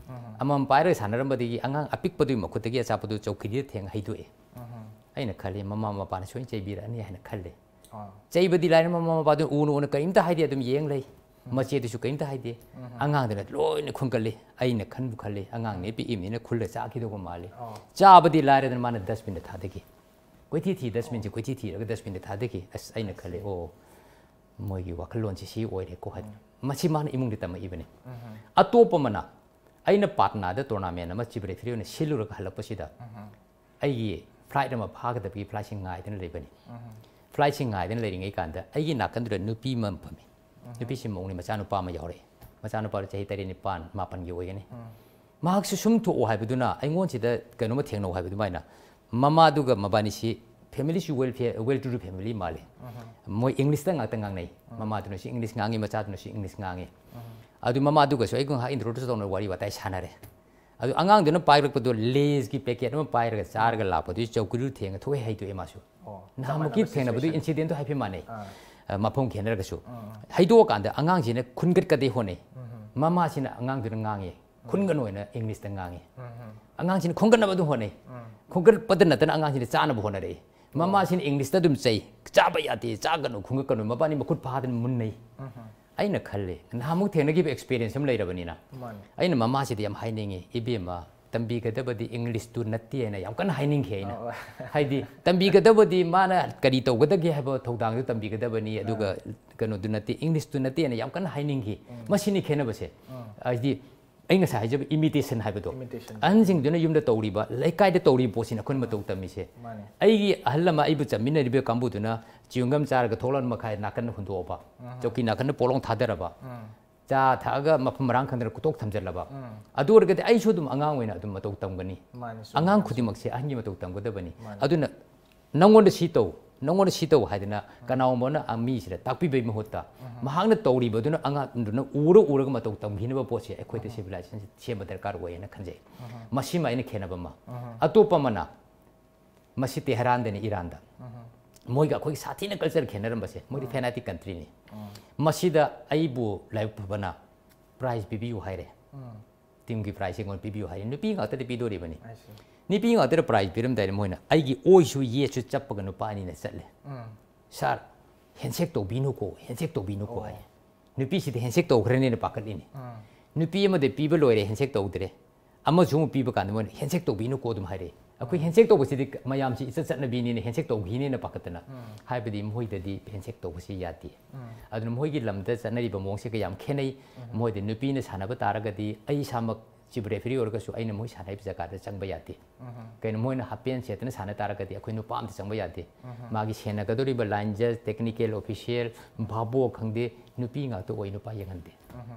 ꯎꯝ꯫ ꯑꯃꯃꯝ ꯄꯥꯏꯔꯒ ꯁꯥꯟꯅꯔꯝꯕꯗꯒꯤ ꯑꯉꯥꯡ ꯑꯄꯤꯛꯄꯗꯨꯒꯤ ꯃꯈꯨꯠꯇꯒꯤ ꯑꯆꯥꯄꯣꯠꯇꯨ ꯆꯧꯀꯤꯗ ꯊꯦꯡ ꯍꯩꯗꯣꯛꯑꯦ꯫ ꯎꯝ꯫ ꯑꯩꯅ ꯈꯜꯂꯤ, ꯃꯃꯥ ꯃꯄꯥꯅ ꯁꯣꯏꯅ ꯆꯩꯕꯤꯔꯛꯑꯅꯤ ꯍꯥꯏꯅ ꯈꯜꯂꯦ꯫ ꯑꯥ꯫ ꯆꯩꯕꯗꯤ ꯂꯥꯏꯔ, ꯃꯃꯥ ꯃꯄꯥꯗꯨꯅ ꯎꯅ ꯎꯅ ꯀꯔꯤꯝꯇ ꯍꯥꯏꯗꯦ, ꯑꯗꯨꯝ ꯌꯦꯡ ꯂꯩ꯫ ꯎꯝ꯫ ꯃꯆꯦꯗꯨꯁꯨ ꯀꯔꯤꯝꯇ ꯍꯥꯏꯗꯦ꯫ ꯎꯝ꯫ ꯑꯉꯥꯡꯗꯨꯅ ꯂꯣꯏꯅ ꯈꯨꯟꯒꯠꯂꯤ꯫ ꯑꯩꯅ ꯈꯟꯕꯨ ꯈꯜꯂꯤ, ꯑꯉꯥꯡꯅꯦ ꯄꯤꯛꯏꯕꯅꯤꯅ ꯈꯨꯜꯂ ꯆꯥꯈꯤꯗꯧꯕ ꯃꯥꯜꯂꯤ꯫ ꯑꯣ꯫ ꯆꯥꯕꯗꯤ ꯂꯥꯏꯔꯗꯅ ꯃꯥꯅ dustbinꯗ ꯊꯥꯗꯈꯤ꯫ ꯀꯣꯏꯊꯤ ꯊꯤ, dustbinꯁꯦ ꯀꯣꯏꯊꯤ ꯊꯤꯔꯒ dustbinꯗ ꯊꯥꯗꯈꯤ꯫ ꯑꯁ, ꯑꯩꯅ ꯈꯜꯂꯦ, "ꯑꯣ, ꯃꯣꯏꯒꯤ ꯋꯥꯈꯜꯂꯣꯟꯁꯦ ꯁꯤ ꯑꯣꯏꯔꯦꯀꯣ" ꯍꯥꯏꯅ꯫ ꯎꯝ꯫ ꯃꯁꯤ ꯃꯥꯅ ꯏꯃꯨꯡꯗ ꯇꯝꯃꯛꯏꯕꯅꯤ꯫ ꯎꯝ꯫ ꯑꯇꯣꯞꯄ ꯑꯃꯅ, ꯑꯩꯅ ꯄꯥꯠꯅꯥꯗ tournament ꯑꯃ chief referee ꯑꯣꯏꯅ ꯁꯤꯜꯂꯨꯔꯒ ꯍꯜꯂꯛꯄꯁꯤꯗ, ꯎꯝ꯫ ꯑꯩꯒꯤ flight ꯑꯃ ꯐꯥꯒꯗꯕꯒꯤ flightꯁꯤ ꯉꯥꯏꯗꯅ ꯂꯩꯕꯅꯤ꯫ ꯎꯝ꯫ Flightꯁꯤ ꯉꯥꯏꯗꯅ ꯂꯩꯔꯤꯉꯩ ꯀꯥꯟꯗ ꯑꯩꯒꯤ ꯅꯥꯀꯟꯗꯨꯗ ꯅꯨꯄꯤ ꯑꯃ ꯐꯝꯃꯤ꯫ ꯎꯝ꯫ ꯅꯨꯄꯤꯁꯤ ꯃꯧꯅꯤ, ꯃꯆꯥꯅꯨꯄꯥ ꯑꯃ ꯌꯥꯎꯔꯛꯏ꯫ ꯃꯆꯥꯅꯨꯄꯥꯗꯨ ꯆꯍꯤ ꯇꯔꯦꯠ ꯅꯤꯄꯥꯟ ꯃꯥꯄꯟꯒꯤ ꯑꯣꯏꯒꯅꯤ꯫ ꯎꯝ꯫ ꯃꯍꯥꯛꯁꯨ ꯁꯨꯝ ꯊꯣꯛꯑꯣ ꯍꯥꯏꯕꯗꯨꯅ ꯑꯩꯉꯣꯟꯁꯤꯗ ꯀꯩꯅꯣꯝꯃ ꯊꯦꯡꯅꯧ ꯍꯥꯏꯕ ꯑꯗꯨꯃꯥꯏꯅ ꯃꯃꯥꯗꯨꯒ ꯃꯕꯥꯅꯤꯁꯤ ꯐꯦꯃꯤꯂꯤꯁꯨ ꯋꯦꯜ ꯋꯦꯜ ꯇꯨ ꯗꯨ ꯐꯦꯃꯤꯂꯤ ꯃꯥꯜꯂꯤ꯫ ꯃꯣꯏ ꯏꯪꯂꯤꯁꯇ ꯉꯥꯛꯇ ꯉꯥꯡꯅꯩ꯫ ꯃꯃꯥꯗꯨꯅꯁꯨ ꯏꯪꯂꯤꯁ ꯉꯥꯡꯉꯤ, ꯃꯆꯥꯗꯨꯅꯁꯨ ꯏꯪꯂꯤꯁ ꯉꯥꯡꯉꯤ꯫ ꯑꯗꯨ ꯃꯃꯥꯗꯨꯒꯁꯨ ꯑꯩ ꯉꯥꯏꯍꯥꯛ ꯏꯟꯇ꯭ꯔꯣꯗ꯭ꯌꯨꯁ ꯇꯧꯅ ꯋꯥꯔꯤ ꯋꯥꯇꯥꯏ ꯁꯥꯟꯅꯔꯦ꯫ ꯑꯗꯨ ꯑꯉꯥꯡꯗꯨꯅ ꯄꯥꯏꯔꯛꯄꯗꯣ ꯂꯦꯁꯀꯤ ꯄꯦꯀꯦꯠ ꯑꯃ ꯄꯥꯏꯔꯒ ꯆꯥꯔꯒ ꯂꯥꯛꯄꯗꯨꯒꯤ ꯆꯧꯀ꯭ꯔꯤꯗꯨ ꯊꯦꯡꯉ ꯊꯣꯛꯑꯦ ꯍꯥꯏꯗꯣꯛꯑꯦ ꯃꯥꯁꯨ꯫ ꯑꯣ, ꯅꯍꯥꯟꯃꯨꯛꯀꯤ ꯃꯥꯟꯅꯕ ꯊꯦꯡꯅꯕꯗꯨ situation꯫ ꯏꯟꯁꯤꯗꯦꯟꯗꯣ ꯍꯥꯏꯐꯦꯠ ꯃꯥꯟꯅꯩ꯫ ꯑꯥ꯫ ꯑ, ꯃꯐꯝ ꯈꯦꯠꯅꯔꯒꯁꯨ꯫ ꯍꯩꯗꯣꯛꯑꯀꯥꯟꯗ ꯑꯉꯥꯡꯁꯤꯅ ꯈꯨꯟꯒꯠꯀꯗꯦ ꯍꯣꯠꯅꯩ꯫ ꯃꯃꯥꯁꯤꯅ ꯑꯉꯥꯡꯗꯨꯅ ꯉꯥꯡꯉꯦ꯫ ꯈꯨꯟꯒꯅꯨ ꯍꯥꯏꯅ ꯏꯪꯂꯤꯁꯇ ꯉꯥꯡꯉꯦ꯫ ꯑꯉꯥꯡꯁꯤꯅ ꯈꯨꯟꯒꯠꯅꯕ ꯑꯗꯨꯝ ꯍꯣꯠꯅꯩ꯫ ꯈꯨꯟꯒꯠꯄꯗ ꯅꯠꯇꯅ ꯑꯉꯥꯡꯁꯤꯅ ꯆꯥꯅꯕ ꯍꯣꯠꯅꯔꯛꯏ꯫ ꯃꯃꯥꯁꯤꯅ ꯏꯪꯂꯤꯁꯇ ꯑꯗꯨꯝ ꯆꯩ, "ꯆꯥꯕ ꯌꯥꯗꯦ, ꯆꯥꯒꯅꯨ, ꯈꯨꯟꯒꯠꯀꯅꯨ", ꯃꯕꯥꯅꯤ ꯃꯈꯨꯠ ꯐꯥꯗꯅ ꯃꯨꯟꯅꯩ꯫ ꯑꯩꯅ ꯈꯜꯂꯦ, ꯅꯍꯥꯟꯃꯨꯛ ꯊꯦꯡꯅꯈꯤꯕ ꯑꯦꯛꯁꯄꯤꯔꯤꯌꯦꯟꯁ ꯑꯃ ꯂꯩꯔꯕꯅꯤꯅ꯫ ꯃꯥꯅꯤ꯫ ꯑꯩꯅ ꯃꯃꯥꯁꯤꯗ ꯌꯥꯝ ꯍꯥꯏꯅꯤꯡꯉꯤ, "ꯏꯕꯦꯝꯃ, ꯇꯝꯕꯤꯒꯗꯕꯗꯤ ꯏꯪꯂꯤꯁꯇꯨ ꯅꯠꯇꯦ" ꯍꯥꯏꯅ ꯌꯥꯝ ꯀꯟꯅ ꯍꯥꯏꯅꯤꯡꯈꯤ ꯑꯩꯅ꯫ ꯑꯣ꯫ ꯍꯥꯏꯗꯤ ꯇꯝꯕꯤꯒꯗꯕꯗꯤ ꯃꯥꯅ ꯀꯔꯤ ꯇꯧꯒꯗꯒꯦ ꯍꯥꯏꯕ ꯊꯧꯗꯥꯡꯗꯨ ꯇꯝꯕꯤꯒꯗꯕꯅꯤ, ꯑꯗꯨꯒ ꯀꯩꯅꯣꯗꯨ ꯅꯠꯇꯦ, ꯏꯪꯂꯤꯁꯇꯨ ꯅꯠꯇꯦꯅ ꯌꯥꯝ ꯀꯟꯅ ꯍꯥꯏꯅꯤꯡꯈꯤ꯫ ꯃꯁꯤꯅꯤ ꯈꯦꯠꯅꯕꯁꯦ꯫ ꯍꯥꯏꯗꯤ ꯑꯩ ꯉꯁꯥꯏ ꯍꯥꯏꯖꯕ ꯏꯃꯤꯇꯦꯁꯟ ꯍꯥꯏꯕꯗꯣ꯫ Imitation꯫ ꯑꯍꯟꯁꯤꯡꯗꯨꯅ ꯌꯨꯝꯗ ꯇꯧꯔꯤꯕ, ꯂꯩꯀꯥꯏꯗ ꯇꯧꯔꯤꯕ ꯄꯣꯠꯁꯤꯅ ꯑꯩꯈꯣꯏꯅ ꯃꯇꯧ ꯇꯝꯃꯤꯁꯦ꯫ ꯃꯥꯅꯤ꯫ ꯑꯩꯒꯤ ꯑꯍꯜ ꯑꯃ ꯑꯩꯕꯨ ꯆꯠꯃꯤꯟꯅꯔꯤꯕ ꯀꯥꯡꯕꯨꯗꯨꯅ ꯆꯤꯌꯨꯡꯒꯝ ꯆꯥꯔꯒ ꯊꯣꯛꯂꯛꯑ ꯃꯈꯥꯏ ꯅꯥꯀꯟꯗ ꯍꯨꯟꯗꯣꯛꯑꯕ, ꯆꯧꯀꯤ ꯅꯥꯀꯟꯗ ꯄꯣꯠꯂꯣꯡ ꯊꯥꯗꯔꯕ, ꯆꯥ ꯊꯛꯑꯒ ꯃꯐꯝ ꯃꯔꯥꯡ ꯈꯪꯗꯅ ꯀꯣꯛ ꯊꯝꯖꯤꯜꯂꯕ, ꯑꯗꯨ ꯑꯣꯏꯔꯒꯗꯤ ꯑꯩꯁꯨ ꯑꯗꯨꯝ ꯑꯉꯥꯡ ꯑꯣꯏꯅ ꯑꯗꯨꯝ ꯃꯇꯧ ꯇꯝꯒꯅꯤ꯫ ꯃꯥꯅꯤ, ꯆꯨꯝꯃꯤ꯫ ꯑꯉꯥꯡ ꯈꯨꯗꯤꯡꯃꯛꯁꯦ ꯑꯍꯟꯒꯤ ꯃꯇꯧ ꯇꯝꯒꯗꯕꯅꯤ꯫ ꯃꯥꯅꯤ꯫ ꯑꯗꯨꯅ ꯅꯪꯉꯣꯟꯗ ꯁꯤ ꯇꯧ, ꯅꯪꯉꯣꯟꯗ ꯁꯤ ꯇꯧ ꯍꯥꯏꯗꯅ ꯀꯅꯥꯒꯨꯝꯕ ꯑꯃꯅ ꯃꯤꯁꯤꯗ ꯇꯥꯛꯄꯤꯕꯒꯤ ꯃꯍꯨꯠꯇ ꯃꯍꯥꯛꯅ ꯇꯧꯔꯤꯕꯗꯨꯅ ꯑꯉꯥꯡꯗꯨꯅ ꯎꯔ ꯎꯔꯒ ꯃꯇꯧ ꯇꯝꯈꯤꯅꯕ ꯄꯣꯠꯁꯦ ꯑꯩꯈꯣꯏꯗ ꯁꯤꯚꯤꯂꯥꯏꯖꯦꯁꯟ ꯁꯦꯝꯕ ꯗꯔꯀꯥꯔ ꯑꯣꯏꯌꯦꯅ ꯈꯟꯖꯩ꯫ ꯃꯁꯤꯃ ꯑꯩꯅ ꯈꯦꯠꯅꯕ ꯑꯃ꯫ ꯑꯇꯣꯞꯄ ꯑꯃꯅ ꯃꯁꯤ ꯇꯦꯍꯔꯥꯟꯗꯅꯤ, ꯏꯔꯥꯟꯗ꯫ ꯃꯣꯏꯒ ꯑꯩꯈꯣꯏꯒꯤ ꯁꯥꯊꯤꯅ ꯀꯜꯆꯔ ꯈꯦꯠꯅꯔꯝꯕꯁꯦ, ꯃꯣꯏꯗꯤ ꯐꯦꯅꯥꯇꯤꯛ ꯀꯟꯇ꯭ꯔꯤꯅꯤ꯫ ꯃꯁꯤꯗ ꯑꯩꯕꯨ ꯂꯥꯏꯕꯛ ꯐꯕꯅ ꯄ꯭ꯔꯥꯏꯖ ꯄꯤꯕꯤꯌꯨ ꯍꯥꯏꯔꯦ꯫ ꯇꯤꯝꯒꯤ ꯄ꯭ꯔꯥꯏꯖꯁꯦ ꯑꯩꯉꯣꯟꯗ ꯄꯤꯕꯤꯌꯨ ꯍꯥꯏꯔꯦ꯫ ꯅꯨꯄꯤ ꯉꯥꯛꯇꯗꯤ ꯄꯤꯗꯣꯔꯤꯕꯅꯤ꯫ I see꯫ ꯅꯨꯄꯤ ꯉꯥꯛꯇꯗ ꯄ꯭ꯔꯥꯏꯖ ꯄꯤꯔꯝꯗꯥꯏꯗ ꯃꯣꯏꯅ ꯑꯩꯒꯤ ꯑꯣꯏꯁꯨ ꯌꯦꯠꯁꯨ ꯆꯞꯄꯒ ꯅꯨꯄꯥ ꯑꯅꯤꯅ ꯆꯠꯂꯦ꯫ "ꯁꯥꯔ, ꯍꯦꯟꯁꯦꯛ ꯇꯧꯕꯤꯅꯨꯀꯣ, ꯍꯦꯟꯁꯦꯛ ꯇꯧꯕꯤꯅꯨꯀꯣ" ꯍꯥꯏ꯫ ꯅꯨꯄꯤꯁꯤꯗꯤ ꯍꯦꯟꯁꯦꯛ ꯇꯧꯈ꯭ꯔꯅꯦꯅ ꯄꯥꯈꯠꯂꯤꯅꯤ꯫ ꯅꯨꯄꯤ ꯑꯃꯗ ꯄꯤꯕ ꯂꯣꯏꯔꯦ, ꯍꯦꯟꯁꯦꯛ ꯇꯧꯗ꯭ꯔꯦ꯫ ꯑꯃꯁꯨ ꯑꯃꯨꯛ ꯄꯤꯕ ꯀꯥꯟꯗ ꯃꯣꯏꯅ "ꯍꯦꯟꯁꯦꯛ ꯇꯧꯕꯤꯅꯨꯀꯣ" ꯑꯗꯨꯝ ꯍꯥꯏꯔꯛꯏ꯫ ꯑꯩꯈꯣꯏ ꯍꯦꯟꯁꯦꯛ ꯇꯧꯕꯁꯤꯗꯤ ꯃꯌꯥꯝꯁꯤ ꯏꯆꯠ ꯆꯠꯅꯕꯤꯅꯤꯅ ꯍꯦꯟꯁꯦꯛ ꯇꯧꯈꯤꯅꯦꯅ ꯄꯥꯈꯠꯇꯅ꯫ ꯍꯥꯏꯕꯗꯤ ꯃꯣꯏꯗꯗꯤ ꯍꯦꯟꯁꯦꯛ ꯇꯧꯕꯁꯤ ꯌꯥꯗꯦ꯫ ꯑꯗꯨꯅ ꯃꯣꯏꯒꯤ ꯂꯝꯗ ꯆꯠꯅꯔꯤꯕ ꯃꯑꯣꯡꯁꯤꯒ ꯌꯥꯝ ꯈꯦꯠꯅꯩ꯫ ꯃꯣꯏꯗꯤ ꯅꯨꯄꯤꯅ ꯁꯥꯟꯅꯕ ꯇꯥꯔꯒꯗꯤ ꯑꯩ ꯏꯁꯥꯃꯛ ꯆꯤꯐ ꯔꯦꯐ꯭ꯔꯤ ꯑꯣꯏꯔꯒꯁꯨ ꯑꯩꯅ ꯃꯣꯏ ꯁꯥꯟꯅꯔꯤꯕ ꯖꯒꯥꯗ ꯆꯪꯕ ꯌꯥꯗꯦ꯫ ꯀꯩꯅꯣ, ꯃꯣꯏꯅ ꯍꯥꯞ ꯄꯦꯟ ꯁꯦꯠꯇꯅ ꯁꯥꯟꯅ ꯇꯥꯔꯒꯗꯤ ꯑꯩꯈꯣꯏ ꯅꯨꯄꯥ ꯑꯝꯇ ꯆꯪꯕ ꯌꯥꯗꯦ꯫ ꯃꯥꯒꯤ ꯁꯦꯟꯅꯒꯗꯧꯔꯤꯕ ꯂꯥꯏꯟ ꯖꯖ, ꯇꯦꯛꯅꯤꯀꯦꯜ ꯑꯣꯐꯤꯁꯤꯌꯦꯜ, ꯚꯥꯕꯣꯛ ꯈꯪꯗꯦ, ꯅꯨꯄꯤ ꯉꯥꯛꯇ ꯑꯣꯏ, ꯅꯨꯄꯥ ꯌꯦꯡꯍꯟꯗꯦ꯫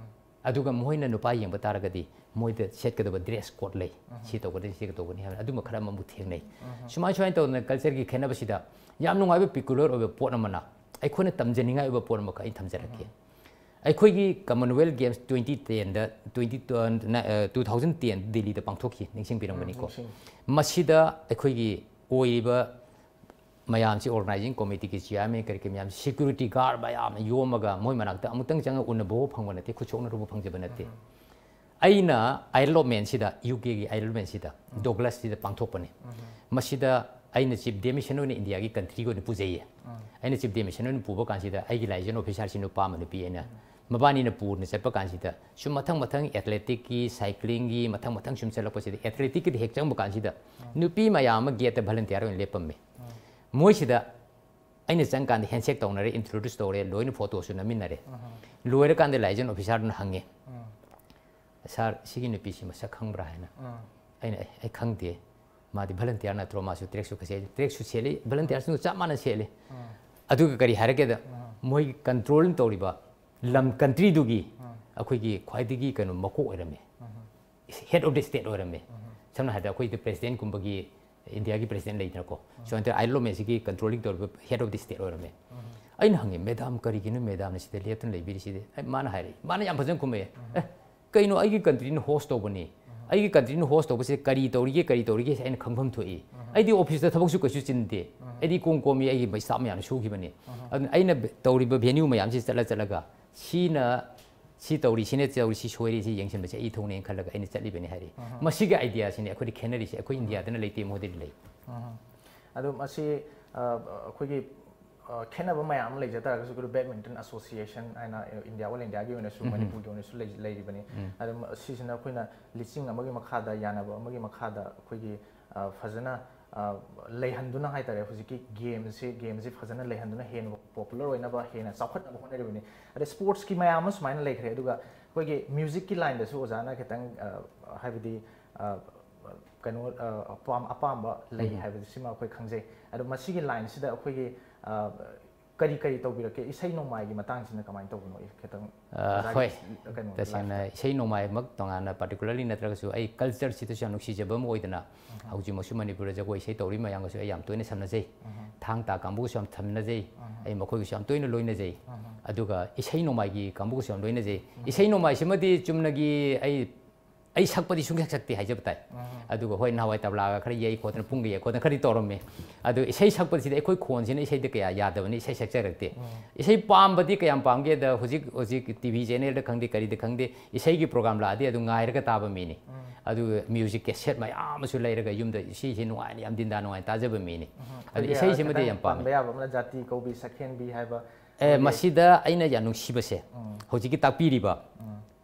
ꯑꯗꯨꯒ ꯃꯈꯣꯏꯅ ꯅꯨꯄꯥ ꯌꯦꯡꯕ ꯇꯥꯔꯒꯗꯤ ꯃꯣꯏꯗ ꯁꯦꯠꯀꯗꯕ dress code ꯂꯩ, ꯁꯤ ꯇꯧꯒꯗꯕꯅꯤ, ꯁꯤ ꯇꯧꯒꯅꯤ ꯍꯥꯏꯕ ꯑꯗꯨꯝꯕ ꯈꯔ ꯑꯃꯕꯨ ꯊꯦꯡꯅꯩ꯫ ꯁꯨꯃꯥꯏ ꯁꯨꯃꯥꯏꯅ ꯇꯧꯗꯅ cultureꯒꯤ ꯈꯦꯠꯅꯕꯁꯤꯗ ꯌꯥꯝ ꯅꯨꯡꯉꯥꯏꯕ peculiar ꯑꯣꯏꯕ ꯄꯣꯠ ꯑꯃꯅ ꯑꯩꯈꯣꯏꯅ ꯇꯝꯖꯅꯤꯡꯉꯥꯏ ꯑꯣꯏꯕ ꯄꯣꯠ ꯑꯃꯈꯛ ꯑꯩ ꯊꯝꯖꯔꯛꯀꯦ꯫ ꯑꯩꯈꯣꯏꯒꯤ Commonwealth Games twenty tenꯗ, twenty, two thousand ten ꯗꯦꯜꯂꯤꯗ ꯄꯥꯡꯊꯣꯛꯈꯤ, ꯅꯤꯡꯁꯤꯡꯕꯤꯔꯝꯒꯅꯤꯀꯣ꯫ ꯃꯁꯤꯗ ꯑꯩꯈꯣꯏꯒꯤ ꯑꯣꯏꯔꯤꯕ ꯃꯌꯥꯝꯁꯤ, organizing committeeꯒꯤ chairman ꯀꯔꯤ ꯀꯔꯤ ꯃꯌꯥꯝ, security guard ꯃꯌꯥꯝꯅ ꯌꯣꯝꯃꯒ ꯃꯣꯏ ꯃꯅꯥꯛꯇ ꯑꯃꯨꯛꯇꯪ ꯆꯪꯉꯒ ꯎꯅꯕ ꯐꯪꯕ ꯅꯠꯇꯦ, ꯈꯨꯠ ꯁꯣꯛꯅꯔꯨꯕ ꯐꯪꯖꯕ ꯅꯠꯇꯦ꯫ ꯑꯩꯅ Isle of Manꯁꯤꯗ, UKꯒꯤ Isle of Manꯁꯤꯗ, Douglasꯁꯤꯗ ꯄꯥꯡꯊꯣꯛꯄꯅꯤ꯫ ꯃꯁꯤꯗ ꯑꯩꯅ chief de mission ꯑꯣꯏꯅ Indiaꯒꯤ countryꯒꯤ ꯑꯣꯏꯅ ꯄꯨꯖꯩꯌꯦ꯫ ꯑꯩꯅ chief de mission ꯑꯣꯏꯅ ꯄꯨꯕ ꯀꯥꯟꯁꯤꯗ ꯑꯩꯒꯤ liaison officerꯁꯤ ꯅꯨꯄꯥ ꯑꯃ, ꯅꯨꯄꯤ ꯑꯩꯅ, ꯃꯕꯥꯅꯤꯅ ꯄꯨꯅ ꯆꯠꯄ ꯀꯥꯟꯁꯤꯗ ꯁꯨꯝ ꯃꯊꯪ ꯃꯊꯪ athleticꯀꯤ, cyclingꯒꯤ ꯃꯊꯪ ꯃꯊꯪ ꯁꯨꯝ ꯆꯠꯂꯛꯄꯁꯤꯗ athleticꯀꯤꯗ ꯍꯦꯛ ꯆꯪꯕ ꯀꯥꯟꯁꯤꯗ ꯅꯨꯄꯤ ꯃꯌꯥꯝ ꯑꯃ gateꯇ volunteer ꯑꯣꯏꯅ ꯂꯦꯞꯄꯝꯃꯦ꯫ ꯃꯣꯏꯁꯤꯗ ꯑꯩꯅ ꯆꯪꯀꯥꯟꯗ handshake ꯇꯧꯅꯔꯦ, introduce ꯇꯧꯔꯦ, ꯂꯣꯏꯅ photoꯁꯨ ꯅꯝꯃꯤꯟꯅꯔꯦ꯫ ꯂꯣꯏꯔꯀꯥꯟꯗ liaison officerꯗꯨꯅ ꯍꯪꯉꯦ, "Sir, ꯁꯤꯒꯤ ꯅꯨꯄꯤꯁꯤ ꯃꯁꯛ ꯈꯪꯕ꯭ꯔꯥ?" ꯍꯥꯏꯅ꯫ ꯑꯩꯅ, "ꯑꯦ, ꯑꯩ ꯈꯪꯗꯦ꯫ ꯃꯥꯗꯤ volunteer ꯅꯠꯇ꯭ꯔꯣ? ꯃꯥꯁꯨ trackꯁꯨ ꯀꯁꯦ-, trackꯁꯨ ꯁꯦꯠꯂꯤ, volunteerꯁꯨ ꯆꯞ ꯃꯥꯟꯅ ꯁꯦꯠꯂꯤ꯫" ꯑꯗꯨꯒ ꯀꯔꯤ ꯍꯥꯏꯔꯛꯀꯦꯗ, ꯃꯣꯏꯒꯤ control ꯇꯧꯔꯤꯕ ꯂꯝ, countryꯗꯨꯒꯤ ꯑꯩꯈꯣꯏꯒꯤ ꯈ꯭ꯋꯥꯏꯗꯒꯤ ꯀꯩꯅꯣ ꯃꯀꯣꯛ ꯑꯣꯏꯔꯝꯃꯦ, head of the state ꯑꯣꯏꯔꯝꯃꯦ꯫ ꯁꯝꯅ ꯍꯥꯏꯔꯕꯗ ꯑꯩꯈꯣꯏꯗ presidentꯀꯨꯝꯕꯒꯤ, Indiaꯒꯤ president ꯂꯩꯗꯅꯀꯣ, ꯁꯨꯃꯥꯏꯅ ꯇꯧꯔ Isle of Manꯁꯤꯒꯤ controlling ꯇꯧꯔꯤꯕ head of the state ꯑꯣꯏꯔꯝꯃꯦ꯫ ꯑꯩꯅ ꯍꯪꯉꯦ, "Madam, ꯀꯔꯤꯒꯤꯅꯣ madamꯅ ꯁꯤꯗ ꯂꯦꯞꯇꯨꯅ ꯂꯩꯕꯤꯔꯤꯁꯤꯗꯤ?" ꯑꯩ, ꯃꯥꯅ ꯍꯥꯏꯔꯛꯏ, ꯃꯥꯅ ꯌꯥꯝ ꯐꯖꯅ ꯈꯨꯝꯃꯛꯑꯦ, "ꯑꯦ, ꯀꯩꯅꯣ, ꯑꯩꯒꯤ countryꯅ host ꯇꯧꯕꯅꯤ, ꯑꯩꯒꯤ countryꯅ host ꯇꯧꯕꯁꯦ ꯀꯔꯤ ꯇꯧꯔꯤꯒꯦ, ꯀꯔꯤ ꯇꯧꯔꯤꯒꯦ ꯍꯥꯏꯅ ꯈꯪꯐꯝ ꯊꯣꯛꯏ꯫ ꯑꯩꯗꯤ officeꯇ ꯊꯕꯛꯁꯨ ꯀꯩꯁꯨ ꯆꯤꯟꯗꯦ, ꯑꯩꯗꯤ ꯏꯀꯣꯝ ꯀꯣꯝꯃꯤ, ꯑꯩꯒꯤ staff ꯃꯌꯥꯝꯅ ꯁꯨꯈꯤꯕꯅꯤ꯫ ꯑꯗꯨꯅ ꯑꯩꯅ ꯇꯧꯔꯤꯕ venue ꯃꯌꯥꯝꯁꯤ ꯆꯠꯂ ꯆꯠꯂꯒ ꯁꯤꯅ ꯁꯤ ꯇꯧꯔꯤ, ꯁꯤꯅ ꯇꯧꯔꯤ, ꯁꯤ ꯁꯣꯏꯔꯤ, ꯁꯤ ꯌꯦꯡꯁꯤꯟꯕꯁꯦ ꯑꯩ ꯊꯧꯅꯦꯅ ꯈꯜꯂꯒ ꯑꯩꯅ ꯆꯠꯂꯤꯕꯅꯤ" ꯍꯥꯏꯔꯤ꯫ ꯃꯁꯤꯒꯤ ideaꯁꯤꯅꯤ ꯑꯩꯈꯣꯏꯗ ꯈꯦꯠꯅꯔꯤꯁꯦ, ꯑꯩꯈꯣꯏ Indiaꯗꯅ ꯂꯩꯇꯦ, ꯃꯣꯏꯗꯗꯤ ꯂꯩ꯫ ꯑꯗꯣ ꯃꯁꯤ, ꯑ, ꯑꯩꯈꯣꯏꯒꯤ, ꯑ, ꯈꯦꯠꯅꯕ ꯃꯌꯥꯝ ꯑꯃ ꯂꯩꯖ ꯇꯥꯔꯒꯁꯨ, ꯑꯩꯈꯣꯏ Badminton Association ꯍꯥꯏꯅ, ꯑ, India, all Indiaꯒꯤ ꯑꯣꯏꯅꯁꯨ, ꯃꯅꯤꯄꯨꯔꯒꯤ ꯑꯣꯏꯅꯁꯨ ꯂꯩ-, ꯂꯩꯔꯤꯕꯅꯤ꯫ ꯑꯗꯣ ꯃ-, ꯁꯤꯁꯤꯅ ꯑꯩꯈꯣꯏꯅ ꯂꯤꯆꯤꯡ ꯑꯃꯒꯤ ꯃꯈꯥꯗ, ꯌꯥꯅꯕ ꯑꯃꯒꯤ ꯃꯈꯥꯗ ꯑꯩꯈꯣꯏꯒꯤ, ꯑ, ꯐꯖꯅ, ꯑ, ꯂꯩꯍꯟꯗꯨꯅ ꯍꯥꯏꯇꯥꯔꯦ, ꯍꯧꯖꯤꯛꯀꯤ gameꯁꯤ, gameꯁꯤ ꯐꯖꯅ ꯂꯩꯍꯟꯗꯨꯅ ꯍꯦꯟꯅ popular ꯑꯣꯏꯅꯕ, ꯍꯦꯟꯅ ꯆꯥꯎꯈꯠꯅꯕ ꯍꯣꯠꯅꯔꯤꯕꯅꯤ꯫ ꯑꯗꯩ sportsꯀꯤ ꯃꯌꯥꯝ ꯑꯃ ꯁꯨꯃꯥꯏꯅ ꯂꯩꯈ꯭ꯔꯦ, ꯑꯗꯨꯒ ꯑꯩꯈꯣꯏꯒꯤ musicꯀꯤ lineꯗꯁꯨ ꯑꯣꯖꯥꯅ ꯈꯤꯇꯪ, ꯑ, ꯍꯥꯏꯕꯗꯤ, ꯑ, ꯀꯩꯅꯣ, ꯑ, ꯑꯄꯥꯝ-, ꯑꯄꯥꯝꯕ ꯂꯩ ꯍꯥꯏꯕꯁꯤꯃ ꯑꯩꯈꯣꯏ ꯈꯪꯖꯩ꯫ ꯑꯗꯣ ꯃꯁꯤꯒꯤ lineꯁꯤꯗ ꯑꯩꯈꯣꯏꯒꯤ, ꯑ, ꯀꯔꯤ ꯀꯔꯤ ꯇꯧꯕꯤꯔꯛꯀꯦ? ꯏꯁꯩ ꯅꯣꯡꯃꯥꯏꯒꯤ ꯃꯇꯥꯡꯁꯤꯅ ꯀꯃꯥꯏꯅ ꯇꯧꯕꯅꯣ? ꯑꯩ ꯈꯤꯇꯪ ꯑ, ꯑꯣꯖꯥꯒꯤ ꯍꯣꯏ, ꯀꯩꯅꯣ, ꯇꯁꯦꯡꯅ lifeꯇ꯫ ꯏꯁꯩ ꯅꯣꯡꯃꯥꯏꯃꯛ ꯇꯣꯉꯥꯟꯅ particularly ꯅꯠꯇ꯭ꯔꯒꯁꯨ ꯑꯩ cultureꯁꯤꯗꯁꯨ ꯌꯥꯝ ꯅꯨꯡꯁꯤꯖꯕ ꯑꯃ ꯑꯣꯏꯗꯅ, ꯍꯧꯖꯤꯛꯃꯛꯁꯨ ꯃꯅꯤꯄꯨꯔꯗ ꯖꯒꯣꯏ ꯏꯁꯩ ꯇꯧꯔꯤ ꯃꯌꯥꯝꯒꯁꯨ ꯑꯩ ꯌꯥꯝ ꯇꯣꯏꯅ ꯁꯝꯅꯖꯩ꯫ ꯊꯥꯡ ꯇꯥ ꯀꯥꯡꯕꯨꯒꯁꯨ ꯌꯥꯝ ꯁꯝꯅꯖꯩ꯫ ꯑꯩ ꯃꯈꯣꯏꯒꯁꯨ ꯌꯥꯝ ꯇꯣꯏꯅ ꯂꯣꯏꯅꯖꯩ꯫ ꯑꯗꯨꯒ ꯏꯁꯩ ꯅꯣꯡꯃꯥꯏꯒꯤ ꯀꯥꯡꯕꯨꯒꯁꯨ ꯌꯥꯝ ꯂꯣꯏꯅꯖꯩ꯫ ꯏꯁꯩ ꯅꯣꯡꯃꯥꯏꯁꯤꯃꯗꯤ ꯆꯨꯝꯅꯒꯤ ꯑꯩ ꯑꯩ ꯁꯛꯄꯗꯤ ꯁꯨꯡꯁꯛ ꯁꯛꯇꯦ ꯍꯥꯏꯖꯕ ꯇꯥꯏ꯫ ꯑꯗꯨꯒ ꯍꯣꯏ, ꯅꯍꯥꯟꯋꯥꯏ ꯇꯕ꯭ꯂꯥꯒ ꯈꯔ ꯌꯩ ꯈꯣꯠꯇꯅ, ꯄꯨꯡꯒ ꯌꯩ ꯈꯣꯠꯇꯅ ꯈꯔꯗꯤ ꯇꯧꯔꯝꯃꯤ꯫ ꯑꯗꯨ ꯏꯁꯩ ꯁꯛꯄꯁꯤꯗꯤ ꯑꯩꯈꯣꯏ ꯈꯣꯟꯁꯤꯅ ꯏꯁꯩꯗ ꯀꯌꯥ ꯌꯥꯗꯕꯅꯤ, ꯏꯁꯩ ꯁꯛꯆꯔꯛꯇꯦ꯫ ꯏꯁꯩ ꯄꯥꯝꯕꯗꯤ ꯀꯌꯥꯝ ꯄꯥꯝꯒꯦꯗ, ꯍꯧꯖꯤꯛ ꯍꯧꯖꯤꯛ TV channelꯗ ꯈꯪꯗꯦ, ꯀꯔꯤꯗ ꯈꯪꯗꯦ, ꯏꯁꯩꯒꯤ programꯂꯥꯛꯑꯗꯤ ꯑꯗꯨ ꯉꯥꯏꯔꯒ ꯇꯥꯕ ꯃꯤꯅꯤ꯫ ꯑꯗꯨꯒ music cassette ꯃꯌꯥꯝ ꯑꯃꯁꯨ ꯂꯩꯔꯒ ꯌꯨꯝꯗ ꯏꯁꯩꯁꯦ ꯅꯨꯡꯉꯥꯏꯅ, ꯌꯥꯝ ꯗꯤꯟꯗꯥ ꯅꯨꯡꯉꯥꯏꯅ ꯇꯥꯖꯕ ꯃꯤꯅꯤ꯫ ꯑꯗꯨ ꯑꯩꯈꯣꯏꯒꯤ, ꯏꯁꯩꯁꯤꯃꯗꯤ ꯈꯤꯇꯪ ꯌꯥꯝ ꯄꯥꯝꯃꯤ꯫ ꯄꯟꯕ ꯌꯥꯕ ꯑꯃꯅ ꯖꯥꯇꯤ ꯀꯧꯕꯤ ꯁꯛꯍꯦꯟꯕꯤ ꯍꯥꯏꯕ꯫ ꯑꯦ, ꯃꯁꯤꯗ ꯑꯩꯅ ꯌꯥꯝ ꯅꯨꯡꯁꯤꯕꯁꯦ, ꯍꯧꯖꯤꯛꯀꯤ ꯇꯥꯛꯄꯤꯔꯤꯕ,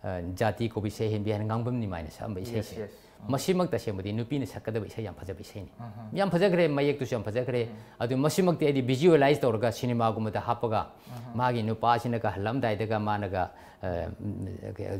ꯑ, ꯖꯥꯇꯤ ꯀꯧꯕꯤ ꯁꯛꯍꯦꯟꯕꯤ ꯍꯥꯏꯅ ꯉꯥꯡꯐꯝ ꯅꯤꯃꯥꯏꯅ ꯁꯛꯑꯝꯕ ꯏꯁꯩꯁꯦ꯫ Yes, yes. ꯃꯁꯤꯃꯛ ꯇꯁꯦꯡꯕꯗꯤ ꯅꯨꯄꯤꯅ ꯁꯛꯀꯗꯕ ꯏꯁꯩ ꯌꯥꯝ ꯐꯖꯕ ꯏꯁꯩꯅꯤ꯫ ꯌꯥꯝ ꯐꯖꯈ꯭ꯔꯦ, ꯃꯌꯦꯛꯇꯨꯁꯨ ꯌꯥꯝ ꯐꯖꯈ꯭ꯔꯦ꯫ ꯑꯗꯨ ꯃꯁꯤꯃꯛꯇꯤ ꯑꯩꯗꯤ visualize ꯇꯧꯔꯒ ꯁꯤꯅꯦꯃꯥꯒꯨꯝꯕꯗ ꯍꯥꯞꯄꯒ, ꯃꯥꯒꯤ ꯅꯨꯄꯥꯁꯤꯅꯒ ꯍꯜꯂꯝꯗꯥꯏꯗꯒ ꯃꯥꯅꯒ, ꯑ, ꯎꯝ,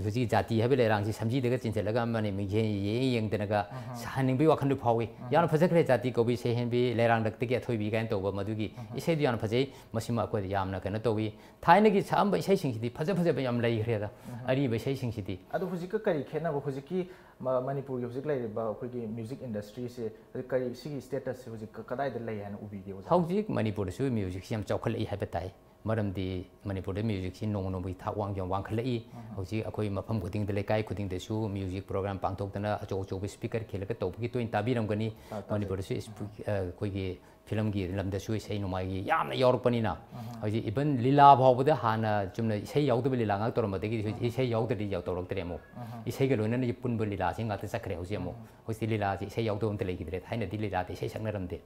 ꯍꯧꯖꯤꯛ ꯖꯥꯇꯤ ꯍꯥꯏꯕ ꯂꯩꯔꯥꯡꯁꯤ ꯁꯝꯖꯤꯗꯒ ꯆꯤꯟꯁꯤꯜꯂꯒ ꯑꯃꯅ ꯃꯤꯡꯁꯦꯟ ꯌꯦꯡ ꯌꯦꯡꯗꯅꯒ ꯁꯥꯍꯟꯅꯤꯡꯕꯒꯤ ꯋꯥꯈꯜꯗꯨ ꯐꯥꯎꯏ꯫ ꯌꯥꯝꯅ ꯐꯖꯈ꯭ꯔꯦ, ꯖꯥꯇꯤ ꯀꯧꯕꯤ ꯁꯛꯍꯦꯟꯕꯤ, ꯂꯩꯔꯥꯡꯂꯛꯇꯒꯤ ꯑꯊꯣꯏꯕꯤ ꯀꯥꯏꯅ ꯇꯧꯕ ꯃꯗꯨꯒꯤ ꯏꯁꯩꯗꯨ ꯌꯥꯝꯅ ꯐꯖꯩ꯫ ꯃꯁꯤꯃ ꯑꯩꯈꯣꯏꯗ ꯌꯥꯝꯅ ꯀꯩꯅꯣ ꯇꯧꯏ꯫ ꯊꯥꯏꯅꯒꯤ ꯁꯛꯑꯝꯕ ꯏꯁꯩꯁꯤꯡꯁꯤꯗꯤ ꯐꯖ ꯐꯖꯕ ꯌꯥꯝ ꯂꯩꯈ꯭ꯔꯦꯗ꯫ ꯑꯔꯤꯕ ꯏꯁꯩꯁꯤꯡꯁꯤꯗꯤ꯫ ꯑꯗꯣ ꯍꯧꯖꯤꯛꯀ ꯀꯔꯤ ꯈꯦꯠꯅꯕ? ꯍꯧꯖꯤꯛꯀꯤ ꯃ-, ꯃꯅꯤꯄꯨꯔꯒꯤ ꯍꯧꯖꯤꯛ ꯂꯩꯔꯤꯕ ꯑꯩꯈꯣꯏꯒꯤ music industryꯁꯦ ꯍꯧꯖꯤꯛ ꯀꯔꯤ, ꯁꯤꯒꯤ statusꯁꯦ ꯍꯧꯖꯤꯛ ꯀ-, ꯀꯗꯥꯏꯗ ꯂꯩ ꯍꯥꯏꯅ ꯎꯕꯤꯒꯦ, ꯑꯣꯖꯥ? ꯍꯧꯖꯤꯛ ꯃꯅꯤꯄꯨꯔꯗꯁꯨ musicꯁꯤ ꯌꯥꯝ ꯆꯥꯎꯈꯠꯂꯛꯏ ꯍꯥꯏꯕ ꯇꯥꯏ꯫ ꯃꯔꯝꯗꯤ ꯃꯅꯤꯄꯨꯔꯗ musicꯁꯤ ꯅꯣꯡꯃ ꯅꯣꯡꯃꯒꯤ ꯊꯥꯛ ꯋꯥꯡ ꯌꯥꯝ ꯋꯥꯡꯈꯠꯂꯛꯏ꯫ ꯍꯧꯖꯤꯛ ꯑꯩꯈꯣꯏ ꯃꯐꯝ ꯈꯨꯗꯤꯡꯗ, ꯂꯩꯀꯥꯏ ꯈꯨꯗꯤꯡꯗꯁꯨ music program ꯄꯥꯡꯊꯣꯛꯇꯅ ꯑꯆꯧ ꯑꯆꯧꯕ speaker ꯈꯤꯜꯂꯒ ꯇꯧꯕꯒꯤ ꯇꯣꯏꯅ ꯇꯥꯕꯤꯔꯝꯒꯅꯤ꯫ ꯇꯥ-, ꯇꯥꯖꯩ꯫ ꯃꯅꯤꯄꯨꯔꯗꯁꯨ ꯏꯁ-, ꯑ, ꯑꯩꯈꯣꯏꯒꯤ filmꯒꯤ ꯂꯝꯗꯁꯨ ꯏꯁꯩ ꯅꯣꯡꯃꯥꯏꯒꯤ ꯌꯥꯝꯅ ꯌꯥꯎꯔꯛꯄꯅꯤꯅ, ꯍꯧꯖꯤꯛ even ꯂꯤꯂꯥ ꯐꯥꯎꯕꯗ ꯍꯥꯟꯅ ꯆꯨꯝꯅ ꯏꯁꯩ ꯌꯥꯎꯗꯕ ꯂꯤꯂꯥ ꯉꯥꯛ ꯇꯧꯔꯝꯕꯗꯒꯤ ꯍꯧꯖꯤꯛ ꯏꯁꯩ ꯌꯥꯎꯗ꯭ꯔꯗꯤ ꯌꯥꯎ-, ꯇꯧꯔꯛꯇ꯭ꯔꯦ ꯑꯃꯨꯛ꯫ ꯏꯁꯩꯒ ꯂꯣꯏꯅꯅ ꯄꯨꯟꯕ ꯂꯤꯂꯥꯁꯤ ꯉꯥꯛꯇ ꯆꯠꯈ꯭ꯔꯦ ꯍꯧꯖꯤꯛ ꯑꯃꯨꯛ꯫ ꯍꯧꯖꯤꯛꯇꯤ ꯂꯤꯂꯥꯁꯤ ꯏꯁꯩ ꯌꯥꯎꯗꯕ ꯑꯝꯇ ꯂꯩꯈꯤꯗ꯭ꯔꯦ꯫ ꯊꯥꯏꯅꯗꯤ ꯂꯤꯂꯥꯗ ꯏꯁꯩ ꯁꯛꯅꯔꯝꯗꯦ꯫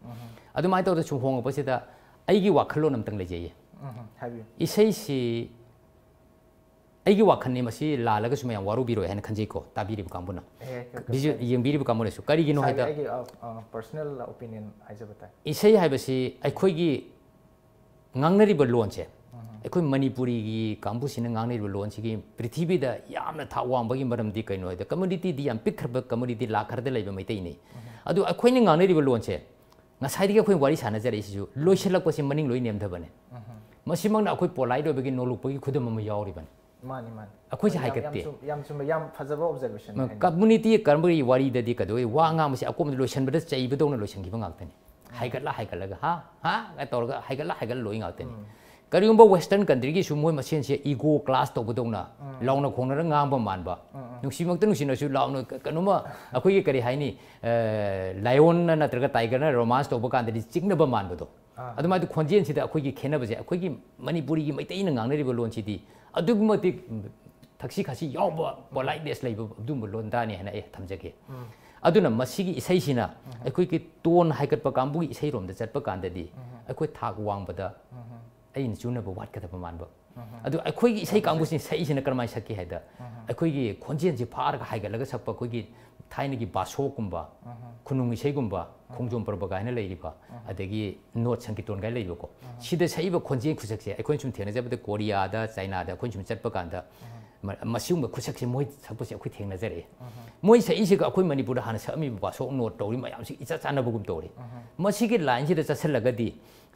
ꯑꯗꯨꯃꯥꯏꯅ ꯇꯧꯗꯅ ꯁꯨꯝ ꯍꯣꯡꯉꯛꯄꯁꯤꯗ ꯑꯩꯒꯤ ꯋꯥꯈꯜꯂꯣꯟ ꯑꯝꯇꯪ ꯂꯩꯖꯩꯌꯦ꯫ ꯎꯝ, ꯍꯥꯏꯕꯤꯌꯨ꯫ ꯏꯁꯩꯁꯤ ꯑꯩꯒꯤ ꯋꯥꯈꯜꯅꯤ, ꯃꯁꯤ ꯂꯥꯜꯂꯒꯁꯨ ꯃꯌꯥꯝ ꯋꯥꯔꯧꯕꯤꯔꯣꯏ ꯍꯥꯏꯅ ꯈꯟꯖꯩꯀꯣ, ꯇꯥꯕꯤꯔꯤꯕ ꯀꯥꯡꯕꯨꯅ꯫ ꯑꯦ, ꯀ-, ꯀ-, Visual ꯌꯦꯡꯕꯤꯔꯤꯕ ꯀꯥꯡꯕꯨꯅꯁꯨ꯫ ꯀꯔꯤꯒꯤꯅꯣ ꯉꯁꯥꯏꯒꯤ ꯍꯥꯏꯗ ꯑꯩꯒꯤ, ꯑ, ꯑ, personal opinion ꯍꯥꯏꯖꯕ ꯇꯥꯏ꯫ ꯏꯁꯩ ꯍꯥꯏꯕꯁꯤ ꯑꯩꯈꯣꯏꯒꯤ ꯉꯥꯡꯅꯔꯤꯕ ꯂꯣꯟꯁꯦ, ꯑꯩꯈꯣꯏ ꯃꯅꯤꯄꯨꯔꯤꯒꯤ ꯀꯥꯡꯕꯨꯁꯤꯅ ꯉꯥꯡꯅꯔꯤꯕ ꯂꯣꯟꯁꯤꯒꯤ ꯄ꯭ꯔꯤꯊꯤꯕꯤꯗ ꯌꯥꯝꯅ ꯊꯥꯛ ꯋꯥꯡꯕꯒꯤ ꯃꯔꯝꯗꯤ ꯀꯩꯅꯣ ꯍꯥꯏꯗ, communityꯗꯤ ꯌꯥꯝ ꯄꯤꯛꯈ꯭ꯔꯕ community, ꯂꯥꯛ ꯈꯔꯗ ꯂꯩꯕ ꯃꯩꯇꯩꯅꯤ꯫ ꯑꯗꯨ ꯑꯩꯈꯣꯏꯅ ꯉꯥꯡꯅꯔꯤꯕ ꯂꯣꯟꯁꯦ ꯉꯁꯥꯏꯗꯒꯤ ꯑꯩꯈꯣꯏ ꯋꯥꯔꯤ ꯁꯥꯟꯅꯖꯔꯛꯏꯁꯤꯁꯨ ꯂꯣꯏꯁꯤꯜꯂꯛꯄꯁꯤ ꯃꯅꯤꯡ ꯂꯣꯏ ꯅꯦꯝꯊꯕꯅꯦ꯫ ꯃꯁꯤꯃꯛꯅ ꯑꯩꯈꯣꯏ polite ꯑꯣꯏꯕꯒꯤ ꯅꯣꯂꯨꯛꯄꯒꯤ ꯈꯨꯗꯝ ꯑꯃ ꯌꯥꯎꯔꯤꯕꯅꯤ꯫ ꯃꯥꯅꯤ ꯃꯥꯅꯤ꯫ ꯑꯩꯈꯣꯏꯁꯦ ꯌꯥꯝ- ꯌꯥꯝ ꯍꯥꯏꯒꯠꯇꯦ꯫ ꯆꯨꯝ- ꯌꯥꯝ ꯆꯨꯝꯕ, ꯌꯥꯝ ꯐꯖꯕ observation ꯅꯤ꯫ Community ꯀꯔꯝꯕꯒꯤ ꯋꯥꯔꯤꯗꯗꯤ ꯀꯩꯗꯧꯋꯤ, ꯋꯥ ꯉꯥꯡꯕꯁꯤ ꯑꯀꯣꯝꯗ ꯂꯣꯏꯁꯤꯟꯕꯗ ꯆꯩꯕꯗꯧꯅ ꯂꯣꯏꯁꯤꯟꯈꯤꯕ ꯉꯥꯛꯇꯅꯤ꯫ ꯍꯥꯏꯒꯠꯂ ꯍꯥꯏꯒꯠꯂꯒ ꯍꯥ ꯍꯥ ꯀꯥꯏ ꯇꯧꯔꯒ ꯍꯥꯏꯒꯠꯂ ꯍꯥꯏꯒꯠꯂ ꯂꯣꯏ ꯉꯥꯛꯇꯅꯤ꯫ ꯀꯔꯤꯒꯨꯝꯕ Western country ꯒꯤꯁꯨ ꯃꯣꯏ ꯃꯁꯦꯟꯁꯦ ego clash ꯇꯧꯕꯗꯧꯅ ꯂꯥꯎꯅ ꯈꯣꯡꯅꯔ ꯉꯥꯡꯕ ꯃꯥꯟꯕ, ꯅꯨꯡꯁꯤꯃꯛꯇ ꯅꯨꯡꯁꯤꯅꯁꯨ ꯂꯥꯎꯅ ꯀ- ꯀꯩꯅꯣꯝꯃ ꯑꯩꯈꯣꯏꯒꯤ ꯀꯔꯤ ꯍꯥꯏꯅꯤ, lion ꯅ ꯅꯠꯇ꯭ꯔꯒ tiger ꯅ romance ꯇꯧꯕ ꯀꯥꯟꯗꯗꯤ ꯆꯤꯛꯅꯕ ꯃꯥꯟꯕꯗꯣ꯫ ꯑꯗꯨꯃꯥꯏꯅ ꯈꯣꯟꯖꯦꯜꯁꯤꯗ ꯑꯩꯈꯣꯏꯒꯤ ꯈꯦꯠꯅꯕꯁꯦ, ꯑꯩꯈꯣꯏꯒꯤ ꯃꯅꯤꯄꯨꯔꯤꯒꯤ ꯃꯩꯇꯩꯅ ꯉꯥꯡꯅꯔꯤꯕ ꯂꯣꯟꯁꯤꯗꯤ ꯑꯗꯨꯛꯀꯤ ꯃꯇꯤꯛ ꯊꯛꯁꯤ ꯈꯥꯁꯤ ꯌꯥꯎꯕ, politeness ꯂꯩꯕ ꯑꯗꯨꯒꯨꯝꯕ ꯂꯣꯟꯗꯥꯅꯤ ꯍꯥꯏꯅ ꯑꯩ ꯊꯝꯖꯒꯦ꯫ ꯑꯗꯨꯅ ꯃꯁꯤꯒꯤ ꯏꯁꯩꯁꯤꯅ ꯑꯩꯈꯣꯏꯒꯤ tone ꯍꯥꯏꯒꯠꯄ ꯀꯥꯡꯕꯨꯒꯤ ꯏꯁꯩꯔꯣꯝꯗ ꯆꯠꯄ ꯀꯥꯟꯗꯗꯤ ꯑꯩꯈꯣꯏ ꯊꯥꯛ ꯋꯥꯡꯕꯗ ꯑꯩꯅ ꯆꯨꯅꯕ ꯋꯥꯠꯀꯗꯕ ꯃꯥꯟꯕ꯫ ꯑꯗꯨ ꯑꯩꯈꯣꯏꯒꯤ ꯏꯁꯩ ꯀꯥꯡꯕꯨꯁꯤꯅ ꯁꯛꯏꯁꯤꯅ ꯀꯔꯝꯍꯥꯏꯅ ꯁꯛꯀꯦ ꯍꯥꯏꯗ, ꯑꯩꯈꯣꯏꯒꯤ ꯈꯣꯟꯖꯦꯜꯁꯤ ꯐꯥꯔꯒ ꯍꯥꯏꯒꯠꯂꯒ ꯁꯛꯄ ꯑꯩꯈꯣꯏꯒꯤ ꯊꯥꯏꯅꯒꯤ ꯕꯥꯁꯣꯛꯀꯨꯝꯕ, ꯈꯨꯅꯨꯡ ꯏꯁꯩꯒꯨꯝꯕ, ꯈꯣꯡꯖꯣꯝ ꯄꯔꯕ ꯀꯥꯏꯅ ꯂꯩꯔꯤꯕ, ꯑꯗꯒꯤ ꯅꯣꯠ ꯁꯪꯀꯤꯇꯣꯟ ꯀꯥꯏꯅ ꯂꯩꯕꯀꯣ꯫ ꯁꯤꯗ ꯁꯛꯏꯕ ꯈꯣꯟꯖꯦꯜ ꯈꯨꯁꯛꯁꯦ ꯑꯩꯈꯣꯏꯅ ꯁꯨꯝ ꯊꯦꯡꯅꯖꯕꯗ ꯀꯣꯔꯤꯌꯥꯗ, ꯆꯥꯏꯅꯥꯗ ꯑꯩꯈꯣꯏꯅ ꯁꯨꯝ ꯆꯠꯄ ꯀꯥꯟꯗ ꯃ- ꯃꯁꯤꯒꯨꯝꯕ ꯈꯨꯁꯛꯁꯦ ꯃꯣꯏ ꯁꯛꯄꯁꯦ ꯑꯩꯈꯣꯏ ꯊꯦꯡꯅꯖꯔꯛꯑꯦ꯫ ꯃꯣꯏ ꯁꯛꯏꯁꯤꯒ ꯑꯩꯈꯣꯏ ꯃꯅꯤꯄꯨꯔꯗ ꯍꯥꯟꯅ ꯁꯛꯑꯝꯃꯤꯕ ꯕꯥꯁꯣꯛ ꯅꯣꯠ ꯇꯧꯔꯤ ꯃꯌꯥꯝꯁꯤ ꯏꯆꯥ ꯆꯥꯟꯅꯕꯒꯨꯝ ꯇꯧꯔꯤ꯫ ꯃꯁꯤꯒꯤ line ꯁꯤꯗ ꯆꯠꯁꯤꯜꯂꯒꯗꯤ,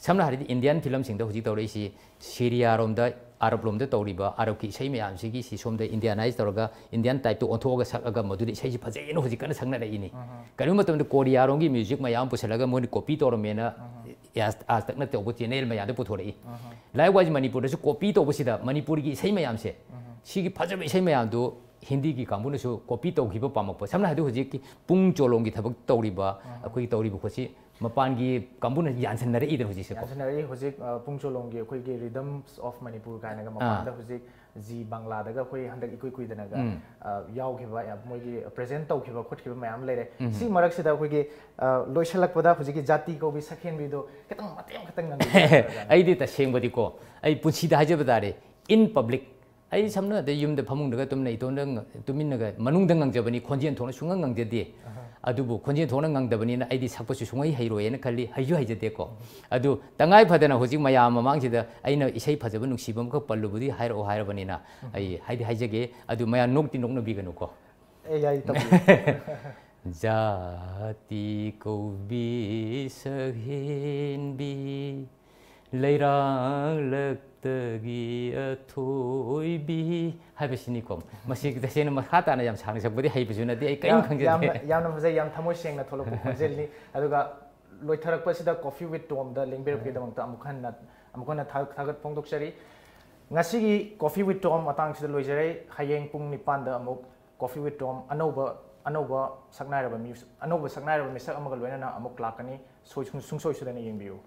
ꯁꯝꯅ ꯍꯥꯏꯔꯗꯤ Indian film ꯁꯤꯡꯗ ꯍꯧꯖꯤꯛ ꯇꯧꯔꯛꯏꯁꯤ ꯁꯤꯔꯤꯌꯥꯔꯣꯝꯗ, ꯑꯔꯕ ꯂꯣꯝꯗ ꯇꯧꯔꯤꯕ ꯑꯔꯕꯀꯤ ꯏꯁꯩ ꯃꯌꯥꯝꯁꯤꯒꯤ ꯁꯤ ꯁꯣꯝꯗ Indianize ꯇꯧꯔꯒ Indian type ꯇ ꯑꯣꯟꯊꯣꯛꯑꯒ ꯁꯛꯑꯒ ꯃꯗꯨꯗ ꯏꯁꯩꯁꯤ ꯐꯖꯩꯅ ꯍꯧꯖꯤꯛ ꯀꯟꯅ ꯁꯛꯅꯔꯛꯏꯅꯤ꯫ ꯀꯔꯤꯒꯨꯝꯕ ꯃꯇꯝꯗ ꯀꯣꯔꯤꯌꯥꯔꯣꯝꯒꯤ music ꯃꯌꯥꯝ ꯄꯨꯁꯜꯂꯒ ꯃꯣꯏꯅ copy ꯇꯧꯔꯝꯃꯦꯅ ꯑꯥꯖ ꯇꯛꯅ ꯇꯧꯕ channel ꯃꯌꯥꯝꯗ ꯄꯨꯊꯣꯔꯛꯏ꯫ Likewise ꯃꯅꯤꯄꯨꯔꯗꯁꯨ copy ꯇꯧꯕꯁꯤꯗ ꯃꯅꯤꯄꯨꯔꯒꯤ ꯏꯁꯩ ꯃꯌꯥꯝꯁꯦ, ꯁꯤꯒꯤ ꯐꯖꯕ ꯏꯁꯩ ꯃꯌꯥꯝꯗꯨ ꯍꯤꯟꯗꯤꯒꯤ ꯀꯥꯡꯕꯨꯅꯁꯨ copy ꯇꯧꯈꯤꯕ ꯄꯥꯝꯃꯛꯄ, ꯁꯝꯅ ꯍꯥꯏꯔꯕꯗ ꯍꯧꯖꯤꯛꯀꯤ ꯄꯨꯡ ꯆꯣꯂꯣꯝꯒꯤ ꯊꯕꯛ ꯇꯧꯔꯤꯕ, ꯑꯩꯈꯣꯏꯒꯤ ꯇꯧꯔꯤꯕ ꯈꯣꯠꯁꯤ ꯃꯄꯥꯟꯒꯤ ꯀꯥꯡꯕꯨꯅ ꯌꯥꯟꯁꯤꯟꯅꯔꯛꯏꯗꯅ ꯍꯧꯖꯤꯛꯁꯦꯀꯣ꯫ ꯌꯥꯟꯁꯤꯟꯅꯔꯛꯏ ꯍꯧꯖꯤꯛ, ꯑ, ꯄꯨꯡ ꯆꯣꯂꯣꯝꯒꯤ ꯑꯩꯈꯣꯏꯒꯤ Rhythms of Manipur ꯀꯥꯏꯅꯒ ꯃꯄꯥꯟꯗ ꯍꯧꯖꯤꯛ ꯖꯤ ꯕꯪꯂꯥꯗꯒ ꯑꯩꯈꯣꯏ ꯍꯟꯗꯛ ꯏꯀꯨꯏ ꯀꯨꯏꯗꯅꯒ, ꯑ, ꯌꯥꯎꯈꯤꯕ, ꯌꯥꯝ, ꯃꯣꯏꯒꯤ present ꯇꯧꯈꯤꯕ ꯈꯣꯠꯈꯤꯕ ꯃꯌꯥꯝ ꯂꯩꯔꯦ꯫ ꯁꯤ ꯃꯔꯛꯁꯤꯗ ꯑꯩꯈꯣꯏꯒꯤ, ꯑ, ꯂꯣꯏꯁꯤꯜꯂꯛꯄꯗ ꯍꯧꯖꯤꯛꯀꯤ ꯖꯥꯇꯤ ꯀꯧꯕꯤ ꯁꯛꯍꯦꯟꯕꯤꯗꯣ ꯈꯤꯇꯪ ꯃꯇꯦꯛ ꯑꯃꯈꯛꯇꯪ ꯉꯪꯕꯤꯕ ꯌꯥꯒꯗ꯭ꯔꯥ? ꯑꯩꯗꯤ ꯇꯁꯦꯡꯕꯗꯤꯀꯣ, ꯑꯩ ꯄꯨꯟꯁꯤꯗ ꯍꯥꯏꯖꯕ ꯇꯥꯔꯦ, in public ꯑꯩ ꯁꯝꯅ ꯍꯥꯏꯔꯕꯗ ꯌꯨꯝꯗ ꯐꯃꯨꯡꯗꯒ ꯇꯨꯝꯅ ꯏꯇꯣꯝꯗ ꯉ- ꯇꯨꯃꯤꯟꯅꯒ ꯃꯅꯨꯡꯗ ꯉꯪꯖꯕꯅꯤ, ꯈꯣꯟꯖꯦꯜ ꯊꯣꯛꯅ ꯁꯨꯡꯉꯪ ꯉꯪꯖꯗꯦ꯫ ꯑꯗꯨꯕꯨ ꯈꯣꯟꯖꯦꯜ ꯊꯣꯛꯅ ꯉꯪꯗꯕꯅꯤꯅ ꯑꯩꯗꯤ ꯁꯛꯄꯁꯨ ꯁꯨꯡꯍꯩ ꯍꯩꯔꯣꯏꯅ ꯈꯜꯂꯤ, ꯍꯩꯁꯨ ꯍꯩꯖꯗꯦꯀꯣ꯫ ꯑꯗꯨ ꯇꯉꯥꯏ ꯐꯗꯅ ꯍꯧꯖꯤꯛ ꯃꯌꯥꯝ ꯃꯃꯥꯡꯁꯤꯗ ꯑꯩꯅ ꯏꯁꯩ ꯐꯖꯕ ꯅꯨꯡꯁꯤꯕ ꯑꯃꯈꯛ ꯄꯜꯂꯨꯕꯗꯤ ꯍꯥꯏꯔꯛꯑꯣ ꯍꯥꯏꯔꯕꯅꯤꯅ ꯑꯩ ꯍꯥꯏꯗꯤ ꯍꯥꯏꯖꯒꯦ, ꯑꯗꯨ ꯃꯌꯥꯝ ꯅꯣꯛꯇꯤ ꯅꯣꯛꯅꯕꯤꯒꯅꯨꯀꯣ꯫ ꯑꯦ, ꯌꯥꯏ, ꯇꯧꯕꯤꯌꯨ꯫ ꯖꯥꯇꯤ ꯀꯧꯕꯤ ꯁꯛꯍꯦꯟꯕꯤ, ꯂꯩꯔꯥꯡꯂꯛꯇꯒꯤ ꯑꯊꯣꯏꯕꯤ ꯍꯥꯏꯕꯁꯤꯅꯤꯀꯣ꯫ ꯃꯁꯤ ꯇꯁꯦꯡꯅ ꯃꯈꯥ ꯇꯥꯅ ꯌꯥꯝ ꯁꯥꯡꯅ ꯁꯛꯄꯗꯤ ꯍꯩꯕꯁꯨ ꯅꯠꯇꯦ, ꯑꯩ ꯀꯔꯤꯝ ꯌꯥꯝ- ꯈꯪꯖꯗꯦ꯫ ꯌꯥꯝꯅ ꯌꯥꯝꯅ ꯐꯖꯩ, ꯌꯥꯝ ꯊꯃꯣꯏ ꯁꯦꯡꯅ ꯊꯣꯛꯂꯛꯄ ꯈꯣꯟꯖꯦꯜꯅꯤ꯫ ꯑꯗꯨꯒ ꯂꯣꯏꯊꯔꯛꯄꯁꯤꯗ Coffee with Tomꯗ ꯂꯦꯡꯕꯤꯔꯛꯄꯒꯤꯗꯃꯛꯇ ꯑꯃꯨꯛ ꯍꯟꯅ ꯑꯃꯨꯛ ꯍꯟꯅ ꯊꯥ- ꯊꯥꯒꯠ ꯐꯣꯡꯗꯣꯛꯆꯔꯤ꯫ ꯉꯁꯤꯒꯤ Coffee with Tom ꯃꯇꯥꯡꯁꯤꯗ ꯂꯣꯏꯖꯔꯦ꯫ ꯍꯌꯦꯡ ꯄꯨꯡ ꯅꯤꯄꯥꯟꯗ ꯑꯃꯨꯛ Coffee with Tom ꯑꯅꯧꯕ ꯑꯅꯧꯕ ꯁꯛꯅꯥꯏꯔꯕ ꯃꯤꯑꯣꯏ ꯑꯅꯧꯕ ꯁꯛꯅꯥꯏꯔꯕ ꯃꯤꯁꯛ ꯑꯃꯒ ꯂꯣꯏꯅꯅ ꯑꯃꯨꯛ ꯂꯥꯛꯀꯅꯤ꯫ ꯁꯣꯏ- ꯁꯨꯡ- ꯁꯨꯡꯁꯣꯏ ꯁꯣꯏꯗꯅ ꯌꯦꯡꯕꯤꯌꯨ꯫